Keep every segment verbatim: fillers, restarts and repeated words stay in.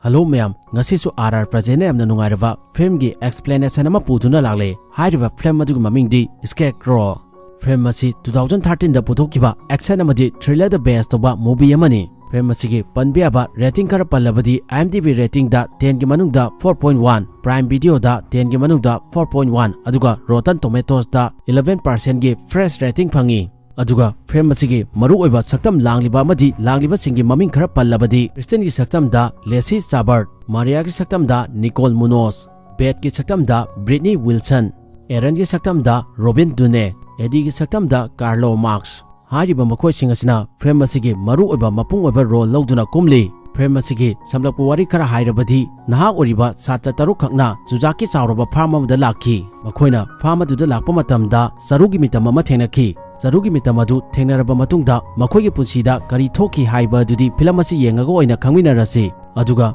Hello ꯃꯌꯥꯝ, ꯉꯁꯤꯁꯨ R R ꯄ꯭ꯔꯖꯦꯟꯅ ꯌꯥꯝꯅ ꯅꯨꯡꯉꯥꯏꯔꯕ ꯐꯤꯂꯝꯒꯤ ꯑꯦꯛꯁꯄ꯭ꯂꯦꯅꯦꯁꯟ ꯑꯃ ꯄꯨꯗꯨꯅ ꯂꯥꯛꯂꯦ꯫ ꯍꯥꯏꯔꯤꯕ ꯐꯤꯂꯝ ꯑꯗꯨꯒꯤ ꯃꯃꯤꯡꯗꯤ ꯁ꯭ꯀꯦꯔꯀ꯭ꯔꯣ꯫ ꯐꯤꯂꯝ ꯑꯁꯤ ꯇꯨ ꯊꯥꯎꯖꯟ ꯊꯥꯔꯇꯤꯟꯗ ꯄꯨꯊꯣꯛꯈꯤꯕ ꯑꯦꯛꯁꯟ ꯑꯃꯗꯤ ꯊ꯭ꯔꯤꯂꯔꯗ ꯕꯦꯁ ꯇꯧꯕ ꯃꯨꯚꯤ ꯑꯃꯅꯤ꯫ ꯐꯤꯂꯝ ꯑꯁꯤꯒꯤ ꯄꯟꯕ ꯌꯥꯕ ꯔꯦꯇꯤꯡ ꯈꯔ ꯄꯜꯂꯕꯗꯤ, IMDb ꯔꯦꯇꯤꯡꯗ ꯇꯦꯟꯒꯤ ꯃꯅꯨꯡꯗ ꯐꯣꯔ ꯄꯣꯏꯟꯠ ꯋꯥꯟ, ꯄ꯭ꯔꯥꯏꯝ ꯚꯤꯗꯤꯑꯣꯗ ꯇꯦꯟꯒꯤ ꯃꯅꯨꯡꯗ ꯐꯣꯔ ꯄꯣꯏꯟꯠ ꯋꯥꯟ, ꯑꯗꯨꯒ ꯔꯣꯇꯟ ꯇꯣꯃꯦꯇꯣꯁꯇ ꯏꯂꯦꯚꯦꯟ ꯄꯥꯔꯁꯦꯟꯒꯤ ꯐ꯭ꯔꯦꯁ ꯔꯦꯇꯤꯡ ꯐꯪꯉꯤ꯫ ꯑꯗꯨꯒ ꯐꯤꯂꯝ ꯑꯁꯤꯒꯤ ꯃꯔꯨꯑꯣꯏꯕ ꯁꯛꯇꯝ ꯂꯥꯡꯂꯤꯕ ꯑꯃꯗꯤ ꯂꯥꯡꯂꯤꯕꯁꯤꯡꯒꯤ ꯃꯃꯤꯡ ꯈꯔ ꯄꯜꯂꯕꯗꯤ, ꯀ꯭ꯔꯤꯁꯇꯤꯟꯒꯤ ꯁꯛꯇꯝꯗ ꯂꯦꯁꯤ ꯆꯥꯕꯔꯠ, ꯃꯥꯔꯤꯌꯥꯒꯤ ꯁꯛꯇꯝꯗ ꯅꯤꯀꯣꯜ ꯃꯨꯅꯣꯁ, ꯕꯦꯠꯀꯤ ꯁꯛꯇꯝꯗ ꯕ꯭ꯔꯤꯠꯅꯤ ꯋꯤꯜꯁꯟ, ꯑꯦꯔꯟꯒꯤ ꯁꯛꯇꯝꯗ ꯔꯣꯕꯤꯟ ꯗꯨꯅꯦ, ꯑꯦꯗꯤꯒꯤ ꯁꯛꯇꯝꯗ ꯀꯥꯔꯂꯣ ꯃꯥꯔꯛꯁ꯫ ꯍꯥꯏꯔꯤꯕ ꯃꯈꯣꯏꯁꯤꯡ ꯑꯁꯤꯅ ꯐꯤꯂꯝ ꯑꯁꯤꯒꯤ ꯃꯔꯨꯑꯣꯏꯕ ꯃꯄꯨꯡ ꯑꯣꯏꯕ ꯔꯣꯜ ꯂꯧꯗꯨꯅ ꯀꯨꯝꯂꯤ꯫ ꯐꯤꯂꯝ ꯑꯁꯤꯒꯤ ꯁꯝꯂꯞꯄ ꯋꯥꯔꯤ ꯈꯔ ꯍꯥꯏꯔꯕꯗꯤ, ꯅꯍꯥ ꯑꯣꯏꯔꯤꯕ ꯁꯥꯇ꯭ꯔ ꯇꯔꯨꯛꯈꯛꯅ ꯆꯨꯖꯥꯛꯀꯤ ꯆꯥꯎꯔꯕ ꯐꯥꯔꯝ ꯑꯃꯗ ꯂꯥꯛꯈꯤ꯫ ꯃꯈꯣꯏꯅ ꯐꯥꯔꯝ ꯑꯗꯨꯗ ꯂꯥꯛꯄ ꯃꯇꯝꯗ ꯆꯔꯨꯒꯤ ꯃꯤꯇꯝ ꯑꯃ ꯊꯦꯡꯅꯈꯤ꯫ ꯆꯔꯨꯒꯤ ꯃꯤꯇꯝ ꯑꯗꯨ ꯊꯦꯡꯅꯔꯕ ꯃꯇꯨꯡꯗ ꯃꯈꯣꯏꯒꯤ ꯄꯨꯟꯁꯤꯗ ꯀꯔꯤ ꯊꯣꯛꯈꯤ ꯍꯥꯏꯕ ꯑꯗꯨꯗꯤ ꯐꯤꯂꯝ ꯑꯁꯤ ꯌꯦꯡꯉꯒ ꯑꯣꯏꯅ ꯈꯪꯃꯤꯟꯅꯔꯁꯤ꯫ ꯑꯗꯨꯒ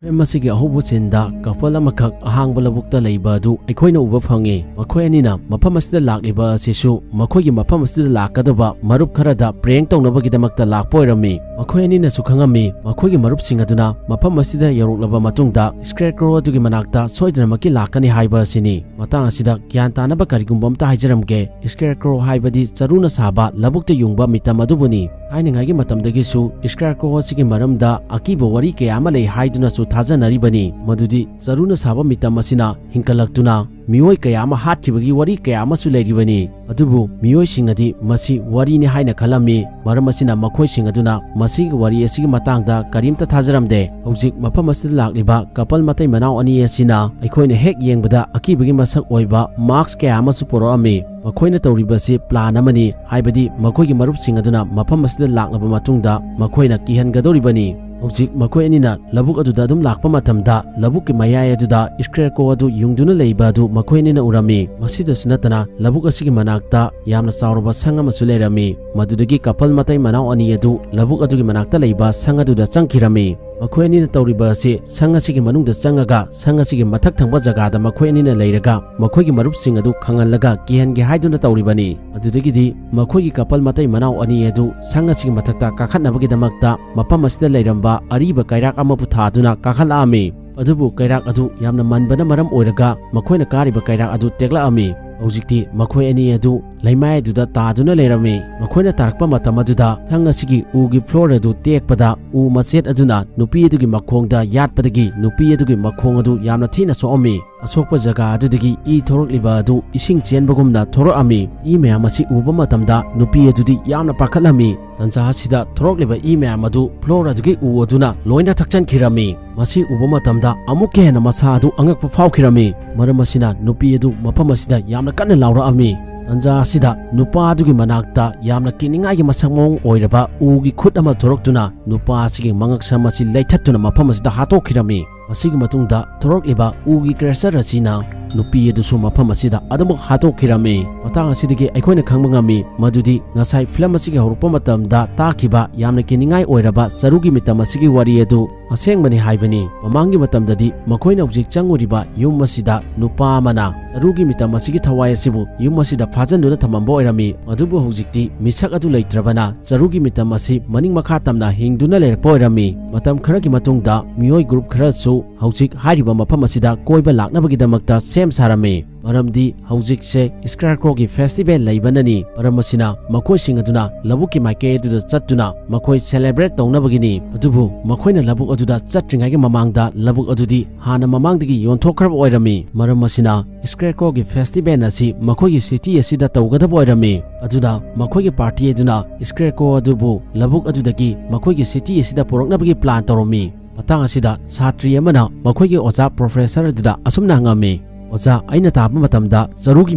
ꯐꯤꯂꯝ ꯑꯁꯤꯒꯤ ꯑꯍꯧꯕ ꯁꯤꯟꯗ ꯀꯄꯜ ꯑꯃꯈꯛ ꯑꯍꯥꯡꯕ ꯂꯧꯕꯨꯛꯇ ꯂꯩꯕ ꯑꯗꯨ ꯑꯩꯈꯣꯏꯅ ꯎꯕ ꯐꯪꯉꯤ꯫ ꯃꯈꯣꯏ ꯑꯅꯤꯅ ꯃꯐꯝ ꯑꯁꯤꯗ ꯂꯥꯛꯂꯤꯕ ꯑꯁꯤꯁꯨ ꯃꯈꯣꯏꯒꯤ ꯃꯐꯝ ꯑꯁꯤꯗ ꯂꯥꯛꯀꯗꯕ ꯃꯔꯨꯞ ꯈꯔꯗ ꯄ꯭ꯔꯦꯡ ꯇꯧꯅꯕꯒꯤꯗꯃꯛꯇ ꯂꯥꯛꯄ ꯑꯣꯏꯔꯝꯃꯤ꯫ ꯃꯈꯣꯏ ꯑꯅꯤꯅꯁꯨ ꯈꯪꯉꯝꯃꯤ, ꯃꯈꯣꯏꯒꯤ ꯃꯔꯨꯞꯁꯤꯡ ꯑꯗꯨꯅ ꯃꯐꯝ ꯑꯁꯤꯗ ꯌꯧꯔꯛꯂꯕ ꯃꯇꯨꯡꯗ ꯁ꯭ꯀꯦꯔꯀ꯭ꯔꯣ ꯑꯗꯨꯒꯤ ꯃꯅꯥꯛꯇ ꯁꯣꯏꯗꯅꯃꯛꯀꯤ ꯂꯥꯛꯀꯅꯤ ꯍꯥꯏꯕ ꯑꯁꯤꯅꯤ꯫ ꯃꯇꯥꯡ ꯑꯁꯤꯗ ꯒ꯭ꯌꯥꯟ ꯇꯥꯅꯕ ꯀꯔꯤꯒꯨꯝꯕ ꯑꯝꯇ ꯍꯥꯏꯖꯔꯝꯒꯦ꯫ ꯁ꯭ꯀꯦꯔꯀ꯭ꯔꯣ ꯍꯥꯏꯕꯗꯤ ꯆꯔꯨꯅ ꯁꯥꯕ ꯂꯧꯕꯨꯛꯇ ꯌꯨꯡꯕ ꯃꯤꯇꯝ ꯑꯗꯨꯕꯨꯅꯤ꯫ ꯊꯥꯏꯅꯉꯥꯏꯒꯤ ꯃꯇꯝꯗꯒꯤꯁꯨ ꯁ꯭ꯀꯦꯔꯀ꯭ꯔꯣ ꯑꯁꯤꯒꯤ ꯃꯔꯝꯗ ꯑꯀꯤꯕ ꯋꯥꯔꯤ ꯀꯌꯥ ꯑꯃ ꯂꯩ ꯍꯥꯏꯗꯨꯅꯁꯨ ꯊꯥꯖꯅꯔꯤꯕꯅꯤ꯫ ꯃꯗꯨꯗꯤ ꯆꯔꯨꯅ ꯁꯥꯕ ꯃꯤꯇꯝ ꯑꯁꯤꯅ ꯍꯤꯡꯀꯠꯂꯛꯇꯨꯅ ꯃꯤꯑꯣꯏ ꯀꯌꯥ ꯑꯃ ꯍꯥꯠꯈꯤꯕꯒꯤ ꯋꯥꯔꯤ ꯀꯌꯥ ꯑꯃꯁꯨ ꯂꯩꯔꯤꯕꯅꯤ꯫ ꯑꯗꯨꯕꯨ ꯃꯤꯑꯣꯏꯁꯤꯡꯅꯗꯤ ꯃꯁꯤ ꯋꯥꯔꯤꯅꯤ ꯍꯥꯏꯅ ꯈꯜꯂꯝꯃꯤ꯫ ꯃꯔꯝ ꯑꯁꯤꯅ ꯃꯈꯣꯏꯁꯤꯡ ꯑꯗꯨꯅ ꯃꯁꯤꯒꯤ ꯋꯥꯔꯤ ꯑꯁꯤꯒꯤ ꯃꯇꯥꯡꯗ ꯀꯔꯤꯝꯇ ꯊꯥꯖꯔꯝꯗꯦ꯫ ꯍꯧꯖꯤꯛ ꯃꯐꯝ ꯑꯁꯤꯗ ꯂꯥꯛꯂꯤꯕ ꯀꯄꯜ ꯃꯇꯩ ꯃꯅꯥꯎ ꯑꯅꯤ ꯑꯁꯤꯅ ꯑꯩꯈꯣꯏꯅ ꯍꯦꯛ ꯌꯦꯡꯕꯗ ꯑꯀꯤꯕꯒꯤ ꯃꯁꯛ ꯑꯣꯏꯕ ꯃꯥꯁꯛ ꯀꯌꯥ ꯑꯃꯁꯨ ꯄꯨꯔꯛꯑꯝꯃꯤ꯫ ꯃꯈꯣꯏꯅ ꯇꯧꯔꯤꯕꯁꯤ ꯄ꯭ꯂꯥꯟ ꯑꯃꯅꯤ, ꯍꯥꯏꯕꯗꯤ ꯃꯈꯣꯏꯒꯤ ꯃꯔꯨꯞꯁꯤꯡ ꯑꯗꯨꯅ ꯃꯐꯝ ꯑꯁꯤꯗ ꯂꯥꯛꯂꯕ ꯃꯇꯨꯡꯗ ꯃꯈꯣꯏꯅ ꯀꯤꯍꯟꯒꯗꯧꯔꯤꯕꯅꯤ꯫ ꯍꯧꯖꯤꯛ ꯃꯈꯣꯏ ꯑꯅꯤꯅ ꯂꯧꯕꯨꯛ ꯑꯗꯨꯗ ꯑꯗꯨꯝ ꯂꯥꯛꯄ ꯃꯇꯝꯗ, ꯂꯧꯕꯨꯛꯀꯤ ꯃꯌꯥꯏ ꯑꯗꯨꯗ ꯁ꯭ꯀꯦꯔꯀ꯭ꯔꯣ ꯑꯗꯨ ꯌꯨꯡꯗꯨꯅ ꯂꯩꯕ ꯑꯗꯨ ꯃꯈꯣꯏ ꯑꯅꯤꯅ ꯎꯔꯝꯃꯤ꯫ ꯃꯁꯤꯗꯁꯨ ꯅꯠꯇꯅ, ꯂꯧꯕꯨꯛ ꯑꯁꯤꯒꯤ ꯃꯅꯥꯛꯇ ꯌꯥꯝꯅ ꯆꯥꯎꯔꯕ ꯁꯪ ꯑꯃꯁꯨ ꯂꯩꯔꯝꯃꯤ꯫ ꯃꯗꯨꯗꯒꯤ ꯀꯄꯜ ꯃꯇꯩ ꯃꯅꯥꯎ ꯑꯅꯤ ꯑꯗꯨ ꯂꯧꯕꯨꯛ ꯑꯗꯨꯒꯤ ꯃꯅꯥꯛꯇ ꯂꯩꯕ ꯁꯪ ꯑꯗꯨꯗ ꯆꯪꯈꯤꯔꯝꯃꯤ꯫ ꯃꯈꯣꯏ ꯑꯅꯤꯅ ꯇꯧꯔꯤꯕ ꯑꯁꯤ ꯁꯪ ꯑꯁꯤꯒꯤ ꯃꯅꯨꯡꯗ ꯆꯪꯉꯒ ꯁꯪ ꯑꯁꯤꯒꯤ ꯃꯊꯛ ꯊꯪꯕ ꯖꯒꯥꯗ ꯃꯈꯣꯏ ꯑꯅꯤꯅ ꯂꯩꯔꯒ ꯃꯈꯣꯏꯒꯤ ꯃꯔꯨꯞꯁꯤꯡ ꯑꯗꯨ ꯈꯪꯍꯜꯂꯒ ꯀꯤꯍꯟꯒꯦ ꯍꯥꯏꯗꯨꯅ ꯇꯧꯔꯤꯕꯅꯤ꯫ ꯑꯗꯨꯗꯒꯤꯗꯤ ꯃꯈꯣꯏꯒꯤ ꯀꯄꯜ ꯃꯇꯩ ꯃꯅꯥꯎ ꯑꯅꯤ ꯑꯗꯨ ꯁꯪ ꯑꯁꯤꯒꯤ ꯃꯊꯛꯇ ꯀꯥꯈꯠꯅꯕꯒꯤꯗꯃꯛꯇ ꯃꯐꯝ ꯑꯁꯤꯗ ꯂꯩꯔꯝꯕ ꯑꯔꯤꯕ ꯀꯩꯔꯥꯛ ꯑꯃꯕꯨ ꯊꯥꯗꯨꯅ ꯀꯥꯈꯠꯂꯛꯑꯝꯃꯤ꯫ ꯑꯗꯨꯕꯨ ꯀꯩꯔꯥꯛ ꯑꯗꯨ ꯌꯥꯝꯅ ꯃꯟꯕꯅ ꯃꯔꯝ ꯑꯣꯏꯔꯒ ꯃꯈꯣꯏꯅ ꯀꯥꯔꯤꯕ ꯀꯩꯔꯥꯛ ꯑꯗꯨ ꯇꯦꯛꯂꯛꯑꯝꯃꯤ꯫ ꯍꯧꯖꯤꯛꯇꯤ ꯃꯈꯣꯏ ꯑꯅꯤ ꯑꯗꯨ ꯂꯩꯃꯥꯏ ꯑꯗꯨꯗ ꯇꯥꯗꯨꯅ ꯂꯩꯔꯝꯃꯤ꯫ ꯃꯈꯣꯏꯅ ꯇꯥꯔꯛꯄ ꯃꯇꯝ ꯑꯗꯨꯗ ꯁꯪ ꯑꯁꯤꯒꯤ ꯎꯒꯤ floor ꯑꯗꯨ ꯇꯦꯛꯄꯗ ꯎ ꯃꯆꯦꯠ ꯑꯗꯨꯅ ꯅꯨꯄꯤ ꯑꯗꯨꯒꯤ ꯃꯈꯣꯡꯗ ꯌꯥꯠꯄꯗꯒꯤ ꯅꯨꯄꯤ ꯑꯗꯨꯒꯤ ꯃꯈꯣꯡ ꯑꯗꯨ ꯌꯥꯝꯅ ꯊꯤꯅ ꯁꯣꯛꯑꯝꯃꯤ꯫ ꯑꯁꯣꯛꯄ ꯖꯒꯥ ꯑꯗꯨꯗꯒꯤ ꯏ ꯊꯣꯔꯛꯂꯤꯕ ꯑꯗꯨ ꯏꯁꯤꯡ ꯆꯦꯟꯕꯒꯨꯝꯅ ꯊꯣꯔꯛꯑꯝꯃꯤ꯫ ꯏ ꯃꯌꯥꯝ ꯑꯁꯤ ꯎꯕ ꯃꯇꯝꯗ ꯅꯨꯄꯤ ꯑꯗꯨꯗꯤ ꯌꯥꯝꯅ ꯄꯥꯈꯠꯂꯝꯃꯤ꯫ ꯇꯟꯖꯥ ꯑꯁꯤꯗ ꯊꯣꯔꯛꯂꯤꯕ ꯏ ꯃꯌꯥꯝ ꯑꯗꯨ floor ꯑꯗꯨꯒꯤ ꯎ ꯑꯗꯨꯅ ꯂꯣꯏꯅ ꯊꯛꯆꯟꯈꯤꯔꯝꯃꯤ꯫ ꯃꯁꯤ ꯎꯕ ꯃꯇꯝꯗ ꯑꯃꯨꯛꯀ ꯍꯦꯟꯅ ꯃꯁꯥ ꯑꯗꯨ ꯑꯉꯛꯄ ꯐꯥꯎꯈꯤꯔꯝꯃꯤ꯫ ꯃꯔꯝ ꯑꯁꯤꯅ ꯅꯨꯄꯤ ꯑꯗꯨ ꯃꯐꯝ ꯑꯁꯤꯗ ꯌꯥꯝꯅ ꯀꯟꯅ ꯂꯥꯎꯔꯛꯑꯝꯃꯤ꯫ ꯇꯟꯖꯥ ꯑꯁꯤꯗ ꯅꯨꯄꯥ ꯑꯗꯨꯒꯤ ꯃꯅꯥꯛꯇ ꯌꯥꯝꯅ ꯀꯤꯅꯤꯡꯉꯥꯏꯒꯤ ꯃꯁꯛ ꯃꯑꯣꯡ ꯑꯣꯏꯔꯕ ꯎꯒꯤ ꯈꯨꯠ ꯑꯃ ꯊꯣꯔꯛꯇꯨꯅ ꯅꯨꯄꯥ ꯑꯁꯤꯒꯤ ꯃꯉꯛꯁꯝ ꯑꯁꯤ ꯂꯩꯊꯠꯇꯨꯅ ꯃꯐꯝ ꯑꯁꯤꯗ ꯍꯥꯠꯇꯣꯛꯈꯤꯔꯝꯃꯤ꯫ ꯃꯁꯤꯒꯤ ꯃꯇꯨꯡꯗ ꯊꯣꯔꯛꯂꯤꯕ ꯎꯒꯤ creature ꯑꯁꯤꯅ ꯅꯨꯄꯤ ꯑꯗꯨꯁꯨ ꯃꯐꯝ ꯑꯁꯤꯗ ꯑꯗꯨꯃꯛ ꯍꯥꯠꯇꯣꯛꯈꯤꯔꯝꯃꯤ꯫ ꯃꯇꯥꯡ ꯑꯁꯤꯗꯒꯤ ꯑꯩꯈꯣꯏꯅ ꯈꯪꯕ ꯉꯝꯃꯤ ꯃꯗꯨꯗꯤ ꯉꯁꯥꯏ film ꯑꯁꯤꯒꯤ ꯍꯧꯔꯛꯄ ꯃꯇꯝꯗ ꯇꯥꯈꯤꯕ ꯌꯥꯝꯅ ꯀꯤꯅꯤꯡꯉꯥꯏ ꯑꯣꯏꯔꯕ ꯆꯔꯨꯒꯤ ꯃꯤꯇꯝ ꯑꯁꯤꯒꯤ ꯋꯥꯔꯤ ꯑꯗꯨ ꯑꯁꯦꯡꯕꯅꯤ ꯍꯥꯏꯕꯅꯤ꯫ ꯃꯃꯥꯡꯒꯤ ꯃꯇꯝꯗꯗꯤ ꯃꯈꯣꯏꯅ ꯍꯧꯖꯤꯛ ꯆꯪꯉꯨꯔꯤꯕ ꯌꯨꯝ ꯑꯁꯤꯗ ꯅꯨꯄꯥ ꯑꯃꯅ ꯆꯔꯨꯒꯤ ꯃꯤꯇꯝ ꯑꯁꯤꯒꯤ ꯊꯋꯥꯏ ꯑꯁꯤꯕꯨ ꯌꯨꯝ ꯑꯁꯤꯗ ꯐꯥꯖꯤꯟꯗꯨꯅ ꯊꯝꯃꯝꯕ ꯑꯣꯏꯔꯝꯃꯤ꯫ ꯑꯗꯨꯕꯨ ꯍꯧꯖꯤꯛꯇꯤ ꯃꯤꯁꯛ ꯑꯗꯨ ꯂꯩꯇ꯭ꯔꯕꯅ ꯆꯔꯨꯒꯤ ꯃꯤꯇꯝ ꯑꯁꯤ ꯃꯅꯤꯡ ꯃꯈꯥ ꯇꯝꯅ ꯍꯤꯡꯗꯨꯅ ꯂꯩꯔꯛꯄ ꯑꯣꯏꯔꯝꯃꯤ꯫ ꯃꯇꯝ ꯈꯔꯒꯤ ꯃꯇꯨꯡꯗ ꯃꯤꯑꯣꯏ group ꯈꯔꯁꯨ ꯍꯧꯖꯤꯛ ꯍꯥꯏꯔꯤꯕ ꯃꯐꯝ ꯑꯁꯤꯗ ꯀꯣꯏꯕ ꯂꯥꯛꯅꯕꯒꯤꯗꯃꯛꯇ ꯁꯦꯝ ꯁꯥꯔꯝꯃꯤ꯫ ꯃꯔꯝꯗꯤ ꯍꯧꯖꯤꯛꯁꯦ Scarecrow ꯒꯤ festival ꯂꯩꯕꯅꯅꯤ꯫ ꯃꯔꯝ ꯑꯁꯤꯅ ꯃꯈꯣꯏꯁꯤꯡ ꯑꯗꯨꯅ ꯂꯧꯕꯨꯛꯀꯤ ꯃꯥꯏꯀꯩ ꯑꯗꯨꯗ ꯆꯠꯇꯨꯅ ꯃꯈꯣꯏ celebrate ꯇꯧꯅꯕꯒꯤꯅꯤ꯫ ꯑꯗꯨꯕꯨ ꯃꯈꯣꯏꯅ ꯂꯧꯕꯨꯛ ꯑꯗꯨꯗ ꯆꯠꯇ꯭ꯔꯤꯉꯩꯒꯤ ꯃꯃꯥꯡꯗ ꯂꯧꯕꯨꯛ ꯑꯗꯨꯗꯤ ꯍꯥꯟꯅ ꯃꯃꯥꯡꯗꯒꯤ ꯌꯣꯟꯊꯣꯛꯈ꯭ꯔꯕ ꯑꯣꯏꯔꯝꯃꯤ꯫ ꯃꯔꯝ ꯑꯁꯤꯅ Scarecrow ꯒꯤ festival ꯑꯁꯤ ꯃꯈꯣꯏꯒꯤ city ꯑꯁꯤꯗ ꯇꯧꯒꯗꯕ ꯑꯣꯏꯔꯝꯃꯤ꯫ ꯑꯗꯨꯅ ꯃꯈꯣꯏꯒꯤ party ꯑꯗꯨꯅ Scarecrow ꯑꯗꯨꯕꯨ ꯂꯧꯕꯨꯛ ꯑꯗꯨꯗꯒꯤ ꯃꯈꯣꯏꯒꯤ city ꯑꯁꯤꯗ ꯄꯨꯔꯛꯅꯕꯒꯤ plan ꯇꯧꯔꯝꯃꯤ꯫ ꯃꯇꯥꯡ ꯑꯁꯤꯗ ꯁꯥꯇ꯭ꯔꯤ ꯑꯃꯅ ꯃꯈꯣꯏꯒꯤ ꯑꯣꯖꯥ professor ꯑꯗꯨꯗ ꯑꯁꯨꯝꯅ ꯍꯪꯉꯝꯃꯤ, "ꯑꯣꯖꯥ, ꯑꯩꯅ ꯇꯥꯕ ꯃꯇꯝꯗ ꯆꯔꯨꯒꯤ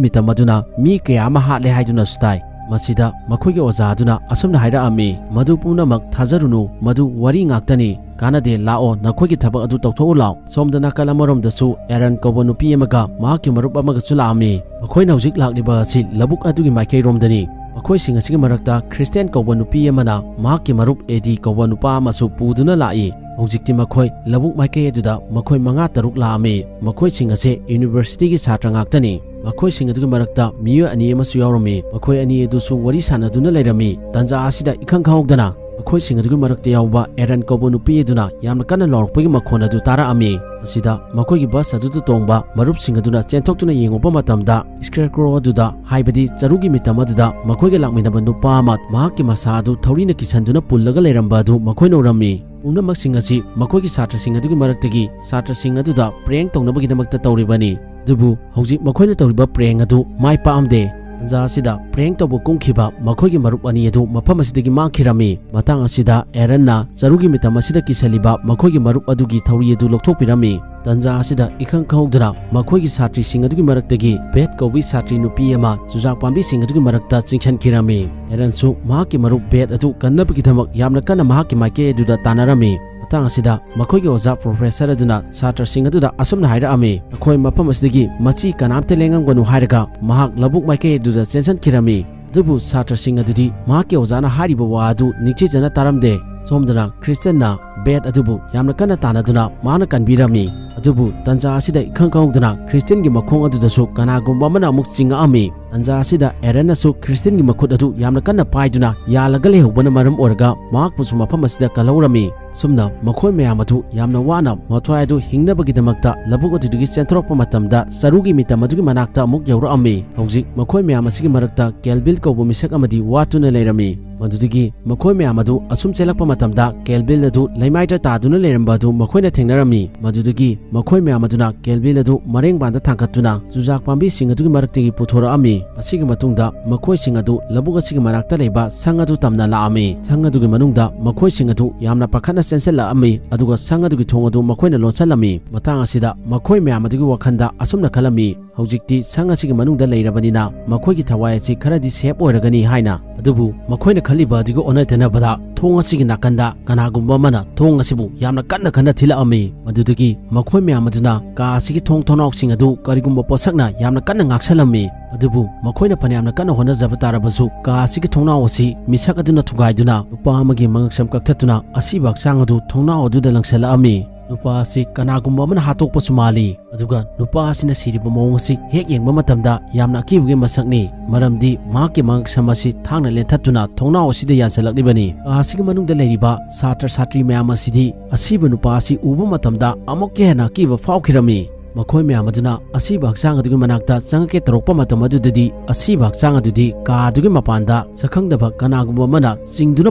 ꯃꯤꯇꯝ ꯑꯗꯨꯅ ꯃꯤ ꯀꯌꯥ ꯑꯃ ꯍꯥꯠꯂꯦ ꯍꯥꯏꯗꯨꯅꯁꯨ ꯇꯥꯏ꯫" ꯃꯁꯤꯗ ꯃꯈꯣꯏꯒꯤ ꯑꯣꯖꯥ ꯑꯗꯨꯅ ꯑꯁꯨꯝꯅ ꯍꯥꯏꯔꯛꯑꯝꯃꯤ, "ꯃꯗꯨ ꯄꯨꯝꯅꯃꯛ ꯊꯥꯖꯔꯨꯅꯨ, ꯃꯗꯨ ꯋꯥꯔꯤ ꯉꯥꯛꯇꯅꯤ꯫ ꯀꯥꯟꯅꯗꯦ, ꯂꯥꯛꯑꯣ, ꯅꯈꯣꯏꯒꯤ ꯊꯕꯛ ꯑꯗꯨ ꯇꯧꯊꯣꯛꯎ ꯂꯥꯎ꯫" ꯁꯣꯝꯗ ꯅꯥꯀꯜ ꯑꯃꯔꯣꯝꯗꯁꯨ Erin ꯀꯧꯕ ꯅꯨꯄꯤ ꯑꯃꯒ ꯃꯍꯥꯛꯀꯤ ꯃꯔꯨꯞ ꯑꯃꯒꯁꯨ ꯂꯥꯛꯑꯝꯃꯤ꯫ ꯃꯈꯣꯏꯅ ꯍꯧꯖꯤꯛ ꯂꯥꯛꯂꯤꯕ ꯑꯁꯤ ꯂꯧꯕꯨꯛ ꯑꯗꯨꯒꯤ ꯃꯥꯏꯀꯩꯔꯣꯝꯗꯅꯤ꯫ ꯃꯈꯣꯏꯁꯤꯡ ꯑꯁꯤꯒꯤ ꯃꯔꯛꯇ Kristen ꯀꯧꯕ ꯅꯨꯄꯤ ꯑꯃꯅ ꯃꯍꯥꯛꯀꯤ ꯃꯔꯨꯞ Eddie ꯀꯧꯕ ꯅꯨꯄꯥ ꯑꯃꯁꯨ ꯄꯨꯗꯨꯅ ꯂꯥꯛꯏ꯫ ꯍꯧꯖꯤꯛꯇꯤ ꯃꯈꯣꯏ ꯂꯧꯕꯨꯛ ꯃꯥꯏꯀꯩ ꯑꯗꯨꯗ ꯃꯈꯣꯏ ꯃꯉꯥ ꯇꯔꯨꯛ ꯂꯥꯛꯑꯝꯃꯤ꯫ ꯃꯈꯣꯏꯁꯤꯡ ꯑꯁꯦ ꯌꯨꯅꯤꯚꯔꯁꯤꯇꯤꯒꯤ ꯁꯥꯇ꯭ꯔ ꯉꯥꯛꯇꯅꯤ꯫ ꯃꯈꯣꯏꯁꯤꯡ ꯑꯗꯨꯒꯤ ꯃꯔꯛꯇ ꯃꯤꯑꯣꯏ ꯑꯅꯤ ꯑꯃꯁꯨ ꯌꯥꯎꯔꯝꯃꯤ꯫ ꯃꯈꯣꯏ ꯑꯅꯤ ꯑꯗꯨꯁꯨ ꯋꯥꯔꯤ ꯁꯥꯟꯅꯗꯨꯅ ꯂꯩꯔꯝꯃꯤ꯫ ꯇꯟꯖꯥ ꯑꯁꯤꯗ ꯏꯈꯪ ꯈꯪꯍꯧꯗꯅ ꯃꯈꯣꯏꯁꯤꯡ ꯑꯗꯨꯒꯤ ꯃꯔꯛꯇ ꯌꯥꯎꯕ ꯑꯦꯔꯟ ꯀꯧꯕ ꯅꯨꯄꯤ ꯑꯗꯨꯅ ꯌꯥꯝꯅ ꯀꯟꯅ ꯂꯥꯎꯔꯛꯄꯒꯤ ꯃꯈꯣꯟ ꯑꯗꯨ ꯇꯥꯔꯛꯑꯝꯃꯤ꯫ ꯃꯁꯤꯗ ꯃꯈꯣꯏꯒꯤ ꯕꯁ ꯑꯗꯨꯗ ꯇꯣꯡꯕ ꯃꯔꯨꯞꯁꯤꯡ ꯑꯗꯨꯅ ꯆꯦꯟꯊꯣꯛꯇꯨꯅ ꯌꯦꯡꯉꯨꯕ ꯃꯇꯝꯗ, ꯁ꯭ꯀꯦꯔꯀ꯭ꯔꯣ ꯑꯗꯨꯗ, ꯍꯥꯏꯕꯗꯤ ꯆꯔꯨꯒꯤ ꯃꯤꯇꯝ ꯑꯗꯨꯗ ꯃꯈꯣꯏꯒ ꯂꯥꯛꯃꯤꯟꯅꯕ ꯅꯨꯄꯥ ꯑꯃ ꯃꯍꯥꯛꯀꯤ ꯃꯁꯥ ꯑꯗꯨ ꯊꯧꯔꯤꯅ ꯀꯤꯁꯟꯗꯨꯅ ꯄꯨꯜꯂꯒ ꯂꯩꯔꯝꯕ ꯑꯗꯨ ꯃꯈꯣꯏꯅ ꯎꯔꯝꯃꯤ꯫ ꯄꯨꯝꯅꯃꯛꯁꯤꯡ ꯑꯁꯤ ꯃꯈꯣꯏꯒꯤ ꯁꯥꯇ꯭ꯔꯁꯤꯡ ꯑꯗꯨꯒꯤ ꯃꯔꯛꯇꯒꯤ ꯁꯥꯇ꯭ꯔꯁꯤꯡ ꯑꯗꯨꯗ ꯄ꯭ꯔꯦꯡ ꯇꯧꯅꯕꯒꯤꯗꯃꯛꯇ ꯇꯧꯔꯤꯕꯅꯤ꯫ ꯑꯗꯨꯕꯨ ꯍꯧꯖꯤꯛ ꯃꯈꯣꯏꯅ ꯇꯧꯔꯤꯕ ꯄ꯭ꯔꯦꯡ ꯑꯗꯨ ꯃꯥꯏ ꯄꯥꯛꯑꯝꯗꯦ꯫ ꯇꯟꯖꯥ ꯑꯁꯤꯗ ꯄ꯭ꯔꯦꯡ ꯇꯧꯕ ꯀꯨꯝꯈꯤꯕ ꯃꯈꯣꯏꯒꯤ ꯃꯔꯨꯞ ꯑꯅꯤ ꯑꯗꯨ ꯃꯐꯝ ꯑꯁꯤꯗꯒꯤ ꯃꯥꯡꯈꯤꯔꯝꯃꯤ꯫ ꯃꯇꯥꯡ ꯑꯁꯤꯗ ꯑꯦꯔꯟꯅ ꯆꯔꯨꯒꯤ ꯃꯤꯇꯝ ꯑꯁꯤꯗ ꯀꯤꯁꯜꯂꯤꯕ ꯃꯈꯣꯏꯒꯤ ꯃꯔꯨꯞ ꯑꯗꯨꯒꯤ ꯊꯧꯔꯤ ꯑꯗꯨ ꯂꯧꯊꯣꯛꯄꯤꯔꯝꯃꯤ꯫ ꯇꯟꯖꯥ ꯑꯁꯤꯗ ꯏꯈꯪ ꯈꯪꯍꯧꯗꯅ ꯃꯈꯣꯏꯒꯤ ꯁꯥꯇ꯭ꯔꯤꯁꯤꯡ ꯑꯗꯨꯒꯤ ꯃꯔꯛꯇꯒꯤ ꯕꯦꯠ ꯀꯧꯕꯤ ꯁꯥꯇ꯭ꯔꯤ ꯅꯨꯄꯤ ꯑꯃ ꯆꯨꯖꯥꯛ ꯄꯥꯝꯕꯤꯁꯤꯡ ꯑꯗꯨꯒꯤ ꯃꯔꯛꯇ ꯆꯤꯡꯁꯤꯟꯈꯤꯔꯝꯃꯤ꯫ ꯑꯦꯔꯟꯁꯨ ꯃꯍꯥꯛꯀꯤ ꯃꯔꯨꯞ ꯕꯦꯠ ꯑꯗꯨ ꯀꯟꯅꯕꯒꯤꯗꯃꯛ ꯌꯥꯝꯅ ꯀꯟꯅ ꯃꯍꯥꯛꯀꯤ ꯃꯥꯏꯀꯩ ꯑꯗꯨꯗ ꯇꯥꯟꯅꯔꯝꯃꯤ꯫ ꯃꯇꯥꯡ ꯑꯁꯤꯗ ꯃꯈꯣꯏꯒꯤ ꯑꯣꯖꯥ ꯄ꯭ꯔꯣꯐꯦꯁꯔ ꯑꯗꯨꯅ ꯁꯥꯇ꯭ꯔꯁꯤꯡ ꯑꯗꯨꯗ ꯑꯁꯨꯝꯅ ꯍꯥꯏꯔꯛꯑꯝꯃꯤ, "ꯑꯩꯈꯣꯏ ꯃꯐꯝ ꯑꯁꯤꯗꯒꯤ ꯃꯆꯤ ꯀꯅꯥꯝꯇ ꯂꯦꯡꯉꯝꯒꯅꯨ" ꯍꯥꯏꯔꯒ ꯃꯍꯥꯛ ꯂꯧꯕꯨꯛ ꯃꯥꯏꯀꯩ ꯑꯗꯨꯗ ꯆꯦꯟꯁꯤꯟꯈꯤꯔꯝꯃꯤ꯫ ꯑꯗꯨꯕꯨ ꯁꯥꯇ꯭ꯔꯁꯤꯡ ꯑꯗꯨꯗꯤ ꯃꯍꯥꯛꯀꯤ ꯑꯣꯖꯥꯅ ꯍꯥꯏꯔꯤꯕ ꯋꯥ ꯑꯗꯨ ꯅꯤꯡꯊꯤꯖꯅ ꯇꯥꯔꯝꯗꯦ꯫ ꯁꯣꯝꯗꯅ ꯈ꯭ꯔꯤꯁꯇꯟꯅ ꯕꯦꯠ ꯑꯗꯨꯕꯨ ꯌꯥꯝꯅ ꯀꯟꯅ ꯇꯥꯟꯅꯗꯨꯅ ꯃꯍꯥꯛꯅ ꯀꯟꯕꯤꯔꯝꯃꯤ꯫ ꯑꯗꯨꯕꯨ ꯇꯟꯖꯥ ꯑꯁꯤꯗ ꯏꯈꯪ ꯈꯪꯍꯧꯗꯅ ꯈ꯭ꯔꯤꯁꯇꯟꯒꯤ ꯃꯈꯣꯡ ꯑꯗꯨꯗꯁꯨ ꯀꯅꯥꯒꯨꯝꯕ ꯑꯃꯅ ꯑꯃꯨꯛ ꯆꯤꯡꯉꯛꯑꯝꯃꯤ꯫ ꯇꯟꯖꯥ ꯑꯁꯤꯗ ꯑꯦꯔꯟꯅꯁꯨ ꯈ꯭ꯔꯤꯁꯇꯟꯒꯤ ꯃꯈꯨꯠ ꯑꯗꯨ ꯌꯥꯝꯅ ꯀꯟꯅ ꯄꯥꯏꯗꯨꯅ ꯌꯥꯜꯂꯒ ꯂꯩꯍꯧꯕꯅ ꯃꯔꯝ ꯑꯣꯏꯔꯒ ꯃꯍꯥꯛꯄꯨꯁꯨ ꯃꯐꯝ ꯑꯁꯤꯗ ꯀꯜꯍꯧꯔꯝꯃꯤ꯫ ꯑꯁꯨꯝꯅ ꯃꯈꯣꯏ ꯃꯌꯥꯝ ꯑꯗꯨ ꯌꯥꯝꯅ ꯋꯥꯅ ꯃꯊ꯭ꯋꯥꯏ ꯑꯗꯨ ꯍꯤꯡꯅꯕꯒꯤꯗꯃꯛꯇ ꯂꯧꯕꯨꯛ ꯑꯗꯨꯗꯒꯤ ꯆꯦꯟꯊꯣꯔꯛꯄ ꯃꯇꯝꯗ ꯆꯔꯨꯒꯤ ꯃꯤꯇꯝ ꯑꯗꯨꯒꯤ ꯃꯅꯥꯛꯇ ꯑꯃꯨꯛ ꯌꯧꯔꯛꯑꯝꯃꯤ꯫ ꯍꯧꯖꯤꯛ ꯃꯈꯣꯏ ꯃꯌꯥꯝ ꯑꯁꯤꯒꯤ ꯃꯔꯛꯇ ꯀꯦꯜꯕꯤꯜ ꯀꯧꯕ ꯃꯤꯁꯛ ꯑꯃꯗꯤ ꯋꯥꯠꯇꯨꯅ ꯂꯩꯔꯝꯃꯤ꯫ ꯃꯗꯨꯗꯒꯤ ꯃꯈꯣꯏ ꯃꯌꯥꯝ ꯑꯗꯨ ꯑꯁꯨꯝ ꯆꯦꯜꯂꯛꯄ ꯃꯇꯝꯗ ꯀꯦꯜꯕꯤꯜ ꯑꯗꯨ ꯂꯩꯃꯥꯏꯗ ꯇꯥꯗꯨꯅ ꯂꯩꯔꯝꯕ ꯑꯗꯨ ꯃꯈꯣꯏꯅ ꯊꯦꯡꯅꯔꯝꯃꯤ꯫ ꯃꯗꯨꯗꯒꯤ ꯃꯈꯣꯏ ꯃꯌꯥꯝ ꯑꯗꯨꯅ ꯀꯦꯜꯕꯤꯜ ꯑꯗꯨ ꯃꯔꯦꯡꯕꯥꯟꯗ ꯊꯥꯡꯒꯠꯇꯨꯅ ꯆꯨꯖꯥꯛ ꯄꯥꯝꯕꯤꯁꯤꯡ ꯑꯗꯨꯒꯤ ꯃꯔꯛꯇꯒꯤ ꯄꯨꯊꯣꯔꯛꯑꯝꯃꯤ꯫ ꯃꯁꯤꯒꯤ ꯃꯇꯨꯡꯗ ꯃꯈꯣꯏꯁꯤꯡ ꯑꯗꯨ ꯂꯧꯕꯨꯛ ꯑꯁꯤꯒꯤ ꯃꯅꯥꯛꯇ ꯂꯩꯕ ꯁꯪ ꯑꯗꯨ ꯇꯝꯅ ꯂꯥꯛꯑꯝꯃꯤ꯫ ꯁꯪ ꯑꯗꯨꯒꯤ ꯃꯅꯨꯡꯗ ꯃꯈꯣꯏꯁꯤꯡ ꯑꯗꯨ ꯌꯥꯝꯅ ꯄꯥꯈꯠꯅ ꯆꯦꯟꯁꯤꯜꯂꯛꯑꯝꯃꯤ, ꯑꯗꯨꯒ ꯁꯪ ꯑꯗꯨꯒꯤ ꯊꯣꯡ ꯑꯗꯨ ꯃꯈꯣꯏꯅ ꯂꯣꯟꯁꯤꯜꯂꯝꯃꯤ꯫ ꯃꯇꯥꯡ ꯑꯁꯤꯗ ꯃꯈꯣꯏ ꯃꯌꯥꯝ ꯑꯗꯨꯒꯤ ꯋꯥꯈꯜꯗ ꯑꯁꯨꯝꯅ ꯈꯜꯂꯝꯃꯤ, "ꯍꯧꯖꯤꯛꯇꯤ ꯁꯪ ꯑꯁꯤꯒꯤ ꯃꯅꯨꯡꯗ ꯂꯩꯔꯕꯅꯤꯅ ꯃꯈꯣꯏꯒꯤ ꯊꯋꯥꯏ ꯑꯁꯤ ꯈꯔꯗꯤ ꯁꯦꯐ ꯑꯣꯏꯔꯒꯅꯤ" ꯍꯥꯏꯅ꯫ ꯑꯗꯨꯕꯨ ꯃꯈꯣꯏꯅ ꯈꯜꯂꯤꯕ ꯑꯗꯨꯒ ꯑꯣꯟꯅ ꯇꯩꯅꯕꯗ ꯊꯣꯡ ꯑꯁꯤꯒꯤ ꯅꯥꯀꯟꯗ ꯀꯅꯥꯒꯨꯝꯕ ꯑꯃꯅ ꯊꯣꯡ ꯑꯁꯤꯕꯨ ꯌꯥꯝꯅ ꯀꯟꯅ ꯀꯟꯅ ꯊꯤꯜꯂꯛꯑꯝꯃꯤ꯫ ꯃꯗꯨꯗꯒꯤ ꯃꯈꯣꯏ ꯃꯌꯥꯝ ꯑꯗꯨꯅ ꯀꯥ ꯑꯁꯤꯒꯤ ꯊꯣꯡ ꯊꯣꯡꯅꯥꯎꯁꯤꯡ ꯑꯗꯨ ꯀꯔꯤꯒꯨꯝꯕ ꯄꯣꯠꯁꯛꯅ ꯌꯥꯝꯅ ꯀꯟꯅ ꯉꯥꯛꯁꯜꯂꯝꯃꯤ꯫ ꯑꯗꯨꯕꯨ ꯃꯈꯣꯏꯅ ꯐꯅꯌꯥꯝꯅ ꯀꯟꯅ ꯍꯣꯠꯅꯖꯕ ꯇꯥꯔꯕꯁꯨ, ꯀꯥ ꯑꯁꯤꯒꯤ ꯊꯣꯡꯅꯥꯎ ꯑꯁꯤ ꯃꯤꯁꯛ ꯑꯗꯨꯅ ꯊꯨꯒꯥꯏꯗꯨꯅ ꯅꯨꯄꯥ ꯑꯃꯒꯤ ꯃꯉꯛꯁꯝ ꯀꯛꯊꯠꯇꯨꯅ ꯑꯁꯤꯕ ꯍꯛꯆꯥꯡ ꯑꯗꯨ ꯊꯣꯡꯅꯥꯎ ꯑꯗꯨꯗ ꯂꯪꯁꯤꯜꯂꯛꯑꯝꯃꯤ꯫ ꯅꯨꯄꯥ ꯑꯁꯤ ꯀꯅꯥꯒꯨꯝꯕ ꯑꯃꯅ ꯍꯥꯠꯇꯣꯛꯄꯁꯨ ꯃꯥꯜꯂꯤ꯫ ꯑꯗꯨꯒ ꯅꯨꯄꯥ ꯑꯁꯤꯅ ꯁꯤꯔꯤꯕ ꯃꯑꯣꯡ ꯑꯁꯤ ꯍꯦꯛ ꯌꯦꯡꯕ ꯃꯇꯝꯗ ꯌꯥꯝꯅ ꯑꯀꯤꯕꯒꯤ ꯃꯁꯛꯅꯤ, ꯃꯔꯝꯗꯤ ꯃꯍꯥꯛꯀꯤ ꯃꯉꯛꯁꯝ ꯑꯁꯤ ꯊꯥꯡꯅ ꯂꯦꯟꯊꯠꯇꯨꯅ ꯊꯣꯡꯅꯥꯎ ꯑꯁꯤꯗ ꯌꯥꯟꯁꯤꯜꯂꯛꯂꯤꯕꯅꯤ꯫ ꯀꯥ ꯑꯁꯤꯒꯤ ꯃꯅꯨꯡꯗ ꯂꯩꯔꯤꯕ ꯁꯥꯇ꯭ꯔ ꯁꯥꯇ꯭ꯔꯤ ꯃꯌꯥꯝ ꯑꯁꯤꯗꯤ ꯑꯁꯤꯕ ꯅꯨꯄꯥ ꯑꯁꯤ ꯎꯕ ꯃꯇꯝꯗ ꯑꯃꯨꯛꯀ ꯍꯦꯟꯅ ꯑꯀꯤꯕ ꯐꯥꯎꯈꯤꯔꯝꯃꯤ꯫ ꯃꯈꯣꯏ ꯃꯌꯥꯝ ꯑꯗꯨꯅ ꯑꯁꯤꯕ ꯍꯛꯆꯥꯡ ꯑꯗꯨꯒꯤ ꯃꯅꯥꯛꯇ ꯆꯪꯉꯛꯀꯦ ꯇꯧꯔꯛꯄ ꯃꯇꯝ ꯑꯗꯨꯗꯗꯤ ꯑꯁꯤꯕ ꯍꯛꯆꯥꯡ ꯑꯗꯨꯗꯤ ꯀꯥ ꯑꯗꯨꯒꯤ ꯃꯄꯥꯟꯗ ꯁꯛꯈꯪꯗꯕ ꯀꯅꯥꯒꯨꯝꯕ ꯑꯃꯅ ꯆꯤꯡꯗꯨꯅ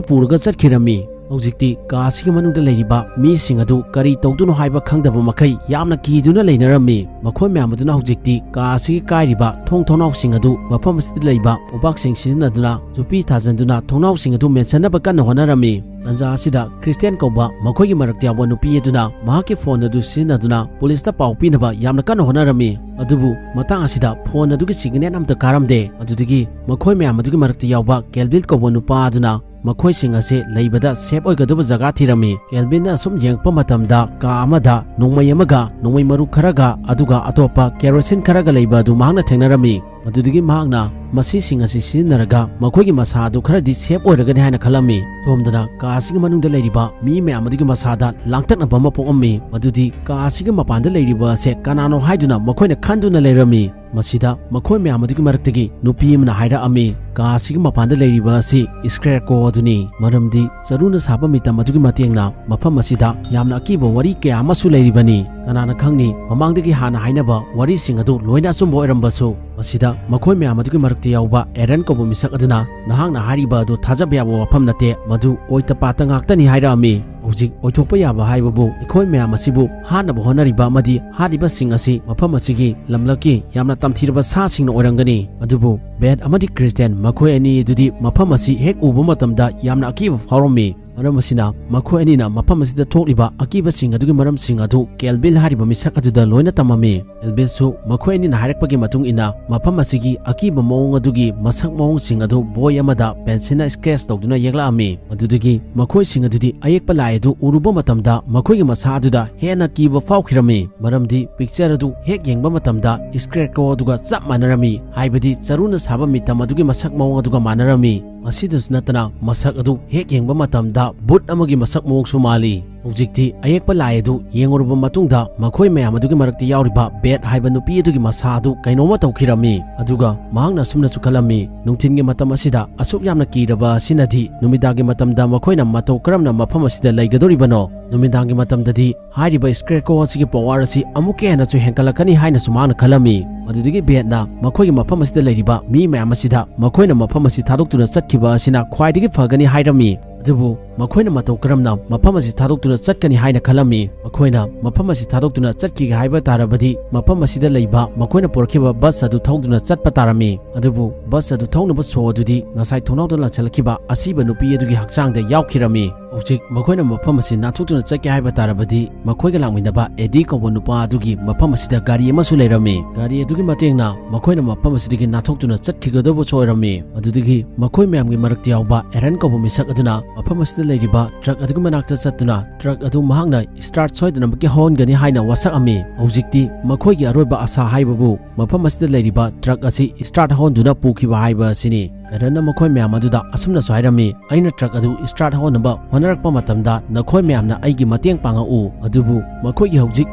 ꯄꯨꯔꯒ ꯆꯠꯈꯤꯔꯝꯃꯤ꯫ ꯍꯧꯖꯤꯛꯇꯤ ꯀꯥ ꯑꯁꯤꯒꯤ ꯃꯅꯨꯡꯗ ꯂꯩꯔꯤꯕ ꯃꯤꯁꯤꯡ ꯑꯗꯨ ꯀꯔꯤ ꯇꯧꯗꯨꯅꯣ ꯍꯥꯏꯕ ꯈꯪꯗꯕ ꯃꯈꯩ ꯌꯥꯝꯅ ꯀꯤꯗꯨꯅ ꯂꯩꯅꯔꯝꯃꯤ꯫ ꯃꯈꯣꯏ ꯃꯌꯥꯝ ꯑꯗꯨꯅ ꯍꯧꯖꯤꯛꯇꯤ ꯀꯥ ꯑꯁꯤꯒꯤ ꯀꯥꯏꯔꯤꯕ ꯊꯣꯡ ꯊꯣꯡꯅꯥꯎꯁꯤꯡ ꯑꯗꯨ ꯃꯐꯝ ꯑꯁꯤꯗ ꯂꯩꯕ ꯎꯕꯥꯛꯁꯤꯡ ꯁꯤꯖꯤꯟꯅꯗꯨꯅ ꯆꯨꯄꯤ ꯊꯥꯖꯤꯟꯗꯨꯅ ꯊꯣꯡꯅꯥꯎꯁꯤꯡ ꯑꯗꯨ ꯃꯦꯟꯁꯤꯟꯅꯕ ꯀꯟꯅ ꯍꯣꯠꯅꯔꯝꯃꯤ꯫ ꯇꯟꯖꯥ ꯑꯁꯤꯗ ꯈ꯭ꯔꯤꯁꯇꯤꯌꯥꯟ ꯀꯧꯕ ꯃꯈꯣꯏꯒꯤ ꯃꯔꯛꯇ ꯌꯥꯎꯕ ꯅꯨꯄꯤ ꯑꯗꯨꯅ ꯃꯍꯥꯛꯀꯤ ꯐꯣꯟ ꯑꯗꯨ ꯁꯤꯖꯤꯟꯅꯗꯨꯅ ꯄꯨꯂꯤꯁꯇ ꯄꯥꯎ ꯄꯤꯅꯕ ꯌꯥꯝꯅ ꯀꯟꯅ ꯍꯣꯠꯅꯔꯝꯃꯤ꯫ ꯑꯗꯨꯕꯨ ꯃꯇꯥꯡ ꯑꯁꯤꯗ ꯐꯣꯟ ꯑꯗꯨꯒꯤ ꯁꯤꯒꯅꯦꯜ ꯑꯃꯠꯇ ꯀꯥꯔꯝꯗꯦ꯫ ꯑꯗꯨꯗꯒꯤ ꯃꯈꯣꯏ ꯃꯌꯥꯝ ꯑꯗꯨꯒꯤ ꯃꯔꯛꯇ ꯌꯥꯎꯕ ꯀꯦꯜꯚꯤꯟ ꯀꯧꯕ ꯅꯨꯄꯥ ꯑꯗꯨꯅ ꯃꯈꯣꯏꯁꯤꯡ ꯑꯁꯤ ꯂꯩꯕꯗ ꯁꯦꯐ ꯑꯣꯏꯒꯗꯕ ꯖꯒꯥ ꯊꯤꯔꯝꯃꯤ꯫ ꯀꯦꯜꯚꯤꯟꯅ ꯑꯁꯨꯝ ꯌꯦꯡꯉꯛꯄ ꯃꯇꯝꯗ ꯀꯥ ꯑꯃꯗ ꯅꯣꯡꯃꯩ ꯑꯃꯒ ꯅꯣꯡꯃꯩ ꯃꯔꯨ ꯈꯔꯒ ꯑꯗꯨꯒ ꯑꯇꯣꯞꯄ ꯀꯦꯔꯣꯁꯤꯟ ꯈꯔꯒ ꯂꯩꯕ ꯑꯗꯨ ꯃꯍꯥꯛꯅ ꯊꯦꯡꯅꯔꯝꯃꯤ꯫ ꯃꯗꯨꯗꯒꯤ ꯃꯍꯥꯛꯅ ꯃꯁꯤꯁꯤꯡ ꯑꯁꯤ ꯁꯤꯖꯤꯟꯅꯔꯒ ꯃꯈꯣꯏꯒꯤ ꯃꯁꯥ ꯑꯗꯨ ꯈꯔꯗꯤ ꯁꯦꯐ ꯑꯣꯏꯔꯒꯅꯤ ꯍꯥꯏꯅ ꯈꯜꯂꯝꯃꯤ꯫ ꯁꯣꯝꯗꯅ ꯀꯥ ꯑꯁꯤꯒꯤ ꯃꯅꯨꯡꯗ ꯂꯩꯔꯤꯕ ꯃꯤ ꯃꯌꯥꯝ ꯑꯗꯨꯒꯤ ꯃꯁꯥꯗ ꯂꯥꯡꯇꯛꯅꯕ ꯑꯃ ꯄꯣꯛꯑꯝꯃꯤ꯫ ꯃꯗꯨꯗꯤ ꯀꯥ ꯑꯁꯤꯒꯤ ꯃꯄꯥꯟꯗ ꯂꯩꯔꯤꯕ ꯑꯁꯦ ꯀꯅꯥꯅꯣ ꯍꯥꯏꯗꯨꯅ ꯃꯈꯣꯏꯅ ꯈꯟꯗꯨꯅ ꯂꯩꯔꯝꯃꯤ꯫ ꯃꯁꯤꯗ ꯃꯈꯣꯏ ꯃꯌꯥꯝ ꯑꯗꯨꯒꯤ ꯃꯔꯛꯇꯒꯤ ꯅꯨꯄꯤ ꯑꯃꯅ ꯍꯥꯏꯔꯛꯑꯝꯃꯤ, "ꯀꯥ ꯑꯁꯤꯒꯤ ꯃꯄꯥꯟꯗ ꯂꯩꯔꯤꯕ ꯑꯁꯤ ꯁ꯭ꯀꯦꯔꯀ꯭ꯔꯣ ꯑꯗꯨꯅꯤ, ꯃꯔꯝꯗꯤ ꯆꯔꯨꯅ ꯁꯥꯕ ꯃꯤꯇꯝ ꯑꯗꯨꯒꯤ ꯃꯇꯦꯡꯅ ꯃꯐꯝ ꯑꯁꯤꯗ ꯌꯥꯝꯅ ꯑꯀꯤꯕ ꯋꯥꯔꯤ ꯀꯌꯥ ꯑꯃꯁꯨ ꯂꯩꯔꯤꯕꯅꯤ꯫ ꯀꯅꯥꯅ ꯈꯪꯅꯤ, ꯃꯃꯥꯡꯗꯒꯤ ꯍꯥꯟꯅ ꯍꯥꯏꯅꯕ ꯋꯥꯔꯤꯁꯤꯡ ꯑꯗꯨ ꯂꯣꯏꯅ ꯑꯆꯨꯝꯕ ꯑꯣꯏꯔꯝꯕꯁꯨ꯫" ꯃꯁꯤꯗ ꯃꯈꯣꯏ ꯃꯌꯥꯝ ꯑꯗꯨꯒꯤ ꯃꯔꯛꯇ ꯌꯥꯎꯕ ꯑꯦꯔꯟ ꯀꯧꯕ ꯃꯤꯁꯛ ꯑꯗꯨꯅ, "ꯅꯍꯥꯛꯅ ꯍꯥꯏꯔꯤꯕ ꯑꯗꯨ ꯊꯥꯖꯕ ꯌꯥꯕ ꯋꯥꯐꯝ ꯅꯠꯇꯦ, ꯃꯗꯨ ꯑꯣꯏꯇ ꯄꯥꯠꯇ ꯉꯥꯛꯇꯅꯤ" ꯍꯥꯏꯔꯛꯑꯝꯃꯤ꯫ ꯍꯧꯖꯤꯛ ꯑꯣꯏꯊꯣꯛꯄ ꯌꯥꯕ ꯍꯥꯏꯕꯕꯨ ꯑꯩꯈꯣꯏ ꯃꯌꯥꯝ ꯑꯁꯤꯕꯨ ꯍꯥꯠꯅꯕ ꯍꯣꯠꯅꯔꯤꯕ ꯑꯃꯗꯤ ꯍꯥꯠꯂꯤꯕꯁꯤꯡ ꯑꯁꯤ ꯃꯐꯝ ꯑꯁꯤꯒꯤ ꯂꯝꯂꯛꯀꯤ ꯌꯥꯝꯅ ꯇꯝꯊꯤꯔꯕ ꯁꯥꯁꯤꯡꯅ ꯑꯣꯏꯔꯝꯒꯅꯤ꯫ ꯑꯗꯨꯕꯨ ꯕꯦꯠ ꯑꯃꯗꯤ ꯀ꯭ꯔꯤꯁꯇꯤꯌꯥꯟ ꯃꯈꯣꯏ ꯑꯅꯤ ꯑꯗꯨꯗꯤ ꯃꯐꯝ ꯑꯁꯤ ꯍꯦꯛ ꯎꯕ ꯃꯇꯝꯗ ꯌꯥꯝꯅ ꯑꯀꯤꯕ ꯐꯥꯎꯔꯝꯃꯤ꯫ ꯃꯔꯝ ꯑꯁꯤꯅ ꯃꯈꯣꯏ ꯑꯅꯤꯅ ꯃꯐꯝ ꯑꯁꯤꯗ ꯊꯣꯛꯂꯤꯕ ꯑꯀꯤꯕꯁꯤꯡ ꯑꯗꯨꯒꯤ ꯃꯔꯝꯁꯤꯡ ꯑꯗꯨ ꯀꯦꯜꯕꯤꯜ ꯍꯥꯏꯔꯤꯕ ꯃꯤꯁꯛ ꯑꯗꯨꯗ ꯂꯣꯏꯅ ꯇꯝꯃꯝꯃꯤ꯫ ꯀꯦꯜꯕꯤꯜꯁꯨ ꯃꯈꯣꯏ ꯑꯅꯤꯅ ꯍꯥꯏꯔꯛꯄꯒꯤ ꯃꯇꯨꯡ ꯏꯟꯅ ꯃꯐꯝ ꯑꯁꯤꯒꯤ ꯑꯀꯤꯕ ꯃꯑꯣꯡ ꯑꯗꯨꯒꯤ ꯃꯁꯛ ꯃꯑꯣꯡꯁꯤꯡ ꯑꯗꯨ ꯕꯣꯏ ꯑꯃꯗ ꯄꯦꯟꯁꯤꯜꯅ ꯁ꯭ꯀꯦꯠꯆ ꯇꯧꯗꯨꯅ ꯌꯦꯛꯂꯛꯑꯝꯃꯤ꯫ ꯃꯗꯨꯗꯒꯤ ꯃꯈꯣꯏꯁꯤꯡ ꯑꯗꯨꯗꯤ ꯑꯌꯦꯛꯄ ꯂꯥꯏ ꯑꯗꯨ ꯎꯔꯨꯕ ꯃꯇꯝꯗ ꯃꯈꯣꯏꯒꯤ ꯃꯁꯥ ꯑꯗꯨꯗ ꯍꯦꯟꯅ ꯀꯤꯕ ꯐꯥꯎꯈꯤꯔꯝꯃꯤ, ꯃꯔꯝꯗꯤ ꯄꯤꯛꯆꯔ ꯑꯗꯨ ꯍꯦꯛ ꯌꯦꯡꯕ ꯃꯇꯝꯗ ꯁ꯭ꯀꯦꯠꯀ꯭ꯔꯣ ꯑꯗꯨꯒ ꯆꯞ ꯃꯥꯟꯅꯔꯝꯃꯤ, ꯍꯥꯏꯕꯗꯤ ꯆꯔꯨꯅ ꯁꯥꯕ ꯃꯤꯇꯝ ꯑꯗꯨꯒꯤ ꯃꯁꯛ ꯃꯑꯣꯡ ꯑꯗꯨꯒ ꯃꯥꯟꯅꯔꯝꯃꯤ꯫ ꯃꯁꯤꯗꯁꯨ ꯅꯠꯇꯅ, ꯃꯁꯛ ꯑꯗꯨ ꯍꯦꯛ ꯌꯦꯡꯕ ꯃꯇꯝꯗ ꯕꯨꯠ ꯑꯃꯒꯤ ꯃꯁꯛ ꯃꯑꯣꯡꯁꯨ ꯃꯥꯜꯂꯤ꯫ ꯍꯧꯖꯤꯛꯇꯤ ꯑꯌꯦꯛꯄ ꯂꯥꯏ ꯑꯗꯨ ꯌꯦꯡꯉꯨꯔꯕ ꯃꯇꯨꯡꯗ, ꯃꯈꯣꯏ ꯃꯌꯥꯝ ꯑꯗꯨꯒꯤ ꯃꯔꯛꯇ ꯌꯥꯎꯔꯤꯕ ꯕꯦꯠ ꯍꯥꯏꯕ ꯅꯨꯄꯤ ꯑꯗꯨꯒꯤ ꯃꯁꯥ ꯑꯗꯨ ꯀꯩꯅꯣꯝꯃ ꯇꯧꯈꯤꯔꯝꯃꯤ꯫ ꯑꯗꯨꯒ ꯃꯍꯥꯛꯅ ꯑꯁꯨꯝꯅꯁꯨ ꯈꯜꯂꯝꯃꯤ, ꯅꯨꯡꯊꯤꯟꯒꯤ ꯃꯇꯝ ꯑꯁꯤꯗ ꯑꯁꯨꯛ ꯌꯥꯝꯅ ꯀꯤꯔꯕ ꯑꯁꯤꯅꯗꯤ ꯅꯨꯃꯤꯗꯥꯡꯒꯤ ꯃꯇꯝꯗ ꯃꯈꯣꯏꯅ ꯃꯇꯧ ꯀꯔꯝꯅ ꯃꯐꯝ ꯑꯁꯤꯗ ꯂꯩꯒꯗꯧꯔꯤꯕꯅꯣ? ꯅꯨꯃꯤꯗꯥꯡꯒꯤ ꯃꯇꯝꯗꯗꯤ ꯍꯥꯏꯔꯤꯕ ꯁ꯭ꯀꯦꯠꯀ꯭ꯔꯣ ꯑꯁꯤꯒꯤ ꯄꯋꯥꯔ ꯑꯁꯤ ꯑꯃꯨꯛꯀ ꯍꯦꯟꯅꯁꯨ ꯍꯦꯟꯒꯠꯂꯛꯀꯅꯤ ꯍꯥꯏꯅꯁꯨ ꯃꯍꯥꯛꯅ ꯈꯜꯂꯝꯃꯤ꯫ ꯃꯗꯨꯗꯒꯤ ꯕꯦꯠꯅ ꯃꯈꯣꯏꯒꯤ ꯃꯐꯝ ꯑꯁꯤꯗ ꯂꯩꯔꯤꯕ ꯃꯤ ꯃꯌꯥꯝ ꯑꯁꯤꯗ ꯃꯈꯣꯏꯅ ꯃꯐꯝ ꯑꯁꯤ ꯊꯥꯗꯣꯛꯇꯨꯅ ꯆꯠꯈꯤꯕ ꯑꯁꯤꯅ ꯈ꯭ꯋꯥꯏꯗꯒꯤ ꯐꯒꯅꯤ ꯍꯥꯏꯔꯝꯃꯤ꯫ ꯑꯗꯨꯕꯨ ꯃꯈꯣꯏꯅ ꯃꯇꯧ ꯀꯔꯝꯅ ꯃꯐꯝ ꯑꯁꯤ ꯊꯥꯗꯣꯛꯇꯨꯅ ꯆꯠꯀꯅꯤ ꯍꯥꯏꯅ ꯈꯜꯂꯝꯃꯤ? ꯃꯈꯣꯏꯅ ꯃꯐꯝ ꯑꯁꯤ ꯊꯥꯗꯣꯛꯇꯨꯅ ꯆꯠꯈꯤꯒꯦ ꯍꯥꯏꯕ ꯇꯥꯔꯕꯗꯤ, ꯃꯐꯝ ꯑꯁꯤꯗ ꯂꯩꯕ ꯃꯈꯣꯏꯅ ꯄꯨꯔꯛꯈꯤꯕ ꯕꯁ ꯑꯗꯨ ꯊꯧꯗꯨꯅ ꯆꯠꯄ ꯇꯥꯔꯝꯃꯤ꯫ ꯑꯗꯨꯕꯨ ꯕꯁ ꯑꯗꯨ ꯊꯧꯅꯕ ꯁꯣ ꯑꯗꯨꯗꯤ ꯉꯁꯥꯏ ꯊꯣꯡꯅꯥꯎꯗ ꯂꯥꯟꯁꯤꯜꯂꯛꯈꯤꯕ ꯑꯁꯤꯕ ꯅꯨꯄꯤ ꯑꯗꯨꯒꯤ ꯍꯛꯆꯥꯡꯗ ꯌꯥꯎꯈꯤꯔꯝꯃꯤ꯫ ꯍꯧꯖꯤꯛ ꯃꯈꯣꯏꯅ ꯃꯐꯝ ꯑꯁꯤ ꯅꯥꯟꯊꯣꯛꯇꯨꯅ ꯆꯠꯀꯦ ꯍꯥꯏꯕ ꯇꯥꯔꯕꯗꯤ, ꯃꯈꯣꯏꯒ ꯂꯥꯛꯃꯤꯟꯅꯕ ꯑꯦꯗꯤ ꯀꯧꯕ ꯅꯨꯄꯥ ꯑꯗꯨꯒꯤ ꯃꯐꯝ ꯑꯁꯤꯗ ꯒꯥꯔꯤ ꯑꯃꯁꯨ ꯂꯩꯔꯝꯃꯤ꯫ ꯒꯥꯔꯤ ꯑꯗꯨꯒꯤ ꯃꯇꯦꯡꯅ ꯃꯈꯣꯏꯅ ꯃꯐꯝ ꯑꯁꯤꯗꯒꯤ ꯅꯥꯟꯊꯣꯛꯇꯨꯅ ꯆꯠꯈꯤꯒꯗꯧꯕꯁꯨ ꯑꯣꯏꯔꯝꯃꯤ꯫ ꯑꯗꯨꯗꯒꯤ ꯃꯈꯣꯏ ꯃꯌꯥꯝꯒꯤ ꯃꯔꯛꯇ ꯌꯥꯎꯕ ꯑꯦꯔꯟ ꯀꯧꯕ ꯃꯤꯁꯛ ꯑꯗꯨꯅ ꯃꯐꯝ ꯑꯁꯤꯗ ꯂꯩꯔꯤꯕ ꯇ꯭ꯔꯛ ꯑꯗꯨꯒꯤ ꯃꯅꯥꯛꯇ ꯆꯠꯇꯨꯅ ꯇ꯭ꯔꯛ ꯑꯗꯨ ꯃꯍꯥꯛꯅ ꯁ꯭ꯇꯥꯔꯠ ꯁꯣꯏꯗꯅꯃꯛꯀꯤ ꯍꯧꯍꯟꯒꯅꯤ ꯍꯥꯏꯅ ꯋꯥꯁꯛꯑꯝꯃꯤ꯫ ꯍꯧꯖꯤꯛꯇꯤ ꯃꯈꯣꯏꯒꯤ ꯑꯔꯣꯏꯕ ꯑꯥꯁꯥ ꯍꯥꯏꯕꯕꯨ ꯃꯐꯝ ꯑꯁꯤꯗ ꯂꯩꯔꯤꯕ ꯇ꯭ꯔꯛ ꯑꯁꯤ ꯁ꯭ꯇꯥꯔꯠ ꯍꯧꯍꯟꯗꯨꯅ ꯄꯨꯈꯤꯕ ꯍꯥꯏꯕ ꯑꯁꯤꯅꯤ꯫ ꯑꯦꯔꯟꯅ ꯃꯈꯣꯏ ꯃꯌꯥꯝ ꯑꯗꯨꯗ ꯑꯁꯨꯝꯅꯁꯨ ꯍꯥꯏꯔꯝꯃꯤ, "ꯑꯩꯅ ꯇ꯭ꯔꯛ ꯑꯗꯨ ꯁ꯭ꯇꯥꯔꯠ ꯍꯧꯍꯟꯅꯕ ꯍꯣꯠꯅꯔꯛꯄ ꯃꯇꯝꯗ ꯅꯈꯣꯏ ꯃꯌꯥꯝꯅ ꯑꯩꯒꯤ ꯃꯇꯦꯡ ꯄꯥꯡꯉꯛꯎ꯫ ꯑꯗꯨꯕꯨ ꯃꯈꯣꯏꯒꯤ ꯍꯧꯖꯤꯛ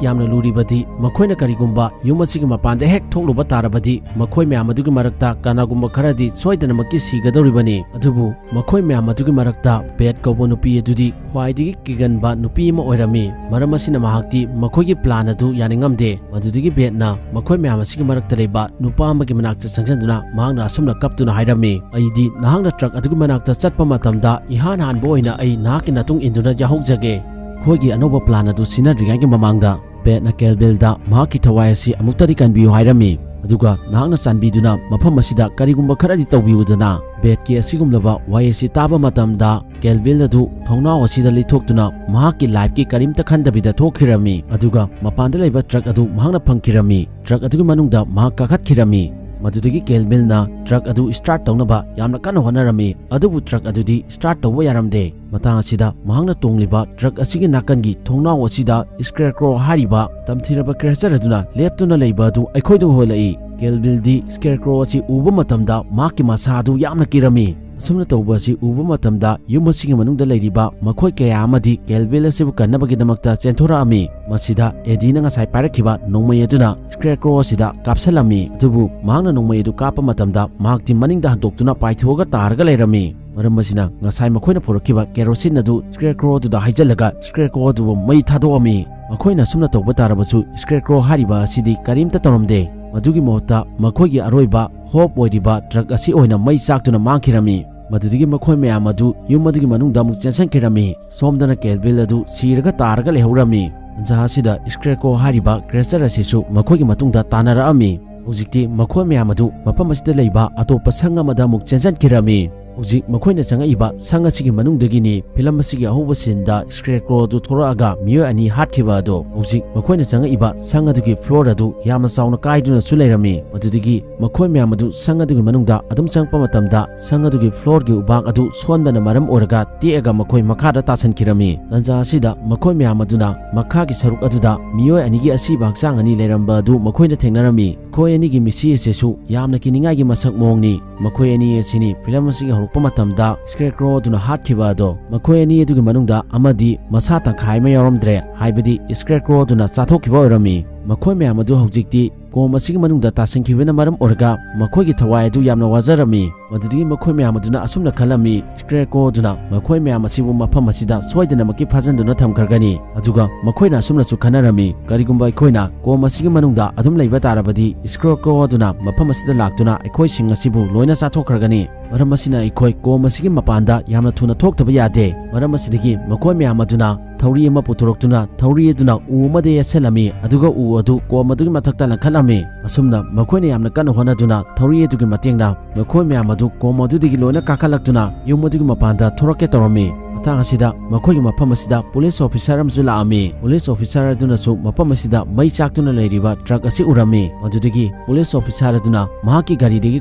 ꯌꯥꯝꯅ ꯂꯨꯔꯤꯕꯗꯤ, ꯃꯈꯣꯏꯅ ꯀꯔꯤꯒꯨꯝꯕ ꯌꯨꯝ ꯑꯁꯤꯒꯤ ꯃꯄꯥꯟꯗ ꯍꯦꯛ ꯊꯣꯛꯂꯨꯕ ꯇꯥꯔꯕꯗꯤ, ꯃꯈꯣꯏ ꯃꯌꯥꯝ ꯑꯗꯨꯒꯤ ꯃꯔꯛꯇ ꯀꯅꯥꯒꯨꯝꯕ ꯈꯔꯗꯤ ꯁꯣꯏꯗꯅꯃꯛꯀꯤ ꯁꯤꯒꯗꯧꯔꯤꯕꯅꯤ꯫ ꯑꯗꯨꯕꯨ ꯃꯈꯣꯏ ꯃꯌꯥꯝ ꯑꯗꯨꯒꯤ ꯃꯔꯛꯇ ꯕꯦꯠ ꯀꯧꯕ ꯅꯨꯄꯤ ꯑꯗꯨꯗꯤ ꯈ꯭ꯋꯥꯏꯗꯒꯤ ꯀꯤꯒꯟꯕ ꯅꯨꯄꯤ ꯑꯃ ꯑꯣꯏꯔꯝꯃꯤ꯫ ꯃꯔꯝ ꯑꯁꯤꯅ ꯃꯍꯥꯛꯇꯤ ꯃꯈꯣꯏꯒꯤ ꯄ꯭ꯂꯥꯟ ꯑꯗꯨ ꯌꯥꯅꯤꯡꯉꯝꯗꯦ꯫ ꯃꯗꯨꯗꯒꯤ ꯕꯦꯠꯅ ꯃꯈꯣꯏ ꯃꯌꯥꯝ ꯑꯁꯤꯒꯤ ꯃꯔꯛꯇ ꯂꯩꯕ ꯅꯨꯄꯥ ꯑꯃꯒꯤ ꯃꯅꯥꯛꯇ ꯆꯪꯁꯤꯟꯗꯨꯅ ꯃꯍꯥꯛꯅ ꯑꯁꯨꯝꯅ ꯀꯞꯇꯨꯅ ꯍꯥꯏꯔꯝꯃꯤ, "ꯑꯩꯗꯤ ꯅꯍꯥꯛꯅ ꯇ꯭ꯔꯛ ꯑꯗꯨꯒꯤ ꯃꯅꯥꯛꯇ ꯆꯠꯄ ꯃꯇꯝꯗ ꯏꯍꯥꯟ ꯍꯥꯟꯕ ꯑꯣꯏꯅ ꯑꯩ ꯅꯍꯥꯛꯀꯤ ꯃꯇꯨꯡ ꯏꯟꯗꯨꯅ ꯌꯥꯍꯧꯖꯒꯦ꯫" ꯑꯩꯈꯣꯏꯒꯤ ꯑꯅꯧꯕ ꯄ꯭ꯂꯥꯟ ꯑꯗꯨ ꯁꯤꯟꯅꯗ꯭ꯔꯤꯉꯩꯒꯤ ꯃꯃꯥꯡꯗ ꯕꯦꯠꯅ ꯀꯦꯜꯕꯤꯜꯗ ꯃꯍꯥꯛꯀꯤ ꯊꯋꯥꯏ ꯑꯁꯤ ꯑꯃꯨꯛꯇꯗꯤ ꯀꯟꯕꯤꯌꯨ ꯍꯥꯏꯔꯝꯃꯤ꯫ ꯑꯗꯨꯒ ꯅꯍꯥꯛꯅ ꯆꯥꯟꯕꯤꯗꯨꯅ ꯃꯐꯝ ꯑꯁꯤꯗ ꯀꯔꯤꯒꯨꯝꯕ ꯈꯔꯗꯤ ꯇꯧꯕꯤꯌꯨꯗꯅ꯫ ꯕꯦꯠꯀꯤ ꯑꯁꯤꯒꯨꯝꯂꯕ ꯋꯥꯍꯩ ꯑꯁꯤ ꯇꯥꯕ ꯃꯇꯝꯗ ꯀꯦꯜꯕꯤꯜ ꯑꯗꯨ ꯊꯣꯡꯅꯥꯎ ꯑꯁꯤꯗ ꯂꯩꯊꯣꯛꯇꯨꯅ ꯃꯍꯥꯛꯀꯤ ꯂꯥꯏꯐꯀꯤ ꯀꯔꯤꯝꯇ ꯈꯟꯗꯕꯤꯗ ꯊꯣꯛꯈꯤꯔꯝꯃꯤ꯫ ꯑꯗꯨꯒ ꯃꯄꯥꯟꯗ ꯂꯩꯕ ꯇ꯭ꯔꯛ ꯑꯗꯨ ꯃꯍꯥꯛꯅ ꯐꯪꯈꯤꯔꯝꯃꯤ꯫ ꯇ꯭ꯔꯛ ꯑꯗꯨꯒꯤ ꯃꯅꯨꯡꯗ ꯃꯍꯥꯛ ꯀꯥꯈꯠꯈꯤꯔꯝꯃꯤ꯫ ꯃꯗꯨꯗꯒꯤ ꯀꯦꯜꯕꯤꯜꯅ ꯇ꯭ꯔꯛ ꯑꯗꯨ ꯁ꯭ꯇꯥꯔꯠ ꯇꯧꯅꯕ ꯌꯥꯝꯅ ꯀꯟꯅ ꯍꯣꯠꯅꯔꯝꯃꯤ, ꯑꯗꯨꯕꯨ ꯇ꯭ꯔꯛ ꯑꯗꯨꯗꯤ ꯁ꯭ꯇꯥꯔꯠ ꯇꯧꯕ ꯌꯥꯔꯝꯗꯦ꯫ ꯃꯇꯥꯡ ꯑꯁꯤꯗ ꯃꯍꯥꯛꯅ ꯇꯣꯡꯂꯤꯕ ꯇ꯭ꯔꯛ ꯑꯁꯤꯒꯤ ꯅꯥꯀꯟꯒꯤ ꯊꯣꯡꯅꯥꯎ ꯑꯁꯤꯗ ꯁ꯭ꯀꯦꯔꯀ꯭ꯔꯣ ꯍꯥꯏꯔꯤꯕ ꯇꯝꯊꯤꯔꯕ ꯀ꯭ꯔꯦꯆꯔ ꯑꯗꯨꯅ ꯂꯦꯞꯇꯨꯅ ꯂꯩꯕ ꯑꯗꯨ ꯑꯩꯈꯣꯏꯗ ꯎꯍꯜꯂꯛꯏ꯫ ꯀꯦꯜꯕꯤꯜꯗꯤ ꯁ꯭ꯀꯦꯔꯀ꯭ꯔꯣ ꯑꯁꯤ ꯎꯕ ꯃꯇꯝꯗ ꯃꯍꯥꯛꯀꯤ ꯃꯁꯥ ꯑꯗꯨ ꯌꯥꯝꯅ ꯀꯤꯔꯝꯃꯤ꯫ ꯑꯁꯨꯝꯅ ꯇꯧꯕ ꯑꯁꯤ ꯎꯕ ꯃꯇꯝꯗ ꯌꯨꯝ ꯑꯁꯤꯒꯤ ꯃꯅꯨꯡꯗ ꯂꯩꯔꯤꯕ ꯃꯈꯣꯏ ꯀꯌꯥ ꯑꯃꯗꯤ ꯀꯦꯜꯕꯤꯜ ꯑꯁꯤꯕꯨ ꯀꯟꯅꯕꯒꯤꯗꯃꯛꯇ ꯆꯦꯟꯊꯣꯔꯛꯑꯝꯃꯤ꯫ ꯃꯁꯤꯗ ꯑꯦꯗꯤꯅ ꯉꯁꯥꯏ ꯄꯥꯏꯔꯛꯈꯤꯕ ꯅꯣꯡꯃꯩ ꯑꯗꯨꯅ ꯁ꯭ꯀꯦꯔꯀ꯭ꯔꯣ ꯑꯁꯤꯗ ꯀꯥꯞꯁꯤꯜꯂꯝꯃꯤ꯫ ꯑꯗꯨꯕꯨ ꯃꯍꯥꯛꯅ ꯅꯣꯡꯃꯩ ꯑꯗꯨ ꯀꯥꯞꯄ ꯃꯇꯝꯗ ꯃꯍꯥꯛꯇꯤ ꯃꯅꯤꯡꯗ ꯍꯟꯗꯣꯛꯇꯨꯅ ꯄꯥꯏꯊꯣꯛꯑꯒ ꯇꯥꯔꯒ ꯂꯩꯔꯝꯃꯤ꯫ ꯃꯔꯝ ꯑꯁꯤꯅ ꯉꯁꯥꯏ ꯃꯈꯣꯏꯅ ꯄꯨꯔꯛꯈꯤꯕ ꯀꯦꯔꯣꯁꯤꯟ ꯑꯗꯨ ꯁ꯭ꯀꯦꯔꯀ꯭ꯔꯣ ꯑꯗꯨꯗ ꯍꯩꯖꯤꯜꯂꯒ ꯁ꯭ꯀꯦꯔꯀ꯭ꯔꯣ ꯑꯗꯨꯕꯨ ꯃꯩ ꯊꯥꯗꯣꯛꯑꯝꯃꯤ꯫ ꯃꯈꯣꯏꯅ ꯑꯁꯨꯝꯅ ꯇꯧꯕ ꯇꯥꯔꯕꯁꯨ ꯁ꯭ꯀꯦꯔꯀ꯭ꯔꯣ ꯍꯥꯏꯔꯤꯕ ꯑꯁꯤꯗꯤ ꯀꯔꯤꯝꯇ ꯇꯧꯔꯝꯗꯦ꯫ ꯃꯗꯨꯒꯤ ꯃꯍꯨꯠꯇ ꯃꯈꯣꯏꯒꯤ ꯑꯔꯣꯏꯕ ꯍꯣꯞ ꯑꯣꯏꯔꯤꯕ ꯇ꯭ꯔꯛ ꯑꯁꯤ ꯑꯣꯏꯅ ꯃꯩ ꯆꯥꯛꯇꯨꯅ ꯃꯥꯡꯈꯤꯔꯝꯃꯤ꯫ ꯃꯗꯨꯗꯒꯤ ꯃꯈꯣꯏ ꯃꯌꯥꯝ ꯑꯗꯨ ꯌꯨꯝ ꯑꯗꯨꯒꯤ ꯃꯅꯨꯡꯗ ꯑꯃꯨꯛ ꯆꯦꯟꯁꯤꯟꯈꯤꯔꯝꯃꯤ꯫ ꯁꯣꯝꯗꯅ ꯀꯦꯜꯕꯤꯜ ꯑꯗꯨ ꯁꯤꯔꯒ ꯇꯥꯔꯒ ꯂꯩꯍꯧꯔꯝꯃꯤ꯫ ꯇꯟꯖꯥ ꯑꯁꯤꯗ ꯁ꯭ꯀꯦꯔꯀ꯭ꯔꯣ ꯍꯥꯏꯔꯤꯕ ꯀ꯭ꯔꯦꯆꯔ ꯑꯁꯤꯁꯨ ꯃꯈꯣꯏꯒꯤ ꯃꯇꯨꯡꯗ ꯇꯥꯟꯅꯔꯛꯑꯝꯃꯤ꯫ ꯍꯧꯖꯤꯛꯇꯤ ꯃꯈꯣꯏ ꯃꯌꯥꯝ ꯑꯗꯨ ꯃꯐꯝ ꯑꯁꯤꯗ ꯂꯩꯕ ꯑꯇꯣꯞꯄ ꯁꯪ ꯑꯃꯗ ꯑꯃꯨꯛ ꯆꯦꯟꯁꯤꯟꯈꯤꯔꯝꯃꯤ꯫ ꯍꯧꯖꯤꯛ ꯃꯈꯣꯏꯅ ꯆꯪꯉꯛꯏꯕ ꯁꯪ ꯑꯁꯤꯒꯤ ꯃꯅꯨꯡꯗꯒꯤꯅꯤ ꯐꯤꯂꯝ ꯑꯁꯤꯒꯤ ꯑꯍꯧꯕ ꯁꯤꯟꯗ ꯁ꯭ꯀꯦꯔꯀ꯭ꯔꯣ ꯑꯗꯨ ꯊꯣꯔꯛꯑꯒ ꯃꯤꯑꯣꯏ ꯑꯅꯤ ꯍꯥꯠꯈꯤꯕ ꯑꯗꯣ꯫ ꯍꯧꯖꯤꯛ ꯃꯈꯣꯏꯅ ꯆꯪꯉꯛꯏꯕ ꯁꯪ ꯑꯗꯨꯒꯤ ꯐ꯭ꯂꯣꯔ ꯑꯗꯨ ꯌꯥꯝꯅ ꯆꯥꯎꯅ ꯀꯥꯏꯗꯨꯅꯁꯨ ꯂꯩꯔꯝꯃꯤ꯫ ꯃꯗꯨꯗꯒꯤ ꯃꯈꯣꯏ ꯃꯌꯥꯝ ꯑꯗꯨ ꯁꯪ ꯑꯗꯨꯒꯤ ꯃꯅꯨꯡꯗ ꯑꯗꯨꯝ ꯆꯪꯉꯛꯄ ꯃꯇꯝꯗ ꯁꯪ ꯑꯗꯨꯒꯤ ꯐ꯭ꯂꯣꯔꯒꯤ ꯎꯕꯥꯛ ꯑꯗꯨ ꯁꯣꯟꯕꯅ ꯃꯔꯝ ꯑꯣꯏꯔꯒ ꯇꯦꯛꯑꯒ ꯃꯈꯣꯏ ꯃꯈꯥꯗ ꯇꯥꯁꯟꯈꯤꯔꯝꯃꯤ꯫ ꯇꯟꯖꯥ ꯑꯁꯤꯗ ꯃꯈꯣꯏ ꯃꯌꯥꯝ ꯑꯗꯨꯅ ꯃꯈꯥꯒꯤ ꯁꯔꯨꯛ ꯑꯗꯨꯗ ꯃꯤꯑꯣꯏ ꯑꯅꯤꯒꯤ ꯑꯁꯤꯕ ꯍꯛꯆꯥꯡ ꯑꯅꯤ ꯂꯩꯔꯝꯕ ꯑꯗꯨ ꯃꯈꯣꯏꯅ ꯊꯦꯡꯅꯔꯝꯃꯤ꯫ ꯃꯈꯣꯏ ꯑꯅꯤꯒꯤ ꯃꯤꯠꯁꯤ ꯑꯁꯤꯁꯨ ꯌꯥꯝꯅ ꯀꯤꯅꯤꯡꯉꯥꯏꯒꯤ ꯃꯁꯛ ꯃꯑꯣꯡꯅꯤ꯫ ꯃꯈꯣꯏ ꯑꯅꯤ ꯑꯁꯤꯅꯤ ꯐꯤꯂꯝ ꯑꯁꯤꯒꯤ ꯍꯧꯔꯛꯄ ꯃꯇꯝꯗ ꯁ꯭ꯀꯦꯔꯀ꯭ꯔꯣ ꯑꯗꯨꯅ ꯍꯥꯠꯈꯤꯕ ꯑꯗꯣ꯫ ꯃꯈꯣꯏ ꯑꯅꯤ ꯑꯗꯨꯒꯤ ꯃꯅꯨꯡꯗ ꯑꯃꯗꯤ ꯃꯁꯥ ꯇꯪꯈꯥꯏ ꯑꯃ ꯌꯥꯎꯔꯝꯗ꯭ꯔꯦ, ꯍꯥꯏꯕꯗꯤ ꯁ꯭ꯀꯦꯔꯀ꯭ꯔꯣ ꯑꯗꯨꯅ ꯆꯥꯊꯣꯛꯈꯤꯕ ꯑꯣꯏꯔꯝꯃꯤ꯫ ꯃꯈꯣꯏ ꯃꯌꯥꯝ ꯑꯗꯨ ꯍꯧꯖꯤꯛꯇꯤ ꯀꯣꯝ ꯑꯁꯤꯒꯤ ꯃꯅꯨꯡꯗ ꯇꯥꯁꯤꯟꯈꯤꯕꯅ ꯃꯔꯝ ꯑꯣꯏꯔꯒ ꯃꯈꯣꯏꯒꯤ ꯊꯋꯥꯏ ꯑꯗꯨ ꯌꯥꯝꯅ ꯋꯥꯖꯔꯝꯃꯤ꯫ ꯃꯗꯨꯗꯒꯤ ꯃꯈꯣꯏ ꯃꯌꯥꯝ ꯑꯗꯨꯅ ꯑꯁꯨꯝꯅ ꯈꯜꯂꯝꯃꯤ, ꯁ꯭ꯀꯦꯔꯀ꯭ꯔꯣ ꯑꯗꯨꯅ ꯃꯈꯣꯏ ꯃꯌꯥꯝ ꯑꯁꯤꯕꯨ ꯃꯐꯝ ꯑꯁꯤꯗ ꯁꯣꯏꯗꯅꯃꯛꯀꯤ ꯐꯥꯖꯤꯟꯗꯨꯅ ꯊꯝꯈ꯭ꯔꯒꯅꯤ꯫ ꯑꯗꯨꯒ ꯃꯈꯣꯏꯅ ꯑꯁꯨꯝꯅꯁꯨ ꯈꯟꯅꯔꯝꯃꯤ, ꯀꯔꯤꯒꯨꯝꯕ ꯑꯩꯈꯣꯏꯅ ꯀꯣꯝ ꯑꯁꯤꯒꯤ ꯃꯅꯨꯡꯗ ꯑꯗꯨꯝ ꯂꯩꯕ ꯇꯥꯔꯕꯗꯤ ꯁ꯭ꯀꯦꯔꯀ꯭ꯔꯣ ꯑꯗꯨꯅ ꯃꯐꯝ ꯑꯁꯤꯗ ꯂꯥꯛꯇꯨꯅ ꯑꯩꯈꯣꯏꯁꯤꯡ ꯑꯁꯤꯕꯨ ꯂꯣꯏꯅ ꯆꯥꯊꯣꯛꯈ꯭ꯔꯒꯅꯤ꯫ ꯃꯔꯝ ꯑꯁꯤꯅ ꯑꯩꯈꯣꯏ ꯀꯣꯝ ꯑꯁꯤꯒꯤ ꯃꯄꯥꯟꯗ ꯌꯥꯝꯅ ꯊꯨꯅ ꯊꯣꯛꯇꯕ ꯌꯥꯗꯦ꯫ ꯃꯔꯝ ꯑꯁꯤꯗꯒꯤ ꯃꯈꯣꯏ ꯃꯌꯥꯝ ꯑꯗꯨꯅ ꯊꯧꯔꯤ ꯑꯃ ꯄꯨꯊꯣꯔꯛꯇꯨꯅ ꯊꯧꯔꯤ ꯑꯗꯨꯅ ꯎ ꯑꯃꯗ ꯌꯦꯠꯁꯜꯂꯝꯃꯤ, ꯑꯗꯨꯒ ꯎ ꯑꯗꯨ ꯀꯣꯝ ꯑꯗꯨꯒꯤ ꯃꯊꯛꯇ ꯂꯪꯈꯠꯂꯝꯃꯤ꯫ ꯑꯁꯨꯝꯅ ꯃꯈꯣꯏꯅ ꯌꯥꯝꯅ ꯀꯟꯅ ꯍꯣꯠꯅꯗꯨꯅ ꯊꯧꯔꯤ ꯑꯗꯨꯒꯤ ꯃꯇꯦꯡꯅ ꯃꯈꯣꯏ ꯃꯌꯥꯝ ꯑꯗꯨ ꯀꯣꯝ ꯑꯗꯨꯗꯒꯤ ꯂꯣꯏꯅ ꯀꯥꯈꯠꯂꯛꯇꯨꯅ ꯌꯨꯝ ꯑꯗꯨꯒꯤ ꯃꯄꯥꯟꯗ ꯊꯣꯔꯛꯀꯦ ꯇꯧꯔꯝꯃꯤ꯫ ꯃꯇꯥꯡ ꯑꯁꯤꯗ ꯃꯈꯣꯏꯒꯤ ꯃꯐꯝ ꯑꯁꯤꯗ ꯄꯨꯂꯤꯁ ꯑꯣꯐꯤꯁꯥꯔ ꯑꯃꯁꯨ ꯂꯥꯛꯑꯝꯃꯤ꯫ ꯄꯨꯂꯤꯁ ꯑꯣꯐꯤꯁꯥꯔ ꯑꯗꯨꯅꯁꯨ ꯃꯐꯝ ꯑꯁꯤꯗ ꯃꯩ ꯆꯥꯛꯇꯨꯅ ꯂꯩꯔꯤꯕ ꯇ꯭ꯔꯛ ꯑꯁꯤ ꯎꯔꯝꯃꯤ꯫ ꯃꯗꯨꯗꯒꯤ ꯄꯨꯂꯤꯁ ꯑꯣꯐꯤꯁꯥꯔ ꯑꯗꯨꯅ ꯃꯍꯥꯛꯀꯤ ꯒꯥꯔꯤꯗꯒꯤ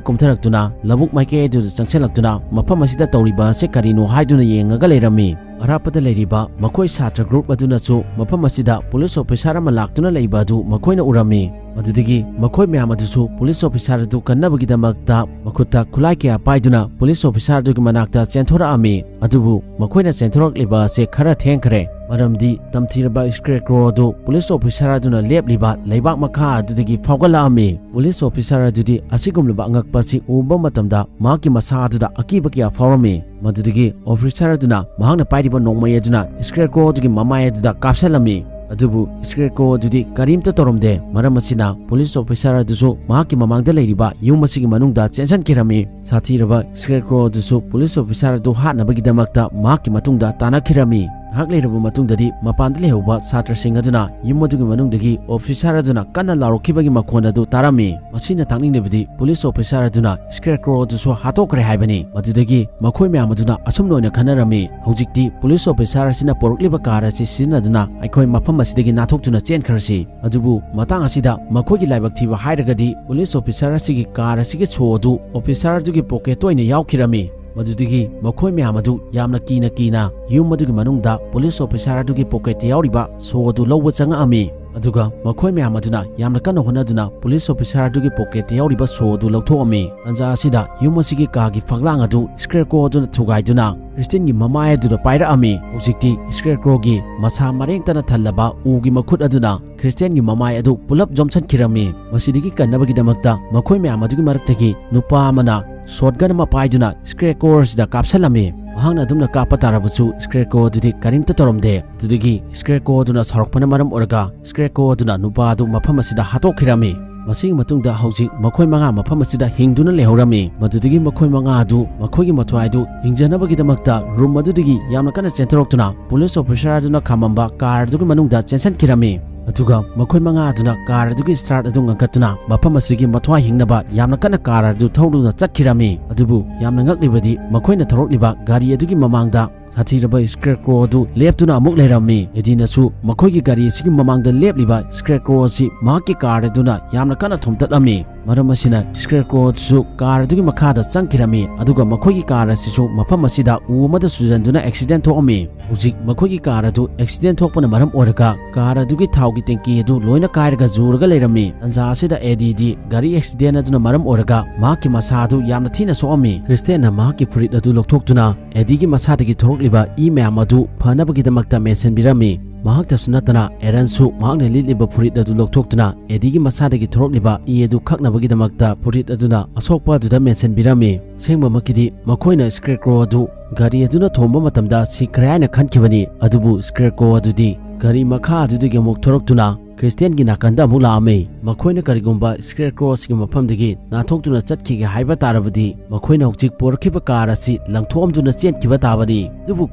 ꯀꯨꯝꯊꯔꯛꯇꯨꯅ ꯂꯧꯕꯨꯛ ꯃꯥꯏꯀꯩ ꯑꯗꯨꯗ ꯆꯪꯁꯤꯜꯂꯛꯇꯨꯅ ꯃꯐꯝ ꯑꯁꯤꯗ ꯇꯧꯔꯤꯕ ꯑꯁꯤ ꯀꯔꯤꯅꯣ ꯍꯥꯏꯗꯨꯅ ꯌꯦꯡꯉꯒ ꯂꯩꯔꯝꯃꯤ꯫ ꯑꯔꯥꯞꯄꯗ ꯂꯩꯔꯤꯕ ꯃꯈꯣꯏ ꯁꯥꯇ꯭ꯔ ꯒ꯭ꯔꯨꯞ ꯑꯗꯨꯅꯁꯨ ꯃꯐꯝ ꯑꯁꯤꯗ ꯄꯨꯂꯤꯁ ꯑꯣꯐꯤꯁꯥꯔ ꯑꯃ ꯂꯥꯛꯇꯨꯅ ꯂꯩꯕ ꯑꯗꯨ ꯃꯈꯣꯏꯅ ꯎꯔꯝꯃꯤ꯫ ꯃꯗꯨꯗꯒꯤ ꯃꯈꯣꯏ ꯃꯌꯥꯝ ꯑꯗꯨꯁꯨ ꯄꯨꯂꯤꯁ ꯑꯣꯐꯤꯁꯥꯔ ꯑꯗꯨ ꯀꯟꯅꯕꯒꯤꯗꯃꯛꯇ ꯃꯈꯨꯠꯇ ꯈꯨꯠꯂꯥꯏ ꯀꯌꯥ ꯄꯥꯏꯗꯨꯅ ꯄꯨꯂꯤꯁ ꯑꯣꯐꯤꯁꯥꯔ ꯑꯗꯨꯒꯤ ꯃꯅꯥꯛꯇ ꯆꯦꯟꯊꯣꯔꯛꯑꯝꯃꯤ꯫ ꯑꯗꯨꯕꯨ ꯃꯈꯣꯏꯅ ꯆꯦꯟꯊꯣꯔꯛꯂꯤꯕ ꯑꯁꯤ ꯈꯔ ꯊꯦꯡꯈ꯭ꯔꯦ, ꯃꯔꯝꯗꯤ ꯇꯝꯊꯤꯔꯕ ꯁ꯭ꯀꯦꯔꯀ꯭ꯔꯣ ꯑꯗꯨ ꯄꯨꯂꯤꯁ ꯑꯣꯐꯤꯁꯥꯔ ꯑꯗꯨꯅ ꯂꯦꯞꯂꯤꯕ ꯂꯩꯕꯥꯛ ꯃꯈꯥ ꯑꯗꯨꯗꯒꯤ ꯐꯥꯎꯒꯠꯂꯛꯑꯝꯃꯤ꯫ ꯄꯨꯂꯤꯁ ꯑꯣꯐꯤꯁꯥꯔ ꯑꯗꯨꯗꯤ ꯑꯁꯤꯒꯨꯝꯂꯕ ꯑꯉꯛꯄ ꯑꯁꯤ ꯎꯕ ꯃꯇꯝꯗ ꯃꯍꯥꯛꯀꯤ ꯃꯁꯥ ꯑꯗꯨꯗ ꯑꯀꯤꯕ ꯀꯌꯥ ꯐꯥꯎꯔꯝꯃꯤ꯫ ꯃꯗꯨꯗꯒꯤ ꯑꯣꯐꯤꯁꯥꯔ ꯑꯗꯨꯅ ꯃꯍꯥꯛꯅ ꯄꯥꯏꯔꯤꯕ ꯅꯣꯡꯃꯩ ꯑꯗꯨꯅ ꯁ꯭ꯀꯦꯔꯀ꯭ꯔꯣ ꯑꯗꯨꯒꯤ ꯃꯃꯥꯏ ꯑꯗꯨꯗ ꯀꯥꯞꯁꯤꯜꯂꯝꯃꯤ꯫ ꯑꯗꯨꯕꯨ ꯁ꯭ꯀꯦꯔꯀ꯭ꯔꯣ ꯑꯗꯨꯗꯤ ꯀꯔꯤꯝꯇ ꯇꯧꯔꯝꯗꯦ꯫ ꯃꯔꯝ ꯑꯁꯤꯅ ꯄꯨꯂꯤꯁ ꯑꯣꯐꯤꯁꯥꯔ ꯑꯗꯨꯁꯨ ꯃꯍꯥꯛꯀꯤ ꯃꯃꯥꯡꯗ ꯂꯩꯔꯤꯕ ꯌꯨꯝ ꯑꯁꯤꯒꯤ ꯃꯅꯨꯡꯗ ꯆꯦꯟꯁꯤꯟꯈꯤꯔꯝꯃꯤ꯫ ꯁꯥꯊꯤꯔꯕ ꯁ꯭ꯀꯦꯔꯀ꯭ꯔꯣ ꯑꯗꯨꯁꯨ ꯄꯨꯂꯤꯁ ꯑꯣꯐꯤꯁꯥꯔ ꯑꯗꯨ ꯍꯥꯠꯅꯕꯒꯤꯗꯃꯛꯇ ꯃꯍꯥꯛꯀꯤ ꯃꯇꯨꯡꯗ ꯇꯥꯟꯅꯈꯤꯔꯝꯃꯤ꯫ ꯉꯥꯏꯍꯥꯛ ꯂꯩꯔꯕ ꯃꯇꯨꯡꯗꯗꯤ ꯃꯄꯥꯟꯗ ꯂꯩꯍꯧꯕ ꯁꯥꯇ꯭ꯔꯁꯤꯡ ꯑꯗꯨꯅ ꯌꯨꯝ ꯑꯗꯨꯒꯤ ꯃꯅꯨꯡꯗꯒꯤ ꯑꯣꯐꯤꯁꯥꯔ ꯑꯗꯨꯅ ꯀꯟꯅ ꯂꯥꯎꯔꯛꯈꯤꯕꯒꯤ ꯃꯈꯣꯟ ꯑꯗꯨ ꯇꯥꯔꯝꯃꯤ꯫ ꯃꯁꯤꯅ ꯇꯥꯛꯅꯤꯡꯂꯤꯕꯗꯤ ꯄꯨꯂꯤꯁ ꯑꯣꯐꯤꯁꯥꯔ ꯑꯗꯨꯅ ꯁ꯭ꯀꯦꯔꯀ꯭ꯔꯣ ꯑꯗꯨꯁꯨ ꯍꯥꯠꯇꯣꯛꯈ꯭ꯔꯦ ꯍꯥꯏꯕꯅꯤ꯫ ꯃꯗꯨꯗꯒꯤ ꯃꯈꯣꯏ ꯃꯌꯥꯝ ꯑꯗꯨꯅ ꯑꯁꯨꯝꯅ ꯑꯣꯏꯅ ꯈꯟꯅꯔꯝꯃꯤ, "ꯍꯧꯖꯤꯛꯇꯤ ꯄꯨꯂꯤꯁ ꯑꯣꯐꯤꯁꯥꯔ ꯑꯁꯤꯅ ꯄꯨꯔꯛꯂꯤꯕ ꯀꯥꯔ ꯑꯁꯤ ꯁꯤꯖꯤꯟꯅꯗꯨꯅ ꯑꯩꯈꯣꯏ ꯃꯐꯝ ꯑꯁꯤꯗꯒꯤ ꯅꯥꯟꯊꯣꯛꯇꯨꯅ ꯆꯦꯟꯈ꯭ꯔꯁꯤ"꯫ ꯑꯗꯨꯕꯨ ꯃꯇꯥꯡ ꯑꯁꯤꯗ ꯃꯈꯣꯏꯒꯤ ꯂꯥꯏꯕꯛ ꯊꯤꯕ ꯍꯥꯏꯔꯒꯗꯤ ꯄꯨꯂꯤꯁ ꯑꯣꯐꯤꯁꯥꯔ ꯑꯁꯤꯒꯤ ꯀꯥꯔ ꯑꯁꯤꯒꯤ ꯁꯣ ꯑꯗꯨ ꯑꯣꯐꯤꯁꯥꯔ ꯑꯗꯨꯒꯤ ꯄꯣꯀꯦꯠꯇ ꯑꯣꯏꯅ ꯌꯥꯎꯈꯤꯔꯝꯃꯤ꯫ ꯃꯗꯨꯗꯒꯤ ꯃꯈꯣꯏ ꯃꯌꯥꯝ ꯑꯗꯨ ꯌꯥꯝꯅ ꯀꯤꯅ ꯀꯤꯅ ꯌꯨꯝ ꯑꯗꯨꯒꯤ ꯃꯅꯨꯡꯗ ꯄꯨꯂꯤꯁ ꯑꯣꯐꯤꯁꯥꯔ ꯑꯗꯨꯒꯤ ꯄꯣꯀꯦꯠꯇ ꯌꯥꯎꯔꯤꯕ ꯁꯣ ꯑꯗꯨ ꯂꯧꯕ ꯆꯪꯉꯛꯑꯝꯃꯤ꯫ ꯑꯗꯨꯒ ꯃꯈꯣꯏ ꯃꯌꯥꯝ ꯑꯗꯨꯅ ꯌꯥꯝꯅ ꯀꯟꯅ ꯍꯣꯠꯅꯗꯨꯅ ꯄꯨꯂꯤꯁ ꯑꯣꯐꯤꯁꯥꯔ ꯑꯗꯨꯒꯤ ꯄꯣꯀꯦꯠꯇ ꯌꯥꯎꯔꯤꯕ ꯁꯣ ꯑꯗꯨ ꯂꯧꯊꯣꯛꯑꯝꯃꯤ꯫ ꯇꯥꯟꯖꯥ ꯑꯁꯤꯗ ꯌꯨꯝ ꯑꯁꯤꯒꯤ ꯀꯥꯒꯤ ꯐꯛꯂꯥꯡ ꯑꯗꯨ ꯁ꯭ꯀꯦꯔꯀ꯭ꯔꯣ ꯑꯗꯨꯅ ꯊꯨꯒꯥꯏꯗꯨꯅ ꯀ꯭ꯔꯤꯁꯇꯤꯟꯒꯤ ꯃꯃꯥꯏ ꯑꯗꯨꯗ ꯄꯥꯏꯔꯛꯑꯝꯃꯤ꯫ ꯍꯧꯖꯤꯛꯇꯤ ꯁ꯭ꯀꯦꯔꯀ꯭ꯔꯣꯒꯤ ꯃꯁꯥ ꯃꯔꯦꯡꯇꯅ ꯊꯜꯂꯕ ꯎꯒꯤ ꯃꯈꯨꯠ ꯑꯗꯨꯅ ꯀ꯭ꯔꯤꯁꯇꯤꯌꯥꯟꯒꯤ ꯃꯃꯥꯏ ꯑꯗꯨ ꯄꯨꯂꯞ ꯌꯣꯝꯁꯤꯟꯈꯤꯔꯝꯃꯤ꯫ ꯃꯁꯤꯗꯒꯤ ꯀꯟꯅꯕꯒꯤꯗꯃꯛꯇ ꯃꯈꯣꯏ ꯃꯌꯥꯝ ꯑꯗꯨꯒꯤ ꯃꯔꯛꯇꯒꯤ ꯅꯨꯄꯥ ꯑꯃꯅ ꯁꯣꯠꯒꯟ ꯑꯃ ꯄꯥꯏꯗꯨꯅ ꯁ꯭ꯀꯦꯔꯀ꯭ꯔꯣ ꯑꯁꯤꯗ ꯀꯥꯞꯁꯤꯜꯂꯝꯃꯤ꯫ ꯃꯍꯥꯛꯅ ꯑꯗꯨꯝꯅ ꯀꯥꯞꯄ ꯇꯥꯔꯕꯁꯨ ꯁ꯭ꯀꯦꯔꯀ꯭ꯔꯣ ꯑꯗꯨꯗꯤ ꯀꯔꯤꯝꯇ ꯇꯧꯔꯝꯗꯦ꯫ ꯑꯗꯨꯗꯒꯤ ꯁ꯭ꯀꯦꯔꯀ꯭ꯔꯣ ꯑꯗꯨꯅ ꯁꯥꯎꯔꯛꯄꯅ ꯃꯔꯝ ꯑꯣꯏꯔꯒ ꯁ꯭ꯀꯦꯔꯀ꯭ꯔꯣ ꯑꯗꯨꯅ ꯅꯨꯄꯥ ꯑꯗꯨ ꯃꯐꯝ ꯑꯁꯤꯗ ꯍꯥꯠꯇꯣꯛꯈꯤꯔꯝꯃꯤ꯫ ꯃꯁꯤꯒꯤ ꯃꯇꯨꯡꯗ ꯍꯧꯖꯤꯛ ꯃꯈꯣꯏ ꯃꯉꯥ ꯃꯐꯝ ꯑꯁꯤꯗ ꯍꯤꯡꯗꯨꯅ ꯂꯩꯍꯧꯔꯝꯃꯤ꯫ ꯃꯗꯨꯗꯒꯤ ꯃꯈꯣꯏ ꯃꯉꯥ ꯑꯗꯨ ꯃꯈꯣꯏꯒꯤ ꯃꯊ꯭ꯋꯥꯏ ꯑꯗꯨ ꯍꯤꯡꯖꯅꯕꯒꯤꯗꯃꯛꯇ ꯔꯨꯝ ꯑꯗꯨꯗꯒꯤ ꯌꯥꯝꯅ ꯀꯟꯅ ꯆꯦꯟꯊꯣꯔꯛꯇꯨꯅ ꯄꯨꯂꯤꯁ ꯑꯣꯐꯤꯁꯥꯔ ꯑꯗꯨꯅ ꯈꯥꯝꯃꯝꯕ ꯀꯥꯔ ꯑꯗꯨꯒꯤ ꯃꯅꯨꯡꯗ ꯆꯦꯟꯁꯤꯟꯈꯤꯔꯝꯃꯤ꯫ ꯑꯗꯨꯒ ꯃꯈꯣꯏ ꯃꯉꯥ ꯑꯗꯨꯅ ꯀꯥꯔ ꯑꯗꯨꯒꯤ ꯁ꯭ꯇꯥꯔꯠ ꯑꯗꯨ ꯉꯟꯈꯠꯇꯨꯅ ꯃꯐꯝ ꯑꯁꯤꯒꯤ ꯃꯊ꯭ꯋꯥꯏ ꯍꯤꯡꯅꯕ ꯌꯥꯝꯅ ꯀꯟꯅ ꯀꯥꯔ ꯑꯗꯨ ꯊꯧꯗꯨꯅ ꯆꯠꯈꯤꯔꯝꯃꯤ꯫ ꯑꯗꯨꯕꯨ ꯌꯥꯝꯅ ꯉꯛꯂꯤꯕꯗꯤ ꯃꯈꯣꯏꯅ ꯊꯧꯔꯛꯂꯤꯕ ꯒꯥꯔꯤ ꯑꯗꯨꯒꯤ ꯃꯃꯥꯡꯗ ꯁꯥꯊꯤꯔꯕ ꯁ꯭ꯀꯦꯔꯀ꯭ꯔꯣ ꯑꯗꯨ ꯂꯦꯞꯇꯨꯅ ꯑꯃꯨꯛ ꯂꯩꯔꯝꯃꯤ꯫ ꯑꯦꯗꯤꯅꯁꯨ ꯃꯈꯣꯏꯒꯤ ꯒꯥꯔꯤ ꯑꯁꯤꯒꯤ ꯃꯃꯥꯡꯗ ꯂꯦꯞꯂꯤꯕ ꯁ꯭ꯀꯦꯔꯀ꯭ꯔꯣ ꯑꯁꯤ ꯃꯍꯥꯛꯀꯤ ꯀꯥꯔ ꯑꯗꯨꯅ ꯌꯥꯝꯅ ꯀꯟꯅ ꯊꯣꯝꯇꯠꯂꯝꯃꯤ꯫ ꯃꯔꯝ ꯑꯁꯤꯅ ꯁ꯭ꯀꯦꯔꯀ꯭ꯔꯣ ꯑꯗꯨꯁꯨ ꯀꯥꯔ ꯑꯗꯨꯒꯤ ꯃꯈꯥꯗ ꯆꯪꯈꯤꯔꯝꯃꯤ, ꯑꯗꯨꯒ ꯃꯈꯣꯏꯒꯤ ꯀꯥꯔ ꯑꯁꯤꯁꯨ ꯃꯐꯝ ꯑꯁꯤꯗ ꯎ ꯑꯃꯗ ꯁꯨꯖꯟꯗꯨꯅ ꯑꯦꯛꯁꯤꯗꯦꯟ ꯊꯣꯛꯑꯝꯃꯤ꯫ ꯍꯧꯖꯤꯛ ꯃꯈꯣꯏꯒꯤ ꯀꯥꯔ ꯑꯗꯨ ꯑꯦꯛꯁꯤꯗꯦꯟ ꯊꯣꯛꯄꯅ ꯃꯔꯝ ꯑꯣꯏꯔꯒ ꯀꯥꯔ ꯑꯗꯨꯒꯤ ꯊꯥꯎꯒꯤ ꯇꯦꯡꯀꯤ ꯑꯗꯨ ꯂꯣꯏꯅ ꯀꯥꯏꯔꯒ ꯖꯨꯔꯒ ꯂꯩꯔꯝꯃꯤ꯫ ꯇꯟꯖꯥ ꯑꯁꯤꯗ ꯑꯦꯗꯤꯗꯤ ꯒꯥꯔꯤ ꯑꯦꯛꯁꯤꯗꯦꯟ ꯑꯗꯨꯅ ꯃꯔꯝ ꯑꯣꯏꯔꯒ ꯃꯍꯥꯛꯀꯤ ꯃꯁꯥ ꯑꯗꯨ ꯌꯥꯝꯅ ꯊꯤꯅ ꯁꯣꯛꯑꯝꯃꯤ꯫ ꯀ꯭ꯔꯤꯁꯇꯦꯟꯅ ꯃꯍꯥꯛꯀꯤ ꯐꯨꯔꯤꯠ ꯑꯗꯨ ꯂꯧꯊꯣꯛꯇꯨꯅ ꯑꯦꯗꯤꯒꯤ ꯃꯁꯥꯗꯒꯤ ꯊꯣꯔꯛꯂꯤꯕ ꯏ ꯃꯌꯥꯝ ꯑꯗꯨ ꯐꯅꯕꯒꯤꯗꯃꯛꯇ ꯃꯦꯟꯁꯤꯟꯕꯤꯔꯝꯃꯤ꯫ ꯃꯍꯥꯛꯇꯁꯨ ꯅꯠꯇꯅ ꯑꯦꯔꯟꯁꯨ ꯃꯍꯥꯛꯅ ꯂꯤꯠꯂꯤꯕ ꯐꯨꯔꯤꯠ ꯑꯗꯨ ꯂꯧꯊꯣꯛꯇꯨꯅ ꯑꯦꯗꯤꯒꯤ ꯃꯁꯥꯗꯒꯤ ꯊꯣꯔꯛꯂꯤꯕ ꯏ ꯑꯗꯨ ꯈꯛꯅꯕꯒꯤꯗꯃꯛꯇ ꯐꯨꯔꯤꯠ ꯑꯗꯨꯅ ꯑꯁꯣꯛꯄ ꯑꯗꯨꯗ ꯃꯦꯟꯁꯤꯟꯕꯤꯔꯝꯃꯤ꯫ ꯑꯁꯦꯡꯕꯃꯛꯀꯤꯗꯤ ꯃꯈꯣꯏꯅ ꯁ꯭ꯀꯦꯔꯀ꯭ꯔꯣ ꯑꯗꯨ ꯒꯥꯔꯤ ꯑꯗꯨꯅ ꯊꯣꯝꯕ ꯃꯇꯝꯗ ꯁꯤꯈ꯭ꯔꯦ ꯍꯥꯏꯅ ꯈꯟꯈꯤꯕꯅꯤ, ꯑꯗꯨꯕꯨ ꯁ꯭ꯀꯦꯔꯀ꯭ꯔꯣ ꯑꯗꯨꯗꯤ ꯒꯥꯔꯤ ꯃꯈꯥ ꯑꯗꯨꯗꯒꯤ ꯑꯃꯨꯛ ꯊꯣꯔꯛꯇꯨꯅ ꯀ꯭ꯔꯤꯁꯇꯦꯟꯒꯤ ꯅꯥꯀꯟꯗ ꯑꯃꯨꯛ ꯂꯥꯛꯑꯝꯃꯤ꯫ ꯃꯈꯣꯏꯅ ꯀꯔꯤꯒꯨꯝꯕ ꯁ꯭ꯀꯦꯔꯀ꯭ꯔꯣ ꯑꯁꯤꯒꯤ ꯃꯐꯝꯗꯒꯤ ꯅꯥꯟꯊꯣꯛꯇꯨꯅ ꯆꯠꯈꯤꯒꯦ ꯍꯥꯏꯕ ꯇꯥꯔꯕꯗꯤ ꯃꯈꯣꯏꯅ ꯍꯧꯖꯤꯛ ꯄꯣꯔꯛꯈꯤꯕ ꯀꯥꯔ ꯑꯁꯤ ꯂꯪꯊꯣꯛꯑꯝꯗꯨꯅ ꯆꯦꯟꯈꯤꯕ ꯇꯥꯕꯅꯤ꯫ ꯑꯗꯨꯕꯨ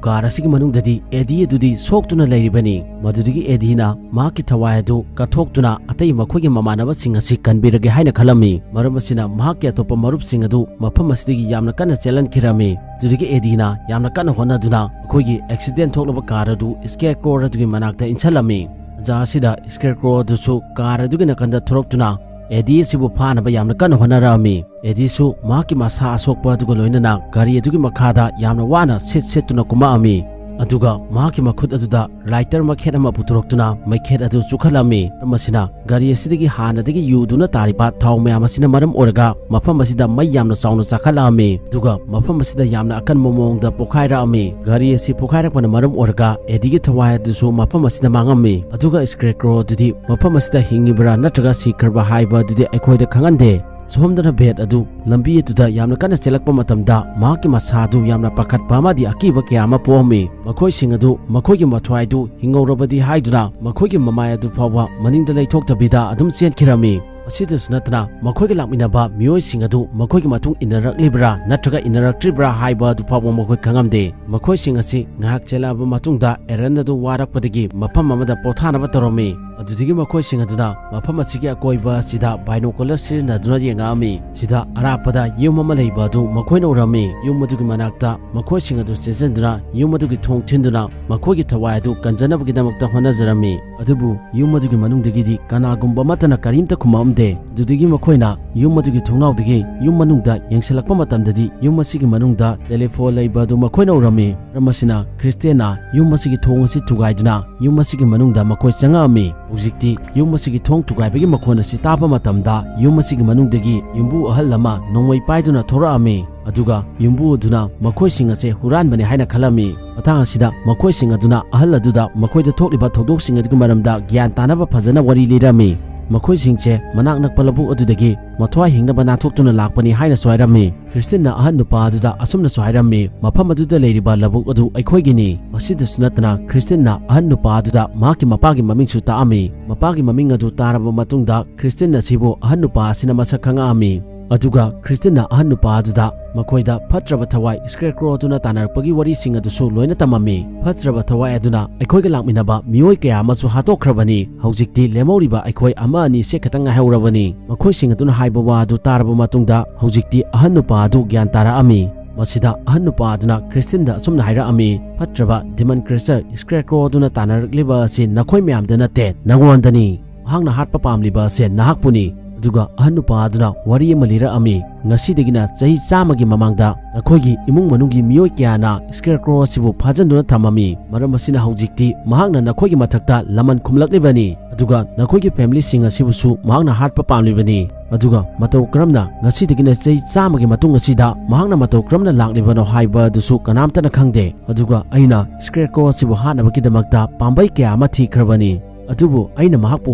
ꯀꯥꯔ ꯑꯁꯤꯒꯤ ꯃꯅꯨꯡꯗꯗꯤ ꯑꯦꯗꯤ ꯑꯗꯨꯗꯤ ꯁꯣꯛꯇꯨꯅ ꯂꯩꯔꯤꯕꯅꯤ꯫ ꯃꯗꯨꯗꯒꯤ ꯑꯦꯗꯤꯅ ꯃꯍꯥꯛꯀꯤ ꯊꯋꯥꯏ ꯑꯗꯨ ꯀꯠꯊꯣꯛꯇꯨꯅ ꯑꯇꯩ ꯃꯈꯣꯏꯒꯤ ꯃꯃꯥꯟꯅꯕꯁꯤꯡ ꯑꯁꯤ ꯀꯟꯕꯤꯔꯒꯦ ꯍꯥꯏꯅ ꯈꯜꯂꯝꯃꯤ꯫ ꯃꯔꯝ ꯑꯁꯤꯅ ꯃꯍꯥꯛꯀꯤ ꯑꯇꯣꯞꯄ ꯃꯔꯨꯞꯁꯤꯡ ꯑꯗꯨ ꯃꯐꯝ ꯑꯁꯤꯗꯒꯤ ꯌꯥꯝꯅ ꯀꯟꯅ ꯆꯦꯜꯍꯟꯈꯤꯔꯝꯃꯤ꯫ ꯑꯗꯨꯗꯒꯤ ꯑꯦꯗꯤꯅ ꯌꯥꯝꯅ ꯀꯟꯅ ꯍꯣꯠꯅꯗꯨꯅ ꯃꯈꯣꯏꯒꯤ ꯑꯦꯛꯁꯤꯗꯦꯟ ꯊꯣꯛꯂꯕ ꯀꯥꯔ ꯑꯗꯨ ꯁ꯭ꯀꯦꯔꯀ꯭ꯔꯣ ꯑꯗꯨꯒꯤ ꯃꯅꯥꯛꯇ ꯏꯟꯁꯤꯜꯂꯝꯃꯤ꯫ ꯇꯟꯖꯥ ꯑꯁꯤꯗ ꯁ꯭ꯀꯦꯔꯀ꯭ꯔꯣ ꯑꯗꯨꯁꯨ ꯀꯥꯔ ꯑꯗꯨꯒꯤ ꯅꯥꯀꯟꯗ ꯊꯣꯔꯛꯇꯨꯅ ꯑꯦꯗꯤ ꯑꯁꯤꯕꯨ ꯐꯥꯅꯕ ꯌꯥꯝꯅ ꯀꯟꯅ ꯍꯣꯠꯅꯔꯛꯑꯝꯃꯤ꯫ ꯑꯦꯗꯤꯁꯨ ꯃꯍꯥꯛꯀꯤ ꯃꯁꯥ ꯑꯁꯣꯛꯄ ꯑꯗꯨꯒ ꯂꯣꯏꯅꯅ ꯒꯥꯔꯤ ꯑꯗꯨꯒꯤ ꯃꯈꯥꯗ ꯌꯥꯝꯅ ꯋꯥꯅ ꯁꯤꯠ ꯁꯤꯠꯇꯨꯅ ꯀꯨꯝꯃꯛꯑꯝꯃꯤ꯫ ꯑꯗꯨꯒ ꯃꯍꯥꯛꯀꯤ ꯃꯈꯨꯠ ꯑꯗꯨꯗ ꯂꯥꯏꯇꯔ ꯃꯈꯦꯠ ꯑꯃ ꯄꯨꯊꯣꯔꯛꯇꯨꯅ ꯃꯩꯈꯦꯠ ꯑꯗꯨ ꯆꯨꯈꯠꯂꯝꯃꯤ꯫ ꯃꯔꯝ ꯑꯁꯤꯅ ꯒꯥꯔꯤ ꯑꯁꯤꯗꯒꯤ ꯍꯥꯟꯅꯗꯒꯤ ꯌꯨꯗꯨꯅ ꯇꯥꯔꯤꯕ ꯊꯥꯎ ꯃꯌꯥꯝ ꯑꯁꯤꯅ ꯃꯔꯝ ꯑꯣꯏꯔꯒ ꯃꯐꯝ ꯑꯁꯤꯗ ꯃꯩ ꯌꯥꯝꯅ ꯆꯥꯎꯅ ꯆꯥꯈꯠꯂꯛꯑꯝꯃꯤ꯫ ꯑꯗꯨꯒ ꯃꯐꯝ ꯑꯁꯤꯗ ꯌꯥꯝꯅ ꯑꯀꯟꯕ ꯃꯑꯣꯡꯗ ꯄꯣꯈꯥꯏꯔꯛꯑꯝꯃꯤ꯫ ꯒꯥꯔꯤ ꯑꯁꯤ ꯄꯣꯈꯥꯏꯔꯛꯄꯅ ꯃꯔꯝ ꯑꯣꯏꯔꯒ ꯑꯦꯗꯤꯒꯤ ꯊꯋꯥꯏ ꯑꯗꯨꯁꯨ ꯃꯐꯝ ꯑꯁꯤꯗ ꯃꯥꯡꯉꯝꯃꯤ꯫ ꯑꯗꯨꯒ ꯁ꯭ꯀꯦꯔꯀ꯭ꯔꯣ ꯑꯗꯨꯗꯤ ꯃꯐꯝ ꯑꯁꯤꯗ ꯍꯤꯡꯉꯤꯕ꯭ꯔꯥ ꯅꯠꯇ꯭ꯔꯒ ꯁꯤꯈ꯭ꯔꯕ ꯍꯥꯏꯕ ꯑꯗꯨꯗꯤ ꯑꯩꯈꯣꯏꯗ ꯈꯪꯍꯟꯗꯦ꯫ ꯁꯣꯝꯗꯅ ꯕꯦꯠ ꯑꯗꯨ ꯂꯝꯕꯤ ꯑꯗꯨꯗ ꯌꯥꯝꯅ ꯀꯟꯅ ꯆꯦꯜꯂꯛꯄ ꯃꯇꯝꯗ ꯃꯍꯥꯛꯀꯤ ꯃꯁꯥ ꯑꯗꯨ ꯌꯥꯝꯅ ꯄꯥꯈꯠꯄ ꯑꯃꯗꯤ ꯑꯀꯤꯕ ꯀꯌꯥ ꯑꯃ ꯄꯣꯛꯑꯝꯃꯤ꯫ ꯃꯈꯣꯏꯁꯤꯡ ꯑꯗꯨ ꯃꯈꯣꯏꯒꯤ ꯃꯊ꯭ꯋꯥꯏꯗꯨ ꯍꯤꯡꯍꯧꯔꯕꯗꯤ ꯍꯥꯏꯗꯨꯅ ꯃꯈꯣꯏꯒꯤ ꯃꯃꯥꯏ ꯑꯗꯨ ꯐꯥꯎꯕ ꯃꯅꯤꯡꯗ ꯂꯩꯊꯣꯛꯇꯕꯤꯗ ꯑꯗꯨꯝ ꯆꯦꯟꯈꯤꯔꯝꯃꯤ꯫ ꯑꯁꯤꯗꯁꯨ ꯅꯠꯇꯅ, ꯃꯈꯣꯏꯒ ꯂꯥꯛꯃꯤꯟꯅꯕ ꯃꯤꯑꯣꯏꯁꯤꯡ ꯑꯗꯨ ꯃꯈꯣꯏꯒꯤ ꯃꯇꯨꯡ ꯏꯟꯅꯔꯛꯂꯤꯕ꯭ꯔꯥ ꯅꯠꯇ꯭ꯔꯒ ꯏꯟꯅꯔꯛꯇ꯭ꯔꯤꯕ꯭ꯔꯥ ꯍꯥꯏꯕ ꯑꯗꯨ ꯐꯥꯎꯕ ꯃꯈꯣꯏ ꯈꯪꯉꯝꯗꯦ꯫ ꯃꯈꯣꯏꯁꯤꯡ ꯑꯁꯤ ꯉꯥꯏꯍꯥꯛ ꯆꯦꯜꯂꯛꯑꯕ ꯃꯇꯨꯡꯗ, ꯑꯦꯔꯟ ꯑꯗꯨ ꯋꯥꯔꯛꯄꯗꯒꯤ ꯃꯐꯝ ꯑꯃꯗ ꯄꯣꯊꯥꯅꯕ ꯇꯧꯔꯝꯃꯤ꯫ ꯑꯗꯨꯗꯒꯤ ꯃꯈꯣꯏꯁꯤꯡ ꯑꯗꯨꯅ ꯃꯐꯝ ꯑꯁꯤꯒꯤ ꯑꯀꯣꯏꯕ ꯑꯁꯤꯗ binocular ꯁꯤꯖꯤꯟꯅꯗꯨꯅ ꯌꯦꯡꯉꯛꯑꯝꯃꯤ꯫ ꯁꯤꯗ ꯑꯔꯥꯞꯄꯗ ꯌꯨꯝ ꯑꯃ ꯂꯩꯕ ꯑꯗꯨ ꯃꯈꯣꯏꯅ ꯎꯔꯝꯃꯤ꯫ ꯌꯨꯝ ꯑꯗꯨꯒꯤ ꯃꯅꯥꯛꯇ ꯃꯈꯣꯏꯁꯤꯡ ꯑꯗꯨ ꯆꯦꯟꯁꯤꯟꯗꯨꯅ, ꯌꯨꯝ ꯑꯗꯨꯒꯤ ꯊꯣꯡ ꯊꯤꯟꯗꯨꯅ, ꯃꯈꯣꯏꯒꯤ ꯊꯋꯥꯏ ꯑꯗꯨ ꯀꯟꯖꯅꯕꯒꯤꯗꯃꯛꯇ ꯍꯣꯠꯅꯖꯔꯝꯃꯤ꯫ ꯑꯗꯨꯕꯨ ꯌꯨꯝ ꯑꯗꯨꯒꯤ ꯃꯅꯨꯡꯗꯒꯤꯗꯤ ꯀꯅꯥꯒꯨꯝꯕ ꯑꯃꯠꯇꯅ ꯀꯔꯤꯝꯇ ꯈꯨꯝꯃꯛꯑꯝꯗꯦ꯫ ꯑꯗꯨꯗꯒꯤ ꯃꯈꯣꯏꯅ ꯌꯨꯝ ꯑꯗꯨꯒꯤ ꯊꯣꯡꯅꯥꯎꯗꯒꯤ ꯌꯨꯝ ꯃꯅꯨꯡꯗ ꯌꯦꯡꯁꯤꯜꯂꯛꯄ ꯃꯇꯝꯗꯗꯤ, ꯌꯨꯝ ꯑꯁꯤꯒꯤ ꯃꯅꯨꯡꯗ telephone ꯂꯩꯕ ꯑꯗꯨ ꯃꯈꯣꯏꯅ ꯎꯔꯝꯃꯤ꯫ ꯃꯔꯝ ꯑꯁꯤꯅ, ꯈ꯭ꯔꯤꯁꯇꯦꯟꯅ ꯌꯨꯝ ꯑꯁꯤꯒꯤ ꯊꯣꯡ ꯑꯁꯤ ꯊꯨꯒꯥꯏꯗꯨꯅ ꯌꯨꯝ ꯑꯁꯤꯒꯤ ꯃꯅꯨꯡꯗ ꯃꯈꯣꯏ ꯆꯪꯉꯛꯑꯝꯃꯤ꯫ ꯍꯧꯖꯤꯛꯇꯤ ꯌꯨꯝ ꯑꯁꯤꯒꯤ ꯊꯣꯡ ꯊꯨꯒꯥꯏꯕꯒꯤ ꯃꯈꯣꯟ ꯑꯁꯤ ꯇꯥꯕ ꯃꯇꯝꯗ, ꯌꯨꯝ ꯑꯁꯤꯒꯤ ꯃꯅꯨꯡꯗꯒꯤ ꯌꯨꯝꯕꯨ ꯑꯍꯜ ꯑꯃ ꯅꯣꯡꯃꯩ ꯄꯥꯏꯗꯨꯅ ꯊꯣꯔꯛꯑꯝꯃꯤ꯫ ꯑꯗꯨꯒ ꯌꯨꯝꯕꯨ ꯑꯗꯨꯅ ꯃꯈꯣꯏꯁꯤꯡ ꯑꯁꯦ ꯍꯨꯔꯥꯟꯕꯅꯤ ꯍꯥꯏꯅ ꯈꯜꯂꯝꯃꯤ꯫ ꯃꯇꯥꯡ ꯑꯁꯤꯗ ꯃꯈꯣꯏꯁꯤꯡ ꯑꯗꯨꯅ ꯑꯍꯜ ꯑꯗꯨꯗ ꯃꯈꯣꯏꯗ ꯊꯣꯛꯂꯤꯕ ꯊꯧꯗꯣꯛꯁꯤꯡ ꯑꯗꯨꯒꯤ ꯃꯔꯝꯗ ꯒ꯭ꯌꯥꯟ ꯇꯥꯅꯕ ꯐꯖꯅ ꯋꯥꯔꯤ ꯂꯤꯔꯝꯃꯤ꯫ ꯃꯈꯣꯏꯁꯤꯡꯁꯦ ꯃꯅꯥꯛ ꯅꯛꯄ ꯂꯧꯕꯨꯛ ꯑꯗꯨꯗꯒꯤ ꯃꯊ꯭ꯋꯥꯏ ꯍꯤꯡꯅꯕ ꯅꯥꯟꯊꯣꯛꯇꯨꯅ ꯂꯥꯛꯄꯅꯤ ꯍꯥꯏꯅꯁꯨ ꯍꯥꯏꯔꯝꯃꯤ꯫ ꯈ꯭ꯔꯤꯁꯇꯤꯟꯅ ꯑꯍꯟ ꯅꯨꯄꯥ ꯑꯗꯨꯗ ꯑꯁꯨꯝꯅꯁꯨ ꯍꯥꯏꯔꯝꯃꯤ, "ꯃꯐꯝ ꯑꯗꯨꯗ ꯂꯩꯔꯤꯕ ꯂꯧꯕꯨꯛ ꯑꯗꯨ ꯑꯩꯈꯣꯏꯒꯤꯅꯤ꯫" ꯃꯁꯤꯗꯁꯨ ꯅꯠꯇꯅ, ꯈ꯭ꯔꯤꯁꯇꯤꯟꯅ ꯑꯍꯟ ꯅꯨꯄꯥ ꯑꯗꯨꯗ ꯃꯍꯥꯛꯀꯤ ꯃꯄꯥꯒꯤ ꯃꯃꯤꯡꯁꯨ ꯇꯥꯛꯑꯝꯃꯤ꯫ ꯃꯄꯥꯒꯤ ꯃꯃꯤꯡ ꯑꯗꯨ ꯇꯥꯔꯕ ꯃꯇꯨꯡꯗ, ꯈ꯭ꯔꯤꯁꯇꯤꯟ ꯑꯁꯤꯕꯨ ꯑꯍꯟ ꯅꯨꯄꯥ ꯑꯁꯤꯅ ꯃꯁꯛ ꯈꯪꯉꯛꯑꯝꯃꯤ꯫ ꯑꯗꯨꯒ ꯈ꯭ꯔꯤꯁꯇꯤꯟꯅ ꯑꯍꯟ ꯅꯨꯄꯥ ꯑꯗꯨꯗ ꯃꯈꯣꯏꯗ ꯐꯠꯇ꯭ꯔꯕ ꯊꯋꯥꯏ Scarecrow ꯑꯗꯨꯅ ꯇꯥꯟꯅꯔꯛꯄꯒꯤ ꯋꯥꯔꯤꯁꯤꯡ ꯑꯗꯨꯁꯨ ꯂꯣꯏꯅ ꯇꯝꯃꯝꯃꯤ꯫ ꯐꯠꯇ꯭ꯔꯕ ꯊꯋꯥꯏ ꯑꯗꯨꯅ ꯑꯩꯈꯣꯏꯒ ꯂꯥꯛꯃꯤꯟꯅꯕ ꯃꯤꯑꯣꯏ ꯀꯌꯥ ꯑꯃꯁꯨ ꯍꯥꯠꯇꯣꯛꯈ꯭ꯔꯕꯅꯤ꯫ ꯍꯧꯖꯤꯛꯇꯤ ꯂꯦꯝꯍꯧꯔꯤꯕ ꯑꯩꯈꯣꯏ ꯑꯃ ꯑꯅꯤꯁꯦ ꯈꯛꯇꯪ ꯉꯥꯏꯍꯧꯔꯕꯅꯤ꯫ ꯃꯈꯣꯏꯁꯤꯡ ꯑꯗꯨꯅ ꯍꯥꯏꯕ ꯋꯥ ꯑꯗꯨ ꯇꯥꯔꯕ ꯃꯇꯨꯡꯗ, ꯍꯧꯖꯤꯛꯇꯤ ꯑꯍꯟ ꯅꯨꯄꯥ ꯑꯗꯨ ꯒ꯭ꯌꯥꯟ ꯇꯥꯔꯛꯑꯝꯃꯤ꯫ ꯃꯁꯤꯗ ꯑꯍꯟ ꯅꯨꯄꯥ ꯑꯗꯨꯅ ꯈ꯭ꯔꯤꯁꯇꯤꯟꯗ ꯑꯁꯨꯝꯅ ꯍꯥꯏꯔꯛꯑꯝꯃꯤ, "ꯐꯠꯇ꯭ꯔꯕ demon creature Scarecrow ꯑꯗꯨꯅ ꯇꯥꯟꯅꯔꯛꯂꯤꯕ ꯑꯁꯤ ꯅꯈꯣꯏ ꯃꯌꯥꯝꯗ ꯅꯠꯇꯦ, ꯅꯉꯣꯟꯗꯅꯤ꯫ ꯃꯍꯥꯛꯅ ꯍꯥꯠꯄ ꯄꯥꯝꯂꯤꯕ ꯑꯁꯦ ꯅꯍꯥꯛꯄꯨꯅꯤ꯫" ꯑꯗꯨꯒ ꯑꯍꯟ ꯅꯨꯄꯥ ꯑꯗꯨꯅ ꯋꯥꯔꯤ ꯑꯃ ꯂꯤꯔꯛꯑꯝꯃꯤ, "ꯉꯁꯤꯗꯒꯤꯅ ꯆꯍꯤ ꯆꯥꯝꯃꯒꯤ ꯃꯃꯥꯡꯗ ꯅꯈꯣꯏꯒꯤ ꯏꯃꯨꯡ ꯃꯅꯨꯡꯒꯤ ꯃꯤꯑꯣꯏ ꯀꯌꯥꯅ Scarecrow ꯑꯁꯤꯕꯨ ꯐꯥꯖꯤꯟꯗꯨꯅ ꯊꯝꯃꯝꯃꯤ꯫ ꯃꯔꯝ ꯑꯁꯤꯅ ꯍꯧꯖꯤꯛꯇꯤ ꯃꯍꯥꯛꯅ ꯅꯈꯣꯏꯒꯤ ꯃꯊꯛꯇ ꯂꯃꯟ ꯈꯨꯝꯂꯛꯂꯤꯕꯅꯤ꯫ ꯑꯗꯨꯒ ꯅꯈꯣꯏꯒꯤ family ꯁꯤꯡ ꯑꯁꯤꯕꯨꯁꯨ ꯃꯍꯥꯛꯅ ꯍꯥꯠꯄ ꯄꯥꯝꯂꯤꯕꯅꯤ꯫ ꯑꯗꯨꯒ ꯃꯇꯧ ꯀꯔꯝꯅ ꯉꯁꯤꯗꯒꯤꯅ ꯆꯍꯤ ꯆꯥꯝꯃꯒꯤ ꯃꯇꯨꯡ ꯑꯁꯤꯗ ꯃꯍꯥꯛꯅ ꯃꯇꯧ ꯀꯔꯝꯅ ꯂꯥꯛꯂꯤꯕꯅꯣ ꯍꯥꯏꯕ ꯑꯗꯨꯁꯨ ꯀꯅꯥꯝꯇꯅ ꯈꯪꯗꯦ꯫ ꯑꯗꯨꯒ ꯑꯩꯅ Scarecrow ꯑꯁꯤꯕꯨ ꯍꯥꯠꯅꯕꯒꯤꯗꯃꯛꯇ ꯄꯥꯝꯕꯩ ꯀꯌꯥ ꯑꯃ ꯊꯤꯈ꯭ꯔꯕꯅꯤ꯫ ꯑꯗꯨꯕꯨ ꯑꯩꯅ ꯃꯍꯥꯛꯄꯨ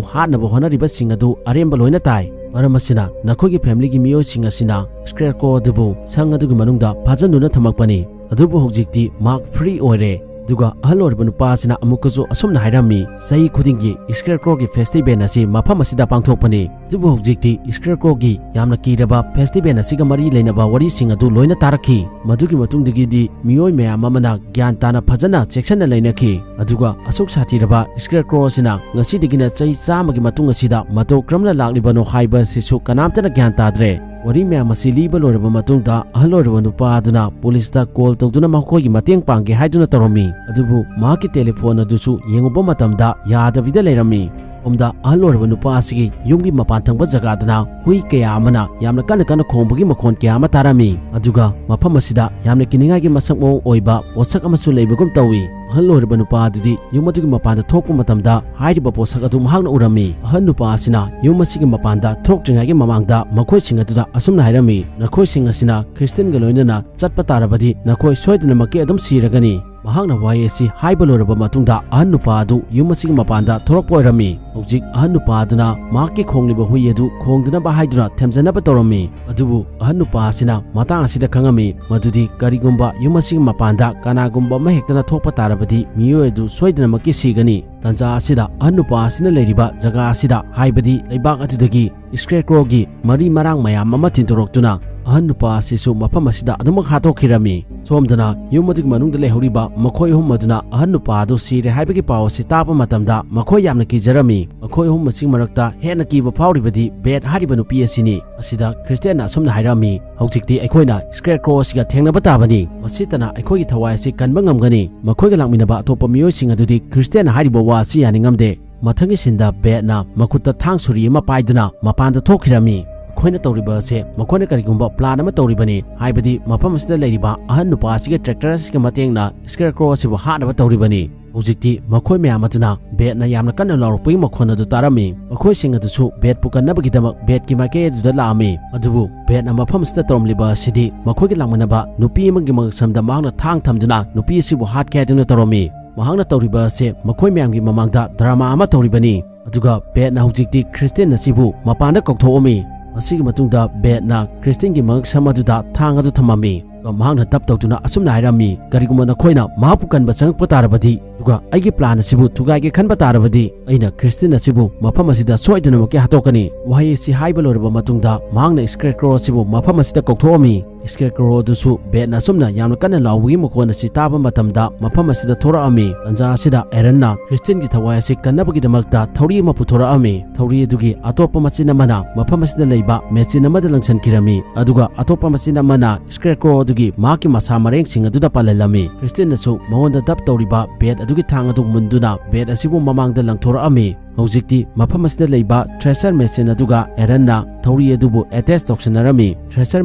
ꯍꯥꯠꯅꯕ ꯍꯣꯠꯅꯔꯤꯕꯁꯤꯡ ꯑꯗꯨ ꯑꯔꯦꯝꯕ ꯂꯣꯏꯅ ꯇꯥꯏ꯫ ꯃꯔꯝ ꯑꯁꯤꯅ, ꯅꯈꯣꯏꯒꯤ family ꯒꯤ ꯃꯤꯑꯣꯏꯁꯤꯡ ꯑꯁꯤꯅ Scarecrow ꯑꯗꯨꯕꯨ ꯁꯪ ꯑꯗꯨꯒꯤ ꯃꯅꯨꯡꯗ ꯐꯥꯖꯤꯟꯗꯨꯅ ꯊꯝꯃꯛꯄꯅꯤ꯫ ꯑꯗꯨꯕꯨ ꯍꯧꯖꯤꯛꯇꯤ ꯃꯍꯥꯛ free ꯑꯣꯏꯔꯦ꯫" ꯑꯗꯨꯒ ꯑꯍꯜ ꯑꯣꯏꯔꯕ ꯅꯨꯄꯥ ꯑꯁꯤꯅ ꯑꯃꯨꯛꯀꯁꯨ ꯑꯁꯨꯝꯅ ꯍꯥꯏꯔꯝꯃꯤ, "ꯆꯍꯤ ꯈꯨꯗꯤꯡꯒꯤ Scarecrow ꯒꯤ festival ꯑꯁꯤ ꯃꯐꯝ ꯑꯁꯤꯗ ꯄꯥꯡꯊꯣꯛꯄꯅꯤ꯫ ꯑꯗꯨꯕꯨ ꯍꯧꯖꯤꯛꯇꯤ Scarecrow ꯒꯤ ꯌꯥꯝꯅ ꯀꯤꯔꯕ festival ꯑꯁꯤꯒ ꯃꯔꯤ ꯂꯩꯅꯕ ꯋꯥꯔꯤꯁꯤꯡ ꯑꯗꯨ ꯂꯣꯏꯅ ꯇꯥꯔꯛꯈꯤ꯫ ꯃꯗꯨꯒꯤ ꯃꯇꯨꯡꯗꯒꯤꯗꯤ ꯃꯤꯑꯣꯏ ꯃꯌꯥꯝ ꯑꯃꯅ ꯒ꯭ꯌꯥꯟ ꯇꯥꯅ ꯐꯖꯅ ꯆꯦꯛꯁꯤꯟꯅ ꯂꯩꯅꯈꯤ꯫ ꯑꯗꯨꯒ ꯑꯁꯨꯛ ꯁꯥꯊꯤꯔꯕ Scarecrow ꯑꯁꯤꯅ ꯉꯁꯤꯗꯒꯤꯅ ꯆꯍꯤ ꯆꯥꯝꯃꯒꯤ ꯃꯇꯨꯡ ꯑꯁꯤꯗ ꯃꯇꯧ ꯀꯔꯝꯅ ꯂꯥꯛꯂꯤꯕꯅꯣ ꯍꯥꯏꯕ ꯑꯁꯤꯁꯨ ꯀꯅꯥꯝꯇꯅ ꯒ꯭ꯌꯥꯟ ꯇꯥꯗ꯭ꯔꯦ꯫ ꯋꯥꯔꯤ ꯃꯌꯥꯝ ꯑꯁꯤ ꯂꯤꯕ ꯂꯣꯏꯔꯕ ꯃꯇꯨꯡꯗ ꯑꯍꯜ ꯑꯣꯏꯔꯕ ꯅꯨꯄꯥ ꯑꯗꯨꯅ ꯄꯨꯂꯤꯁꯇ ꯀꯣꯜ ꯇꯧꯗꯨꯅ ꯃꯈꯣꯏꯒꯤ ꯃꯇꯦꯡ ꯄꯥꯡꯒꯦ ꯍꯥꯏꯗꯨꯅ ꯇꯧꯔꯝꯃꯤ꯫ ꯑꯗꯨꯕꯨ ꯃꯍꯥꯛꯀꯤ ꯇꯦꯂꯤꯐꯣꯟ ꯑꯗꯨꯁꯨ ꯌꯦꯡꯉꯨꯕ ꯃꯇꯝꯗ ꯌꯥꯗꯕꯤꯗ ꯂꯩꯔꯝꯃꯤ꯫ ꯁꯣꯝꯗ ꯑꯍꯜ ꯑꯣꯏꯔꯕ ꯅꯨꯄꯥ ꯑꯁꯤꯒꯤ ꯌꯨꯝꯒꯤ ꯃꯄꯥꯟ ꯊꯪꯕ ꯖꯒꯥꯗꯅ ꯍꯨꯏ ꯀꯌꯥ ꯑꯃꯅ ꯌꯥꯝꯅ ꯀꯟꯅ ꯀꯟꯅ ꯈꯣꯡꯕꯒꯤ ꯃꯈꯣꯟ ꯀꯌꯥ ꯑꯃ ꯇꯥꯔꯝꯃꯤ꯫ ꯑꯗꯨꯒ ꯃꯐꯝ ꯑꯁꯤꯗ ꯌꯥꯝꯅ ꯀꯤꯅꯤꯡꯉꯥꯏꯒꯤ ꯃꯁꯛ ꯃꯑꯣꯡ ꯑꯣꯏꯕ ꯄꯣꯠꯁꯛ ꯑꯃꯁꯨ ꯂꯩꯕꯒꯨꯝ ꯇꯧꯏ꯫ ꯑꯍꯜ ꯑꯣꯏꯔꯕ ꯅꯨꯄꯥ ꯑꯗꯨꯗꯤ ꯌꯨꯝ ꯑꯗꯨꯒꯤ ꯃꯄꯥꯟꯗ ꯊꯣꯛꯄ ꯃꯇꯝꯗ ꯍꯥꯏꯔꯤꯕ ꯄꯣꯠꯁꯛ ꯑꯗꯨ ꯃꯍꯥꯛꯅ ꯎꯔꯝꯃꯤ꯫ ꯑꯍꯜ ꯅꯨꯄꯥ ꯑꯁꯤꯅ ꯌꯨꯝ ꯑꯁꯤꯒꯤ ꯃꯄꯥꯟꯗ ꯊꯣꯛꯇ꯭ꯔꯤꯉꯩꯒꯤ ꯃꯃꯥꯡꯗ ꯃꯈꯣꯏꯁꯤꯡ ꯑꯗꯨꯗ ꯑꯁꯨꯝꯅ ꯍꯥꯏꯔꯝꯃꯤ, "ꯅꯈꯣꯏꯁꯤꯡ ꯑꯁꯤꯅ ꯈ꯭ꯔꯤꯁꯇꯤꯌꯟꯒ ꯂꯣꯏꯅꯅ ꯆꯠꯄ ꯇꯥꯔꯕꯗꯤ ꯅꯈꯣꯏ ꯁꯣꯏꯗꯅꯃꯛꯀꯤ ꯑꯗꯨꯝ ꯁꯤꯔꯒꯅꯤ"꯫ ꯃꯍꯥꯛꯅ ꯋꯥꯍꯩ ꯑꯁꯤ ꯍꯥꯏꯕ ꯂꯣꯏꯔꯕ ꯃꯇꯨꯡꯗ ꯑꯍꯟ ꯅꯨꯄꯥ ꯑꯗꯨ ꯌꯨꯝ ꯑꯁꯤꯒꯤ ꯃꯄꯥꯟꯗ ꯊꯣꯔꯛꯄ ꯑꯣꯏꯔꯝꯃꯤ꯫ ꯍꯧꯖꯤꯛ ꯑꯍꯟ ꯅꯨꯄꯥ ꯑꯗꯨꯅ ꯃꯍꯥꯛꯀꯤ ꯈꯣꯡꯂꯤꯕ ꯍꯨꯏ ꯑꯗꯨ ꯈꯣꯡꯗꯅꯕ ꯍꯥꯏꯗꯨꯅ ꯊꯦꯝꯖꯅꯕ ꯇꯧꯔꯝꯃꯤ꯫ ꯑꯗꯨꯕꯨ ꯑꯍꯟ ꯅꯨꯄꯥ ꯑꯁꯤꯅ ꯃꯇꯥꯡ ꯑꯁꯤꯗ ꯈꯪꯉꯝꯃꯤ ꯃꯗꯨꯗꯤ ꯀꯔꯤꯒꯨꯝꯕ ꯌꯨꯝ ꯑꯁꯤꯒꯤ ꯃꯄꯥꯟꯗ ꯀꯅꯥꯒꯨꯝꯕ ꯑꯃ ꯍꯦꯛꯇꯅ ꯊꯣꯛꯄ ꯇꯥꯔꯕꯗꯤ ꯃꯤꯑꯣꯏ ꯑꯗꯨ ꯁꯣꯏꯗꯅꯃꯛꯀꯤ ꯁꯤꯒꯅꯤ꯫ ꯇꯥꯟꯖꯥ ꯑꯁꯤꯗ ꯑꯍꯟ ꯅꯨꯄꯥ ꯑꯁꯤꯅ ꯂꯩꯔꯤꯕ ꯖꯒꯥ ꯑꯁꯤꯗ, ꯍꯥꯏꯕꯗꯤ ꯂꯩꯕꯥꯛ ꯑꯗꯨꯗꯒꯤ Scarecrow ꯒꯤ ꯃꯔꯤ ꯃꯔꯥꯡ ꯃꯌꯥꯝ ꯑꯃ ꯊꯤꯟꯗꯣꯔꯛꯇꯨꯅ ꯑꯍꯟ ꯅꯨꯄꯥ ꯑꯁꯤꯁꯨ ꯃꯐꯝ ꯑꯁꯤꯗ ꯑꯗꯨꯃꯛ ꯍꯥꯠꯇꯣꯛꯈꯤꯔꯝꯃꯤ꯫ ꯁꯣꯝꯗꯅ ꯌꯨꯝ ꯑꯗꯨꯒꯤ ꯃꯅꯨꯡꯗ ꯂꯩꯍꯧꯔꯤꯕ ꯃꯈꯣꯏ ꯑꯍꯨꯝ ꯑꯗꯨꯅ ꯑꯍꯟ ꯅꯨꯄꯥ ꯑꯗꯨ ꯁꯤꯔꯦ ꯍꯥꯏꯕꯒꯤ ꯄꯥꯎ ꯑꯁꯤ ꯇꯥꯕ ꯃꯇꯝꯗ ꯃꯈꯣꯏ ꯌꯥꯝꯅ ꯀꯤꯖꯔꯝꯃꯤ꯫ ꯃꯈꯣꯏ ꯑꯍꯨꯝ ꯑꯁꯤꯒꯤ ꯃꯔꯛꯇ ꯍꯦꯟꯅ ꯀꯤꯕ ꯐꯥꯎꯔꯤꯕꯗꯤ Beth ꯍꯥꯏꯔꯤꯕ ꯅꯨꯄꯤ ꯑꯁꯤꯅꯤ꯫ ꯑꯁꯤꯗ ꯈ꯭ꯔꯤꯁꯇꯤꯌꯟꯅ ꯑꯁꯨꯝꯅ ꯍꯥꯏꯔꯝꯃꯤ, "ꯍꯧꯖꯤꯛꯇꯤ ꯑꯩꯈꯣꯏꯅ Scarecrow ꯑꯁꯤꯒ ꯊꯦꯡꯅꯕ ꯇꯥꯕꯅꯤ꯫ ꯃꯁꯤꯇꯅ ꯑꯩꯈꯣꯏꯒꯤ ꯊꯋꯥꯏ ꯑꯁꯤ ꯀꯟꯕ ꯉꯝꯒꯅꯤ꯫" ꯃꯈꯣꯏꯒ ꯂꯥꯛꯃꯤꯟꯅꯕ ꯑꯇꯣꯞꯄ ꯃꯤꯑꯣꯏꯁꯤꯡ ꯑꯗꯨꯗꯤ ꯈ꯭ꯔꯤꯁꯇꯤꯌꯟꯅ ꯍꯥꯏꯔꯤꯕ ꯋꯥ ꯑꯁꯤ ꯌꯥꯅꯤꯡꯉꯝꯗꯦ꯫ ꯃꯊꯪꯒꯤ ꯁꯤꯟꯗ Beth ꯅ ꯃꯈꯨꯠꯇ ꯊꯥꯡ ꯁꯨꯔꯤ ꯑꯃ ꯄꯥꯏꯗꯨꯅ ꯃꯄꯥꯟꯗ ꯊꯣꯛꯈꯤꯔꯝꯃꯤ꯫ ꯃꯈꯣꯏꯅ ꯇꯧꯔꯤꯕ ꯑꯁꯦ ꯃꯈꯣꯏꯅ ꯀꯔꯤꯒꯨꯝꯕ plan ꯑꯃ ꯇꯧꯔꯤꯕꯅꯤ, ꯍꯥꯏꯕꯗꯤ ꯃꯐꯝ ꯑꯁꯤꯗ ꯂꯩꯔꯤꯕ ꯑꯍꯟ ꯅꯨꯄꯥ ꯑꯁꯤꯒꯤ tractor ꯑꯁꯤꯒꯤ ꯃꯇꯦꯡꯅ Scarecrow ꯑꯁꯤꯕꯨ ꯍꯥꯠꯅꯕ ꯇꯧꯔꯤꯕꯅꯤ꯫ ꯍꯧꯖꯤꯛꯇꯤ ꯃꯈꯣꯏ ꯃꯌꯥꯝ ꯑꯗꯨꯅ Beth ꯅ ꯌꯥꯝꯅ ꯀꯟꯅ ꯂꯥꯎꯔꯛꯄꯒꯤ ꯃꯈꯣꯟ ꯑꯗꯨ ꯇꯥꯔꯝꯃꯤ꯫ ꯃꯈꯣꯏꯁꯤꯡ ꯑꯗꯨꯁꯨ Beth ꯄꯨ ꯀꯟꯅꯕꯒꯤꯗꯃꯛ Beth ꯀꯤ ꯃꯥꯏꯀꯩ ꯑꯗꯨꯗ ꯂꯥꯛꯑꯝꯃꯤ꯫ ꯑꯗꯨꯕꯨ Beth ꯅ ꯃꯐꯝ ꯑꯁꯤꯗ ꯇꯧꯔꯝꯂꯤꯕ ꯑꯁꯤꯗꯤ ꯃꯈꯣꯏꯒꯤ ꯂꯥꯛꯃꯤꯟꯅꯕ ꯅꯨꯄꯤ ꯑꯃꯒꯤ ꯃꯉꯛꯁꯝꯗ ꯃꯍꯥꯛꯅ ꯊꯥꯡ ꯊꯝꯗꯨꯅ ꯅꯨꯄꯤ ꯑꯁꯤꯕꯨ ꯍꯥꯠꯀꯦ ꯍꯥꯏꯗꯨꯅ ꯇꯧꯔꯝꯃꯤ꯫ ꯃꯍꯥꯛꯅ ꯇꯧꯔꯤꯕ ꯑꯁꯦ ꯃꯈꯣꯏ ꯃꯌꯥꯝꯒꯤ ꯃꯃꯥꯡꯗ drama ꯑꯃ ꯇꯧꯔꯤꯕꯅꯤ꯫ ꯑꯗꯨꯒ Beth ꯅ ꯍꯧꯖꯤꯛꯇꯤ ꯈ꯭ꯔꯤꯁꯇꯤꯌꯟ ꯑꯁꯤꯕꯨ ꯃꯄꯥꯟꯗ ꯀꯧꯊꯣꯛꯑꯝꯃꯤ꯫ ꯃꯁꯤꯒꯤ ꯃꯇꯨꯡꯗ Beth ꯅ ꯈ꯭ꯔꯤꯁꯇꯤꯌꯟꯒꯤ ꯃꯉꯛꯁꯝ ꯑꯗꯨꯗ ꯊꯥꯡ ꯑꯗꯨ ꯊꯝꯃꯝꯃꯤ꯫ ꯃꯍꯥꯛꯅ ꯗꯞ ꯇꯧꯗꯨꯅ ꯑꯁꯨꯝꯅ ꯍꯥꯏꯔꯝꯃꯤ, "ꯀꯔꯤꯒꯨꯝꯕ ꯅꯈꯣꯏꯅ ꯃꯍꯥꯛꯄꯨ ꯀꯟꯕ ꯆꯪꯉꯛꯄ ꯇꯥꯔꯕꯗꯤ, ꯑꯗꯨꯒ ꯑꯩꯒꯤ ꯄ꯭ꯂꯥꯟ ꯑꯁꯤꯕꯨ ꯊꯨꯒꯥꯏꯒꯦ ꯈꯟꯕ ꯇꯥꯔꯕꯗꯤ, ꯑꯩꯅ ꯈ꯭ꯔꯤꯁꯇꯤꯟ ꯑꯁꯤꯕꯨ ꯃꯐꯝ ꯑꯁꯤꯗ ꯁꯣꯏꯗꯅꯃꯛꯀꯤ ꯍꯥꯠꯇꯣꯛꯀꯅꯤ"꯫ ꯋꯥꯍꯩ ꯑꯁꯤ ꯍꯥꯏꯕ ꯂꯣꯏꯔꯕ ꯃꯇꯨꯡꯗ, ꯃꯍꯥꯛꯅ ꯁ꯭ꯀꯦꯔꯀ꯭ꯔꯣ ꯑꯁꯤꯕꯨ ꯃꯐꯝ ꯑꯁꯤꯗ ꯀꯧꯊꯣꯛꯑꯝꯃꯤ꯫ ꯁ꯭ꯀꯦꯔꯀ꯭ꯔꯣ ꯑꯗꯨꯁꯨ ꯕꯦꯠꯅ ꯑꯁꯨꯝꯅ ꯌꯥꯝꯅ ꯀꯟꯅ ꯂꯥꯎꯕꯒꯤ ꯃꯈꯣꯟ ꯑꯁꯤ ꯇꯥꯕ ꯃꯇꯝꯗ, ꯃꯐꯝ ꯑꯁꯤꯗ ꯊꯣꯔꯛꯑꯝꯃꯤ꯫ ꯇꯟꯖꯥ ꯑꯁꯤꯗ ꯑꯦꯔꯟꯅ ꯈ꯭ꯔꯤꯁꯇꯤꯟꯒꯤ ꯊꯋꯥꯏ ꯑꯁꯤ ꯀꯟꯅꯕꯒꯤꯗꯃꯛꯇ ꯊꯧꯔꯤ ꯑꯃ ꯄꯨꯊꯣꯔꯛꯑꯝꯃꯤ꯫ ꯊꯧꯔꯤ ꯑꯗꯨꯒꯤ ꯑꯇꯣꯞꯄ ꯃꯆꯤꯟ ꯑꯃꯅ ꯃꯐꯝ ꯑꯁꯤꯗ ꯂꯩꯕ ꯃꯦꯆꯤꯟ ꯑꯃꯗ ꯂꯪꯁꯤꯟꯈꯤꯔꯝꯃꯤ, ꯑꯗꯨꯒ ꯑꯇꯣꯞꯄ ꯃꯆꯤꯟ ꯑꯃꯅ ꯁ꯭ꯀꯦꯔꯀ꯭ꯔꯣ ꯑꯗꯨꯒꯤ ꯃꯍꯥꯛꯀꯤ ꯃꯁꯥ ꯃꯔꯦꯡꯁꯤꯡ ꯑꯗꯨꯗ ꯄꯥꯜꯍꯜꯂꯝꯃꯤ꯫ ꯈ꯭ꯔꯤꯁꯇꯤꯟꯅꯁꯨ ꯃꯉꯣꯟꯗ ꯗꯞ ꯇꯧꯔꯤꯕ ꯕꯦꯠ ꯑꯗꯨꯒꯤ ꯊꯥꯡ ꯑꯗꯨ ꯃꯨꯟꯗꯨꯅ ꯕꯦꯠ ꯑꯁꯤꯕꯨ ꯃꯃꯥꯡꯗ ꯂꯪꯊꯣꯔꯛꯑꯝꯃꯤ꯫ ꯍꯧꯖꯤꯛꯇꯤ ꯃꯐꯝ ꯑꯁꯤꯗ ꯂꯩꯕ ꯊ꯭ꯔꯦꯁꯔ ꯃꯦꯆꯤꯟ ꯑꯗꯨꯒ ꯑꯦꯔꯟꯅ ꯊꯧꯔꯤ ꯑꯗꯨꯕꯨ ꯑꯦꯇꯦꯆ ꯇꯧꯁꯤꯟꯅꯔꯝꯃꯤ꯫ ꯊ꯭ꯔꯦꯁꯔ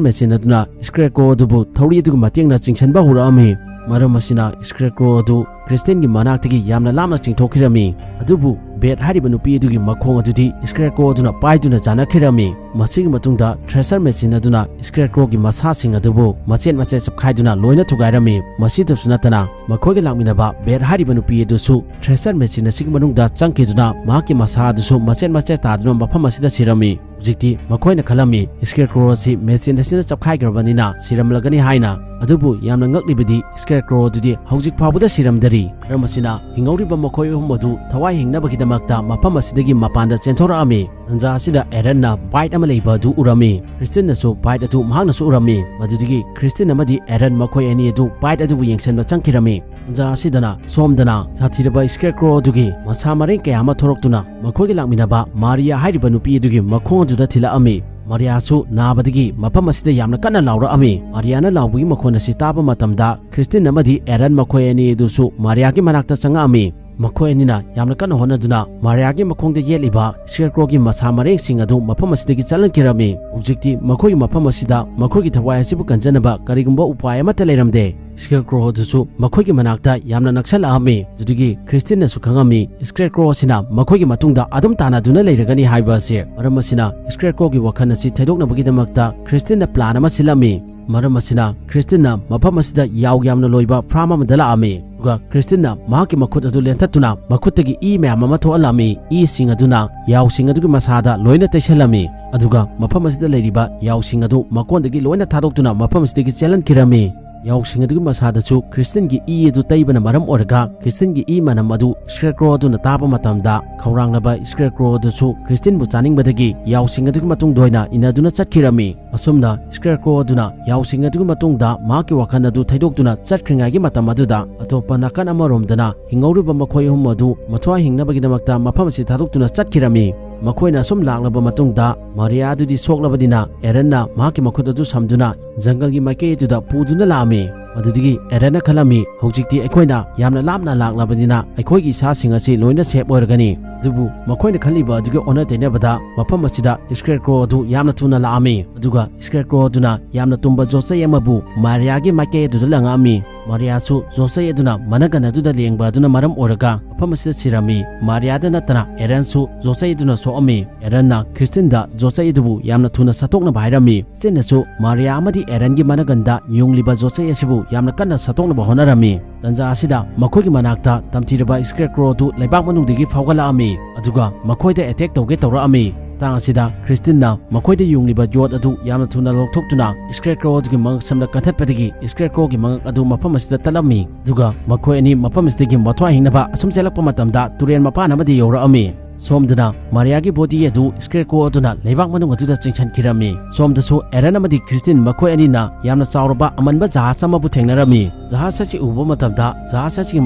ꯃꯦꯆꯤꯟ ꯑꯗꯨꯅ ꯁ꯭ꯀꯦꯔꯀ꯭ꯔꯣ ꯑꯗꯨꯕꯨ ꯊꯧꯔꯤ ꯑꯗꯨꯒꯤ ꯃꯇꯦꯡꯅ ꯆꯤꯡꯁꯤꯟꯕ ꯍꯧꯔꯛꯑꯝꯃꯤ꯫ ꯃꯔꯝ ꯑꯁꯤꯅ ꯁ꯭ꯀꯦꯔꯀ꯭ꯔꯣ ꯑꯗꯨ ꯈ꯭ꯔꯤꯁꯇꯤꯟꯒꯤ ꯃꯅꯥꯛꯇꯒꯤ ꯌꯥꯝꯅ ꯂꯥꯞꯅ ꯆꯤꯡꯊꯣꯛꯈꯤꯔꯝꯃꯤ꯫ ꯑꯗꯨꯕꯨ ꯕꯦꯠ ꯍꯥꯏꯔꯤꯕ ꯅꯨꯄꯤ ꯑꯗꯨꯒꯤ ꯃꯈꯣꯡ ꯑꯗꯨꯗꯤ ꯁ꯭ꯀꯦꯔꯀ꯭ꯔꯣ ꯑꯗꯨꯅ ꯄꯥꯏꯗꯨꯅ ꯆꯥꯅꯈꯤꯔꯝꯃꯤ꯫ ꯃꯁꯤꯒꯤ ꯃꯇꯨꯡꯗ ꯊ꯭ꯔꯦꯁꯔ ꯃꯦꯆꯤꯟ ꯑꯗꯨꯅ ꯁ꯭ꯀꯦꯔꯀ꯭ꯔꯣꯒꯤ ꯃꯁꯥꯁꯤꯡ ꯑꯗꯨꯕꯨ ꯃꯆꯦꯠ ꯃꯆꯦꯠ ꯆꯞꯈꯥꯏꯗꯨꯅ ꯂꯣꯏꯅ ꯊꯨꯒꯥꯏꯔꯝꯃꯤ꯫ ꯃꯁꯤꯗꯁꯨ ꯅꯠꯇꯅ, ꯃꯈꯣꯏꯒ ꯂꯥꯛꯃꯤꯟꯅꯕ ꯕꯦꯠ ꯍꯥꯏꯔꯤꯕ ꯅꯨꯄꯤ ꯑꯗꯨꯁꯨ ꯊ꯭ꯔꯦꯁꯔ ꯃꯦꯆꯤꯟ ꯑꯁꯤꯒꯤ ꯃꯅꯨꯡꯗ ꯆꯪꯈꯤꯗꯨꯅ ꯃꯍꯥꯛꯀꯤ ꯃꯁꯥ ꯑꯗꯨꯁꯨ ꯃꯆꯦꯠ ꯃꯆꯦꯠ ꯇꯥꯗꯨꯅ ꯃꯐꯝ ꯑꯁꯤꯗ ꯁꯤꯔꯝꯃꯤ꯫ ꯍꯧꯖꯤꯛꯇꯤ ꯃꯈꯣꯏꯅ ꯈꯜꯂꯝꯃꯤ, ꯁ꯭ꯀꯦꯔꯀ꯭ꯔꯣ ꯑꯁꯤ ꯃꯦꯆꯤꯟ ꯑꯁꯤꯅ ꯆꯞꯈꯥꯏꯈ꯭ꯔꯕꯅꯤꯅ ꯁꯤꯔꯝꯂꯒꯅꯤ ꯍꯥꯏꯅ꯫ ꯑꯗꯨꯕꯨ ꯌꯥꯝꯅ ꯉꯛꯂꯤꯕꯗꯤ, ꯁ꯭ꯀꯦꯔꯀ꯭ꯔꯣ ꯑꯗꯨꯗꯤ ꯍꯧꯖꯤꯛ ꯐꯥꯎꯕꯗ ꯁꯤꯔꯝꯗꯔꯤ꯫ ꯃꯔꯝ ꯑꯁꯤꯅ, ꯍꯤꯡꯍꯧꯔꯤꯕ ꯃꯈꯣꯏ ꯑꯍꯨꯝ ꯑꯗꯨ ꯊꯋꯥꯏ ꯍꯤꯡꯅꯕꯒꯤꯗꯃꯛꯇ ꯃꯐꯝ ꯑꯁꯤꯗꯒꯤ ꯃꯄꯥꯟꯗ ꯆꯦꯟꯊꯣꯔꯛꯑꯝꯃꯤ꯫ ꯇꯟꯖꯥ ꯑꯁꯤꯗ ꯑꯦꯔꯟꯅ ꯕꯥꯏꯠ ꯑꯃ ꯂꯩꯕ ꯑꯗꯨ ꯎꯔꯝꯃꯤ꯫ ꯈ꯭ꯔꯤꯁꯇꯤꯟꯅꯁꯨ ꯕꯥꯏꯠ ꯑꯗꯨ ꯃꯍꯥꯛꯅꯁꯨ ꯎꯔꯝꯃꯤ꯫ ꯃꯗꯨꯗꯒꯤ ꯈ꯭ꯔꯤꯁꯇꯤꯟ ꯑꯃꯗꯤ ꯑꯦꯔꯟ ꯃꯈꯣꯏ ꯑꯅꯤ ꯑꯗꯨ ꯕꯥꯏꯠ ꯑꯗꯨꯕꯨ ꯌꯦꯡꯁꯤꯟꯕ ꯆꯪꯈꯤꯔꯝꯃꯤ꯫ ꯇꯟꯖꯥ ꯑꯁꯤꯗꯅ ꯁꯣꯝꯗꯅ ꯁꯥꯊꯤꯔꯕ ꯁ꯭ꯀꯦꯔꯀ꯭ꯔꯣ ꯑꯗꯨꯒꯤ ꯃꯁꯥ ꯃꯔꯦꯡ ꯀꯌꯥ ꯑꯃ ꯊꯣꯔꯛꯇꯨꯅ ꯃꯈꯣꯏꯒ ꯂꯥꯛꯃꯤꯟꯅꯕ ꯃꯥꯔꯤꯌꯥ ꯍꯥꯏꯔꯤꯕ ꯅꯨꯄꯤ ꯑꯗꯨꯒꯤ ꯃꯈꯣꯡ ꯑꯗꯨꯗ ꯊꯤꯜꯂꯛꯑꯝꯃꯤ꯫ ꯃꯥꯔꯤꯌꯥꯁꯨ ꯅꯥꯕꯗꯒꯤ ꯃꯐꯝ ꯑꯁꯤꯗ ꯌꯥꯝꯅ ꯀꯟꯅ ꯂꯥꯎꯔꯛꯑꯝꯃꯤ꯫ ꯃꯥꯔꯤꯌꯥꯅ ꯂꯥꯎꯕꯒꯤ ꯃꯈꯣꯟ ꯑꯁꯤ ꯇꯥꯕ ꯃꯇꯝꯗ, ꯈ꯭ꯔꯤꯁꯇꯤꯟ ꯑꯃꯗꯤ ꯑꯦꯔꯟ ꯃꯈꯣꯏ ꯑꯅꯤ ꯑꯗꯨꯁꯨ ꯃꯥꯔꯤꯌꯥꯒꯤ ꯃꯅꯥꯛꯇ ꯆꯪꯉꯛꯑꯝꯃꯤ꯫ ꯃꯈꯣꯏ ꯑꯅꯤꯅ ꯌꯥꯝꯅ ꯀꯟꯅ ꯍꯣꯠꯅꯗꯨꯅ ꯃꯥꯔꯤꯌꯥꯒꯤ ꯃꯈꯣꯡꯗ ꯌꯦꯠꯂꯤꯕ ꯁ꯭ꯀꯦꯔꯀ꯭ꯔꯣꯒꯤ ꯃꯁꯥ ꯃꯔꯦꯡꯁꯤꯡ ꯑꯗꯨ ꯃꯐꯝ ꯑꯁꯤꯗꯒꯤ ꯆꯠꯍꯟꯈꯤꯔꯝꯃꯤ꯫ ꯍꯧꯖꯤꯛꯇꯤ ꯃꯈꯣꯏꯒꯤ ꯃꯐꯝ ꯑꯁꯤꯗ ꯃꯈꯣꯏꯒꯤ ꯊꯋꯥꯏ ꯑꯁꯤꯕꯨ ꯀꯟꯖꯅꯕ ꯀꯔꯤꯒꯨꯝꯕ ꯎꯄꯥꯏ ꯑꯃꯠꯇ ꯂꯩꯔꯝꯗꯦ꯫ ꯁ꯭ꯀꯦꯔꯀ꯭ꯔꯣ ꯑꯗꯨꯁꯨ ꯃꯈꯣꯏꯒꯤ ꯃꯅꯥꯛꯇ ꯌꯥꯝꯅ ꯅꯛꯁꯜꯂꯛꯑꯝꯃꯤ꯫ ꯑꯗꯨꯗꯒꯤ ꯈ꯭ꯔꯤꯁꯇꯤꯟꯅꯁꯨ ꯈꯪꯉꯝꯃꯤ, ꯁ꯭ꯀꯦꯔꯀ꯭ꯔꯣ ꯑꯁꯤꯅ ꯃꯈꯣꯏꯒꯤ ꯃꯇꯨꯡꯗ ꯑꯗꯨꯝ ꯇꯥꯟꯅꯗꯨꯅ ꯂꯩꯔꯒꯅꯤ ꯍꯥꯏꯕ ꯑꯁꯤ꯫ ꯃꯔꯝ ꯑꯁꯤꯅ, ꯁ꯭ꯀꯦꯔꯀ꯭ꯔꯣꯒꯤ ꯋꯥꯈꯜ ꯑꯁꯤ ꯊꯩꯗꯣꯛꯅꯕꯒꯤꯗꯃꯛꯇ ꯈ꯭ꯔꯤꯁꯇꯤꯟꯅ ꯄ꯭ꯂꯥꯟ ꯑꯃ ꯁꯤꯜꯂꯝꯃꯤ꯫ ꯃꯔꯝ ꯑꯁꯤꯅ ꯈ꯭ꯔꯤꯁꯇꯤꯟꯅ ꯃꯐꯝ ꯑꯁꯤꯗ ꯌꯥꯎ ꯌꯥꯝꯅ ꯂꯣꯏꯕ ꯐꯥꯔꯝ ꯑꯃꯗ ꯂꯥꯛꯑꯝꯃꯤ꯫ ꯑꯗꯨꯒ ꯈ꯭ꯔꯤꯁꯇꯤꯟꯅ ꯃꯍꯥꯛꯀꯤ ꯃꯈꯨꯠ ꯑꯗꯨ ꯂꯦꯟꯊꯠꯇꯨꯅ ꯃꯈꯨꯠꯇꯒꯤ ꯏ ꯃꯌꯥꯝ ꯑꯃ ꯊꯣꯛꯍꯜꯂꯝꯃꯤ꯫ ꯏꯁꯤꯡ ꯑꯗꯨꯅ ꯌꯥꯎꯁꯤꯡ ꯑꯗꯨꯒꯤ ꯃꯁꯥꯗ ꯂꯣꯏꯅ ꯇꯩꯁꯜꯂꯝꯃꯤ꯫ ꯑꯗꯨꯒ ꯃꯐꯝ ꯑꯁꯤꯗ ꯂꯩꯔꯤꯕ ꯌꯥꯎꯁꯤꯡ ꯑꯗꯨ ꯃꯀꯣꯟꯗꯒꯤ ꯂꯣꯏꯅ ꯊꯥꯗꯣꯛꯇꯨꯅ ꯃꯐꯝ ꯑꯁꯤꯗꯒꯤ ꯆꯦꯜꯍꯟꯈꯤꯔꯝꯃꯤ꯫ ꯌꯥꯎꯁꯤꯡ ꯑꯗꯨꯒꯤ ꯃꯁꯥꯗꯁꯨ ꯈ꯭ꯔꯤꯁꯇꯤꯟꯒꯤ ꯏ ꯑꯗꯨ ꯇꯩꯕꯅ ꯃꯔꯝ ꯑꯣꯏꯔꯒ ꯈ꯭ꯔꯤꯁꯇꯤꯟꯒꯤ ꯏ ꯃꯅꯝ ꯑꯗꯨ ꯁ꯭ꯀꯦꯔꯀ꯭ꯔꯣ ꯑꯗꯨꯅ ꯇꯥꯕ ꯃꯇꯝꯗ ꯈꯧꯔꯥꯡꯂꯕ ꯁ꯭ꯀꯦꯔꯀ꯭ꯔꯣ ꯑꯗꯨꯁꯨ ꯈ꯭ꯔꯤꯁꯇꯤꯟꯕꯨ ꯆꯥꯅꯤꯡꯕꯗꯒꯤ ꯌꯥꯎꯁꯤꯡ ꯑꯗꯨꯒꯤ ꯃꯇꯨꯡꯗ ꯑꯣꯏꯅ ꯏꯟꯅꯗꯨꯅ ꯆꯠꯈꯤꯔꯝꯃꯤ꯫ ꯑꯁꯨꯝꯅ ꯁ꯭ꯀꯦꯔꯀ꯭ꯔꯣ ꯑꯗꯨꯅ ꯌꯥꯎꯁꯤꯡ ꯑꯗꯨꯒꯤ ꯃꯇꯨꯡꯗ ꯃꯍꯥꯛꯀꯤ ꯋꯥꯈꯜ ꯑꯗꯨ ꯊꯩꯗꯣꯛꯇꯨꯅ ꯆꯠꯈ꯭ꯔꯤꯉꯩꯒꯤ ꯃꯇꯝ ꯑꯗꯨꯗ ꯑꯇꯣꯞꯄ ꯅꯥꯀꯟ ꯑꯃꯔꯣꯝꯗꯅ ꯍꯤꯡꯍꯧꯔꯤꯕ ꯃꯈꯣꯏ ꯑꯍꯨꯝ ꯑꯗꯨ ꯃꯊ꯭ꯋꯥꯏ ꯍꯤꯡꯅꯕꯒꯤꯗꯃꯛꯇ ꯃꯐꯝ ꯑꯁꯤ ꯊꯥꯗꯣꯛꯇꯨꯅ ꯆꯠꯈꯤꯔꯝꯃꯤ꯫ ꯃꯈꯣꯏꯅ ꯑꯁꯨꯝ ꯂꯥꯛꯂꯕ ꯃꯇꯨꯡꯗ ꯃꯥꯔꯤꯌꯥ ꯑꯗꯨꯗꯤ ꯁꯣꯛꯂꯕꯅꯤꯅ ꯑꯦꯔꯟꯅ ꯃꯍꯥꯛꯀꯤ ꯃꯈꯨꯠ ꯑꯗꯨ ꯁꯝꯗꯨꯅ ꯖꯪꯒꯜꯒꯤ ꯃꯥꯏꯀꯩ ꯑꯗꯨꯗ ꯄꯨꯗꯨꯅ ꯂꯥꯛꯑꯝꯃꯤ꯫ ꯃꯗꯨꯗꯒꯤ ꯑꯦꯔꯟꯅ ꯈꯜꯂꯝꯃꯤ, "ꯍꯧꯖꯤꯛꯇꯤ ꯑꯩꯈꯣꯏꯅ ꯌꯥꯝꯅ ꯂꯥꯞꯅ ꯂꯥꯛꯂꯕꯅꯤꯅ ꯑꯩꯈꯣꯏꯒꯤ ꯏꯁꯥꯁꯤꯡ ꯑꯁꯤ ꯂꯣꯏꯅ ꯁꯦꯞ ꯑꯣꯏꯔꯒꯅꯤ"꯫ ꯑꯗꯨꯕꯨ ꯃꯈꯣꯏꯅ ꯈꯜꯂꯤꯕ ꯑꯗꯨꯒꯤ ꯑꯣꯟꯅ ꯇꯩꯅꯕꯗ ꯃꯐꯝ ꯑꯁꯤꯗ ꯁ꯭ꯀꯦꯔꯀ꯭ꯔꯣ ꯑꯗꯨ ꯌꯥꯝꯅ ꯊꯨꯅ ꯂꯥꯛꯑꯝꯃꯤ꯫ ꯑꯗꯨꯒ ꯁ꯭ꯀꯦꯔꯀ꯭ꯔꯣ ꯑꯗꯨꯅ ꯌꯥꯝꯅ ꯇꯨꯝꯕ ꯖꯣꯠꯆꯩ ꯑꯃꯕꯨ ꯃꯥꯔꯤꯌꯥꯒꯤ ꯃꯥꯏꯀꯩ ꯑꯗꯨꯗ ꯂꯪꯉꯛꯑꯝꯃꯤ꯫ ꯃꯥꯔꯤꯌꯥꯁꯨ ꯖꯣꯠꯆꯩ ꯑꯗꯨꯅ ꯃꯅꯒꯟ ꯑꯗꯨꯗ ꯂꯦꯡꯕ ꯑꯗꯨꯅ ꯃꯔꯝ ꯑꯣꯏꯔꯒ ꯃꯐꯝ ꯑꯁꯤꯗ ꯁꯤꯔꯝꯃꯤ꯫ ꯃꯥꯔꯤꯌꯥꯗ ꯅꯠꯇꯅ ꯑꯦꯔꯟꯁꯨ ꯖꯣꯠꯆꯩ ꯑꯗꯨꯅ ꯁꯣꯛꯑꯝꯃꯤ꯫ ꯑꯦꯔꯟꯅ ꯈ꯭ꯔꯤꯁꯇꯤꯟꯗ ꯖꯣꯠꯆꯩ ꯑꯗꯨꯕꯨ ꯌꯥꯝꯅ ꯊꯨꯅ ꯁꯠꯇꯣꯛꯅꯕ ꯍꯥꯏꯔꯝꯃꯤ꯫ ꯈ꯭ꯔꯤꯁꯇꯤꯟꯅꯁꯨ ꯃꯥꯔꯤꯌꯥ ꯑꯃꯗꯤ ꯑꯦꯔꯟꯒꯤ ꯃꯅꯒꯟꯗ ꯌꯨꯡꯂꯤꯕ ꯖꯣꯠꯆꯩ ꯑꯁꯤꯕꯨ ꯌꯥꯝꯅ ꯀꯟꯅ ꯁꯠꯇꯣꯛꯅꯕ ꯍꯣꯠꯅꯔꯝꯃꯤ꯫ ꯇꯟꯖꯥ ꯑꯁꯤꯗ ꯃꯈꯣꯏꯒꯤ ꯃꯅꯥꯛꯇ ꯇꯝꯊꯤꯔꯕ ꯁ꯭ꯀꯦꯔꯀ꯭ꯔꯣ ꯑꯗꯨ ꯂꯩꯕꯥꯛ ꯃꯅꯨꯡꯗꯒꯤ ꯐꯥꯎꯒꯠꯂꯛꯑꯝꯃꯤ, ꯑꯗꯨꯒ ꯃꯈꯣꯏꯗ ꯑꯦꯇꯦꯛ ꯇꯧꯒꯦ ꯇꯧꯔꯛꯑꯝꯃꯤ꯫ ꯃꯇꯥꯡ ꯑꯁꯤꯗ ꯈ꯭ꯔꯤꯁꯇꯤꯟꯅ ꯃꯈꯣꯏꯗ ꯌꯨꯡꯂꯤꯕ ꯌꯣꯠ ꯑꯗꯨ ꯌꯥꯝꯅ ꯊꯨꯅ ꯂꯧꯊꯣꯛꯇꯨꯅ ꯁ꯭ꯀꯦꯔꯀ꯭ꯔꯣ ꯑꯗꯨꯒꯤ ꯃꯉꯛꯁꯝꯗ ꯀꯟꯊꯠꯄꯗꯒꯤ ꯁ꯭ꯀꯦꯔꯀ꯭ꯔꯣꯒꯤ ꯃꯉꯛ ꯑꯗꯨ ꯃꯐꯝ ꯑꯁꯤꯗ ꯇꯠꯂꯝꯃꯤ꯫ ꯑꯗꯨꯒ ꯃꯈꯣꯏ ꯑꯅꯤ ꯃꯐꯝ ꯑꯁꯤꯗꯒꯤ ꯃꯊ꯭ꯋꯥꯏ ꯍꯤꯡꯅꯕ ꯑꯁꯨꯝ ꯆꯦꯜꯂꯛꯄ ꯃꯇꯝꯗ ꯇꯨꯔꯦꯜ ꯃꯄꯥꯟ ꯑꯃꯗ ꯌꯧꯔꯛꯑꯝꯃꯤ꯫ ꯁꯣꯝꯗꯅ ꯃꯥꯔꯤꯌꯥꯒꯤ ꯕꯣꯗꯤ ꯑꯗꯨ ꯁ꯭ꯀꯦꯔꯀ꯭ꯔꯣ ꯑꯗꯨꯅ ꯂꯩꯕꯥꯛ ꯃꯅꯨꯡ ꯑꯗꯨꯗ ꯆꯤꯡꯁꯤꯟꯈꯤꯔꯝꯃꯤ꯫ ꯁꯣꯝꯗꯁꯨ ꯑꯦꯔꯟ ꯑꯃꯗꯤ ꯈ꯭ꯔꯤꯁꯇꯤꯟ ꯃꯈꯣꯏ ꯑꯅꯤꯅ ꯌꯥꯝꯅ ꯆꯥꯎꯔꯕ ꯑꯃꯟꯕ ꯖꯍꯥꯖ ꯑꯃꯕꯨ ꯊꯦꯡꯅꯔꯝꯃꯤ꯫ ꯖꯍꯥꯖ ꯑꯁꯤ ꯎꯕ ꯃꯇꯝꯗ ꯖꯍꯥꯖ ꯑꯁꯤꯒꯤ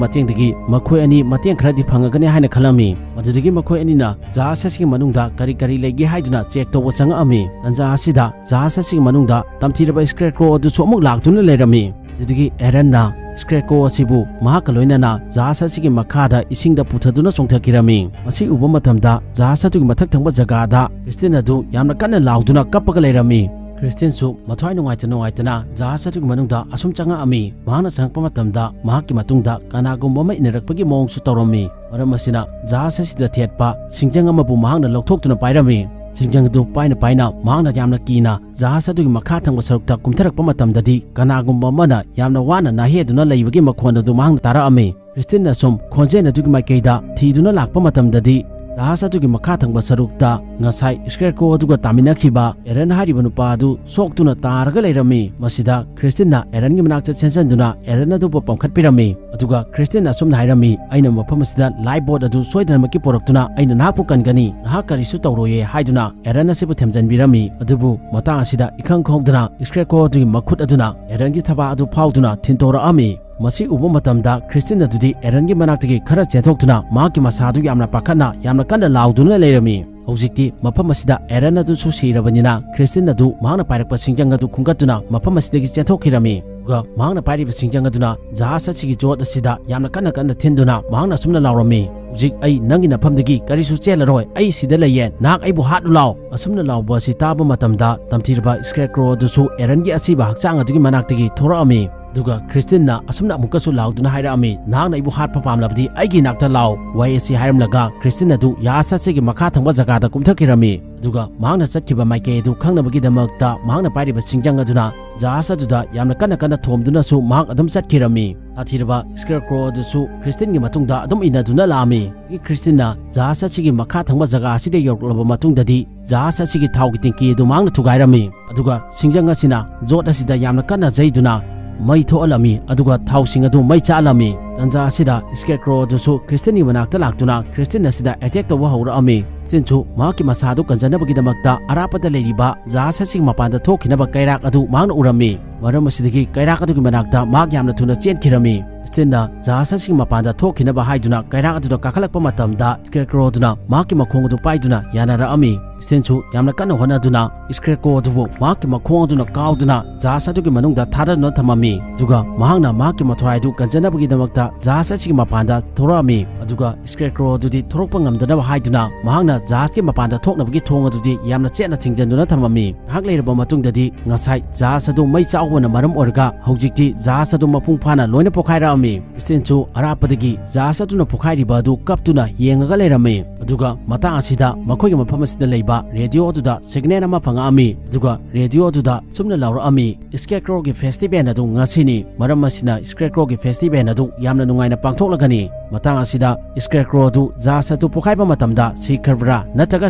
ꯃꯇꯦꯡꯗꯒꯤ ꯃꯈꯣꯏ ꯑꯅꯤ ꯃꯇꯦꯡ ꯈꯔꯗꯤ ꯐꯪꯉꯒꯅꯤ ꯍꯥꯏꯅ ꯈꯜꯂꯝꯃꯤ꯫ ꯃꯗꯨꯗꯒꯤ ꯃꯈꯣꯏ ꯑꯅꯤꯅ ꯖꯍꯥꯖ ꯑꯁꯤꯒꯤ ꯃꯅꯨꯡꯗ ꯀꯔꯤ ꯀꯔꯤ ꯂꯩꯒꯦ ꯍꯥꯏꯗꯨꯅ ꯆꯦꯛ ꯇꯧꯕ ꯆꯪꯉꯛꯑꯝꯃꯤ꯫ ꯇꯟꯖꯥ ꯑꯁꯤꯗ ꯖꯍꯥꯖ ꯑꯁꯤꯒꯤ ꯃꯅꯨꯡꯗ ꯇꯝꯊꯤꯔꯕ ꯁ꯭ꯀꯦꯔꯀ꯭ꯔꯣ ꯑꯗꯨꯁꯨ ꯑꯃꯨꯛ ꯂꯥꯛꯇꯨꯅ ꯂꯩꯔꯝꯃꯤ꯫ ꯑꯗꯨꯗꯒꯤ ꯑꯦꯔꯟꯅ ꯁ꯭ꯀꯦꯔꯀ꯭ꯔꯣ ꯑꯁꯤꯕꯨ ꯃꯍꯥꯛꯀ ꯂꯣꯏꯅꯅ ꯖꯍꯥꯖ ꯑꯁꯤꯒꯤ ꯃꯈꯥꯗ ꯏꯁꯤꯡꯗ ꯄꯨꯊꯗꯨꯅ ꯆꯣꯡꯊꯈꯤꯔꯝꯃꯤ꯫ ꯃꯁꯤ ꯎꯕ ꯃꯇꯝꯗ ꯖꯍꯥꯖ ꯑꯗꯨꯒꯤ ꯃꯊꯛ ꯊꯪꯕ ꯖꯒꯥꯗ ꯈ꯭ꯔꯤꯁꯇꯤꯟ ꯑꯗꯨ ꯌꯥꯝꯅ ꯀꯟꯅ ꯂꯥꯎꯗꯨꯅ ꯀꯞꯄꯒ ꯂꯩꯔꯝꯃꯤ꯫ ꯈ꯭ꯔꯤꯁꯇꯤꯟꯁꯨ ꯃꯊ꯭ꯋꯥꯏ ꯅꯨꯡꯉꯥꯏꯇ ꯅꯨꯡꯉꯥꯏꯇꯅ ꯖꯍꯥꯖ ꯑꯗꯨꯒꯤ ꯃꯅꯨꯡꯗ ꯑꯁꯨꯝ ꯆꯪꯉꯛꯑꯝꯃꯤ꯫ ꯃꯍꯥꯛꯅ ꯆꯪꯉꯛꯄ ꯃꯇꯝꯗ ꯃꯍꯥꯛꯀꯤ ꯃꯇꯨꯡꯗ ꯀꯅꯥꯒꯨꯝꯕ ꯑꯃ ꯏꯟꯅꯔꯛꯄꯒꯤ ꯃꯑꯣꯡꯁꯨ ꯇꯧꯔꯝꯃꯤ꯫ ꯃꯔꯝ ꯑꯁꯤꯅ ꯖꯍꯥꯖ ꯑꯁꯤꯗ ꯊꯦꯠꯄ ꯁꯤꯡꯖꯪ ꯑꯃꯕꯨ ꯃꯍꯥꯛꯅ ꯂꯧꯊꯣꯛꯇꯨꯅ ꯄꯥꯏꯔꯝꯃꯤ꯫ ꯁꯤꯡꯖꯪ ꯑꯗꯨ ꯄꯥꯏꯅ ꯄꯥꯏꯅ ꯃꯍꯥꯛꯅ ꯌꯥꯝꯅ ꯀꯤꯅ ꯖꯍꯥꯖ ꯑꯗꯨꯒꯤ ꯃꯈꯥ ꯊꯪꯕ ꯁꯔꯨꯛꯇ ꯀꯨꯝꯊꯔꯛꯄ ꯃꯇꯝꯗꯗꯤ, ꯀꯅꯥꯒꯨꯝꯕ ꯑꯃꯅ ꯌꯥꯝꯅ ꯋꯥꯅ ꯅꯥꯍꯦꯗꯨꯅ ꯂꯩꯕꯒꯤ ꯃꯈꯣꯟ ꯑꯗꯨ ꯃꯍꯥꯛꯅ ꯇꯥꯔꯛꯑꯝꯃꯤ꯫ ꯈ꯭ꯔꯤꯁꯇꯤꯟꯅ ꯁꯨꯝ ꯈꯣꯟꯖꯦꯜ ꯑꯗꯨꯒꯤ ꯃꯥꯏꯀꯩꯗ ꯊꯤꯗꯨꯅ ꯂꯥꯛꯄ ꯃꯇꯝꯗꯗꯤ, ꯖꯍꯥꯖ ꯑꯗꯨꯒꯤ ꯃꯈꯥ ꯊꯪꯕ ꯁꯔꯨꯛꯇ ꯉꯁꯥꯏ Scarecrow ꯑꯗꯨꯒ ꯇꯥꯃꯤꯟꯅꯈꯤꯕ ꯑꯦꯔꯟ ꯍꯥꯏꯔꯤꯕ ꯅꯨꯄꯥ ꯑꯗꯨ ꯁꯣꯛꯇꯨꯅ ꯇꯥꯔꯒ ꯂꯩꯔꯝꯃꯤ꯫ ꯃꯁꯤꯗ ꯈ꯭ꯔꯤꯁꯇꯤꯟꯅ ꯑꯦꯔꯟꯒꯤ ꯃꯅꯥꯛꯇ ꯆꯦꯟꯁꯤꯟꯗꯨꯅ ꯑꯦꯔꯟ ꯑꯗꯨꯕꯨ ꯄꯝꯈꯠꯄꯤꯔꯝꯃꯤ꯫ ꯑꯗꯨꯒ ꯈ꯭ꯔꯤꯁꯇꯤꯟꯅ ꯑꯁꯨꯝꯅ ꯍꯥꯏꯔꯝꯃꯤ, "ꯑꯩꯅ ꯃꯐꯝ ꯑꯁꯤꯗ ꯂꯥꯏꯐ ꯕꯣꯠ ꯑꯗꯨ ꯁꯣꯏꯗꯅꯃꯛꯀꯤ ꯄꯨꯔꯛꯇꯨꯅ ꯑꯩꯅ ꯅꯍꯥꯛꯄꯨ ꯀꯟꯒꯅꯤ, ꯅꯍꯥꯛ ꯀꯔꯤꯁꯨ ꯇꯧꯔꯣꯏꯌꯦ" ꯍꯥꯏꯗꯨꯅ ꯑꯦꯔꯟ ꯑꯁꯤꯕꯨ ꯊꯦꯝꯖꯤꯟꯕꯤꯔꯝꯃꯤ꯫ ꯑꯗꯨꯕꯨ ꯃꯇꯥꯡ ꯑꯁꯤꯗ ꯏꯈꯪ ꯈꯪꯍꯧꯗꯅ Scarecrow ꯑꯗꯨꯒꯤ ꯃꯈꯨꯠ ꯑꯗꯨꯅ ꯑꯦꯔꯟꯒꯤ ꯊꯕꯥꯛ ꯑꯗꯨ ꯐꯥꯎꯗꯨꯅ ꯊꯤꯟꯇꯣꯔꯛꯑꯝꯃꯤ꯫ ꯃꯁꯤ ꯎꯕ ꯃꯇꯝꯗ ꯈ꯭ꯔꯤꯁꯇꯤꯟ ꯑꯗꯨꯗꯤ ꯑꯦꯔꯟꯒꯤ ꯃꯅꯥꯛꯇꯒꯤ ꯈꯔ ꯆꯦꯟꯊꯣꯛꯇꯨꯅ ꯃꯍꯥꯛꯀꯤ ꯃꯁꯥꯗꯨ ꯌꯥꯝꯅ ꯄꯥꯈꯠꯅ ꯌꯥꯝꯅ ꯀꯟꯅ ꯂꯥꯎꯗꯨꯅ ꯂꯩꯔꯝꯃꯤ꯫ ꯍꯧꯖꯤꯛꯇꯤ ꯃꯐꯝ ꯑꯁꯤꯗ ꯑꯦꯔꯟ ꯑꯗꯨꯁꯨ ꯁꯤꯔꯕꯅꯤꯅ, ꯈ꯭ꯔꯤꯁꯇꯤꯟ ꯑꯗꯨ ꯃꯍꯥꯛꯅ ꯄꯥꯏꯔꯛꯄ ꯁꯤꯡꯖꯪ ꯑꯗꯨ ꯈꯨꯟꯒꯠꯇꯨꯅ ꯃꯐꯝ ꯑꯁꯤꯗꯒꯤ ꯆꯦꯟꯊꯣꯛꯈꯤꯔꯝꯃꯤ꯫ ꯑꯗꯨꯒ ꯃꯍꯥꯛꯅ ꯄꯥꯏꯔꯤꯕ ꯁꯤꯡꯖꯪ ꯑꯗꯨꯅ ꯖꯍꯥꯖ ꯑꯁꯤꯒꯤ ꯖꯣꯠ ꯑꯁꯤꯗ ꯌꯥꯝꯅ ꯀꯟꯅ ꯀꯟꯅ ꯊꯤꯟꯗꯨꯅ ꯃꯍꯥꯛꯅ ꯑꯁꯨꯝꯅ ꯂꯥꯎꯔꯝꯃꯤ, "ꯍꯧꯖꯤꯛ ꯑꯩ ꯅꯪꯒꯤ ꯅꯐꯝꯗꯒꯤ ꯀꯔꯤꯁꯨ ꯆꯦꯜꯂꯔꯣꯏ, ꯑꯩ ꯁꯤꯗ ꯂꯩꯌꯦ, ꯅꯍꯥꯛ ꯑꯩꯕꯨ ꯍꯥꯠꯂꯨ ꯂꯥꯎ!" ꯑꯁꯨꯝꯅ ꯂꯥꯎꯕ ꯑꯁꯤ ꯇꯥꯕ ꯃꯇꯝꯗ, ꯇꯝꯊꯤꯔꯕ Scarecrow ꯑꯗꯨꯁꯨ ꯑꯦꯔꯟꯒꯤ ꯑꯁꯤꯕ ꯍꯛꯆꯥꯡ ꯑꯗꯨꯒꯤ ꯃꯅꯥꯛꯇꯒꯤ ꯊꯣꯔꯛꯑꯝꯃꯤ꯫ ꯑꯗꯨꯒ ꯈ꯭ꯔꯤꯁꯇꯤꯟꯅ ꯑꯁꯨꯝꯅ ꯑꯃꯨꯛꯀꯁꯨ ꯂꯥꯎꯗꯨꯅ ꯍꯥꯏꯔꯛꯑꯝꯃꯤ, "ꯅꯍꯥꯛꯅ ꯑꯩꯕꯨ ꯍꯥꯠꯄ ꯄꯥꯝꯂꯕꯗꯤ ꯑꯩꯒꯤ ꯏꯅꯥꯛꯇ ꯂꯥꯎ!" ꯋꯥꯍꯩ ꯑꯁꯤ ꯍꯥꯏꯔꯝꯂꯒ ꯈ꯭ꯔꯤꯁꯇꯤꯟ ꯑꯗꯨ ꯖꯍꯥꯖ ꯑꯁꯤꯒꯤ ꯃꯈꯥ ꯊꯪꯕ ꯖꯒꯥꯗ ꯀꯨꯝꯊꯈꯤꯔꯝꯃꯤ꯫ ꯑꯗꯨꯒ ꯃꯍꯥꯛꯅ ꯆꯠꯈꯤꯕ ꯃꯥꯏꯀꯩ ꯑꯗꯨ ꯈꯪꯅꯕꯒꯤꯗꯃꯛꯇ ꯃꯍꯥꯛꯅ ꯄꯥꯏꯔꯤꯕ ꯁꯤꯡꯖꯪ ꯑꯗꯨꯅ ꯖꯍꯥꯖ ꯑꯗꯨꯗ ꯌꯥꯝꯅ ꯀꯟꯅ ꯀꯟꯅ ꯊꯣꯝꯗꯨꯅꯁꯨ ꯃꯍꯥꯛ ꯑꯗꯨꯝ ꯆꯠꯈꯤꯔꯝꯃꯤ꯫ ꯁꯥꯊꯤꯔꯕ Scarecrow ꯑꯗꯨꯁꯨ ꯈ꯭ꯔꯤꯁꯇꯤꯟꯒꯤ ꯃꯇꯨꯡꯗ ꯑꯗꯨꯝ ꯏꯟꯅꯗꯨꯅ ꯂꯥꯛꯑꯝꯃꯤ꯫ ꯈ꯭ꯔꯤꯁꯇꯤꯟꯅ ꯖꯍꯥꯖ ꯑꯁꯤꯒꯤ ꯃꯈꯥ ꯊꯪꯕ ꯖꯒꯥ ꯑꯁꯤꯗ ꯌꯧꯔꯛꯂꯕ ꯃꯇꯨꯡꯗꯗꯤ, ꯖꯍꯥꯖ ꯑꯁꯤꯒꯤ ꯊꯥꯎꯒꯤ ꯇꯦꯡꯀꯤ ꯑꯗꯨ ꯃꯍꯥꯛꯅ ꯊꯨꯒꯥꯏꯔꯝꯃꯤ꯫ ꯑꯗꯨꯒ ꯁꯤꯡꯖꯪ ꯑꯁꯤꯅ ꯖꯣꯠ ꯑꯁꯤꯗ ꯌꯥꯝꯅ ꯀꯟꯅ ꯌꯩꯗꯨꯅ ꯃꯩ ꯊꯣꯛꯍꯜꯂꯝꯃꯤ, ꯑꯗꯨꯒ ꯊꯥꯎꯁꯤꯡ ꯑꯗꯨ ꯃꯩ ꯆꯥꯛꯍꯜꯂꯝꯃꯤ꯫ ꯇꯟꯖꯥ ꯑꯁꯤꯗ Scarecrow ꯑꯗꯨꯁꯨ ꯈ꯭ꯔꯤꯁꯇꯤꯟꯒꯤ ꯃꯅꯥꯛꯇ ꯂꯥꯛꯇꯨꯅ ꯈ꯭ꯔꯤꯁꯇꯤꯟ ꯑꯁꯤꯗ ꯑꯦꯇꯦꯛ ꯇꯧꯕ ꯍꯧꯔꯛꯑꯝꯃꯤ꯫ ꯈ꯭ꯔꯤꯁꯇꯤꯟꯁꯨ ꯃꯍꯥꯛꯀꯤ ꯃꯁꯥ ꯑꯗꯨ ꯀꯟꯖꯅꯕꯒꯤꯗꯃꯛꯇ ꯑꯔꯥꯞꯄꯗ ꯂꯩꯔꯤꯕ ꯖꯍꯥꯖ ꯑꯁꯤꯒꯤ ꯃꯄꯥꯟꯗ ꯊꯣꯛꯈꯤꯅꯕ ꯀꯩꯔꯥꯛ ꯑꯗꯨ ꯃꯍꯥꯛꯅ ꯎꯔꯝꯃꯤ꯫ ꯃꯔꯝ ꯑꯁꯤꯗꯒꯤ ꯀꯩꯔꯥꯛ ꯑꯗꯨꯒꯤ ꯃꯅꯥꯛꯇ ꯃꯍꯥꯛ ꯌꯥꯝꯅ ꯊꯨꯅ ꯆꯦꯟꯈꯤꯔꯝꯃꯤ꯫ ꯈ꯭ꯔꯤꯁꯇꯤꯟꯅ ꯖꯍꯥꯖ ꯑꯁꯤꯒꯤ ꯃꯄꯥꯟꯗ ꯊꯣꯛꯈꯤꯅꯕ ꯍꯥꯏꯗꯨꯅ ꯀꯩꯔꯥꯛ ꯑꯗꯨꯗ ꯀꯥꯈꯠꯂꯛꯄ ꯃꯇꯝꯗ, Scarecrow ꯑꯗꯨꯅ ꯃꯍꯥꯛꯀꯤ ꯃꯈꯣꯡ ꯑꯗꯨ ꯄꯥꯏꯗꯨꯅ ꯌꯥꯅꯔꯛꯑꯝꯃꯤ꯫ ꯈ꯭ꯔꯤꯁꯇꯤꯟꯁꯨ ꯌꯥꯝꯅ ꯀꯟꯅ ꯍꯣꯠꯅꯗꯨꯅ Scarecrow ꯑꯗꯨꯕꯨ ꯃꯍꯥꯛꯀꯤ ꯃꯈꯣꯡ ꯑꯗꯨꯅ ꯀꯥꯎꯗꯨꯅ ꯖꯍꯥꯖ ꯑꯗꯨꯒꯤ ꯃꯅꯨꯡꯗ ꯊꯥꯗꯗꯨꯅ ꯊꯝꯃꯝꯃꯤ꯫ ꯑꯗꯨꯒ ꯃꯍꯥꯛꯅ ꯃꯍꯥꯛꯀꯤ ꯃꯊ꯭ꯋꯥꯏ ꯑꯗꯨ ꯀꯟꯖꯅꯕꯒꯤꯗꯃꯛꯇ ꯖꯍꯥꯖ ꯑꯁꯤꯒꯤ ꯃꯄꯥꯟꯗ ꯊꯣꯔꯛꯑꯝꯃꯤ꯫ ꯑꯗꯨꯒ Scarecrow ꯑꯗꯨꯗꯤ ꯊꯣꯔꯛꯄ ꯉꯝꯗꯅꯕ ꯍꯥꯏꯗꯨꯅ ꯃꯍꯥꯛꯅ ꯖꯍꯥꯖꯀꯤ ꯃꯄꯥꯟꯗ ꯊꯣꯛꯅꯕꯒꯤ ꯊꯣꯡ ꯑꯗꯨꯗꯤ ꯌꯥꯝꯅ ꯆꯦꯠꯅ ꯊꯤꯡꯖꯤꯟꯗꯨꯅ ꯊꯝꯃꯝꯃꯤ꯫ ꯉꯥꯏꯍꯥꯛ ꯂꯩꯔꯕ ꯃꯇꯨꯡꯗꯗꯤ ꯉꯁꯥꯏ ꯖꯍꯥꯖ ꯑꯗꯨ ꯃꯩ ꯆꯥꯛꯍꯧꯕꯅ ꯃꯔꯝ ꯑꯣꯏꯔꯒ ꯍꯧꯖꯤꯛꯇꯤ ꯖꯍꯥꯖ ꯑꯗꯨ ꯃꯄꯨꯡ ꯐꯥꯅ ꯂꯣꯏꯅ ꯄꯣꯈꯥꯏꯔꯛꯑꯝꯃꯤ꯫ ꯈ꯭ꯔꯤꯁꯇꯤꯟꯁꯨ ꯑꯔꯥꯞꯄꯗꯒꯤ ꯖꯍꯥꯖ ꯑꯗꯨꯅ ꯄꯣꯈꯥꯏꯔꯤꯕ ꯑꯗꯨ ꯀꯞꯇꯨꯅ ꯌꯦꯡꯉꯒ ꯂꯩꯔꯝꯃꯤ꯫ ꯑꯗꯨꯒ ꯃꯇꯥꯡ ꯑꯁꯤꯗ ꯃꯈꯣꯏꯒꯤ ꯃꯐꯝ ꯑꯁꯤꯗ ꯂꯩꯕ ꯄ ꯔꯦꯗꯤꯑꯣ ꯑꯗꯨꯗ ꯁꯤꯒꯅꯦꯜ ꯑꯃ ꯐꯪꯉꯛꯑꯝꯃꯤ꯫ ꯑꯗꯨꯒ ꯔꯦꯗꯤꯑꯣ ꯑꯗꯨꯗ ꯁꯨꯝꯅ ꯂꯥꯎꯔꯛꯑꯝꯃꯤ, "Scarecrow ꯒꯤ festival ꯑꯗꯨ ꯉꯁꯤꯅꯤ, ꯃꯔꯝ ꯑꯁꯤꯅ Scarecrow ꯒꯤ festival ꯑꯗꯨ ꯌꯥꯝꯅ ꯅꯨꯡꯉꯥꯏꯅ ꯄꯥꯡꯊꯣꯛꯂꯒꯅꯤ꯫ ꯃꯇꯥꯡ ꯑꯁꯤꯗ Scarecrow ꯑꯗꯨ ꯖꯍꯥꯖ ꯑꯗꯨ ꯄꯣꯈꯥꯏꯕ ꯃꯇꯝꯗ ꯁꯤꯈ꯭ꯔꯕ꯭ꯔꯥ ꯅꯠꯇ꯭ꯔꯒ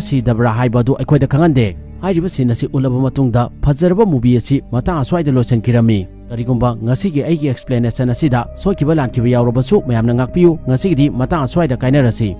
ꯁꯤꯗꯕ꯭ꯔꯥ ꯍꯥꯏꯕ ꯑꯗꯨ ꯑꯩꯈꯣꯏꯗ ꯈꯪꯍꯟꯗꯦ"꯫ ꯍꯥꯏꯔꯤꯕ scene ꯑꯁꯤ ꯎꯠꯂꯕ ꯃꯇꯨꯡꯗ ꯐꯖꯔꯕ movie ꯑꯁꯤ ꯃꯇꯥꯡ ꯑꯁ꯭ꯋꯥꯏꯗ ꯂꯣꯏꯁꯤꯟꯈꯤꯔꯝꯃꯤ꯫ ꯀꯔꯤꯒꯨꯝꯕ ꯉꯁꯤꯒꯤ ꯑꯩꯒꯤ explanation ꯑꯁꯤꯗ ꯁꯣꯏꯈꯤꯕ ꯂꯥꯟꯈꯤꯕ ꯌꯥꯎꯔꯕꯁꯨ ꯃꯌꯥꯝꯅ ꯉꯥꯛꯄꯤꯌꯨ꯫ ꯉꯁꯤꯒꯤꯗꯤ ꯃꯇꯥꯡ ꯑꯁ꯭ꯋꯥꯏꯗ ꯀꯥꯏꯅꯔꯁꯤ꯫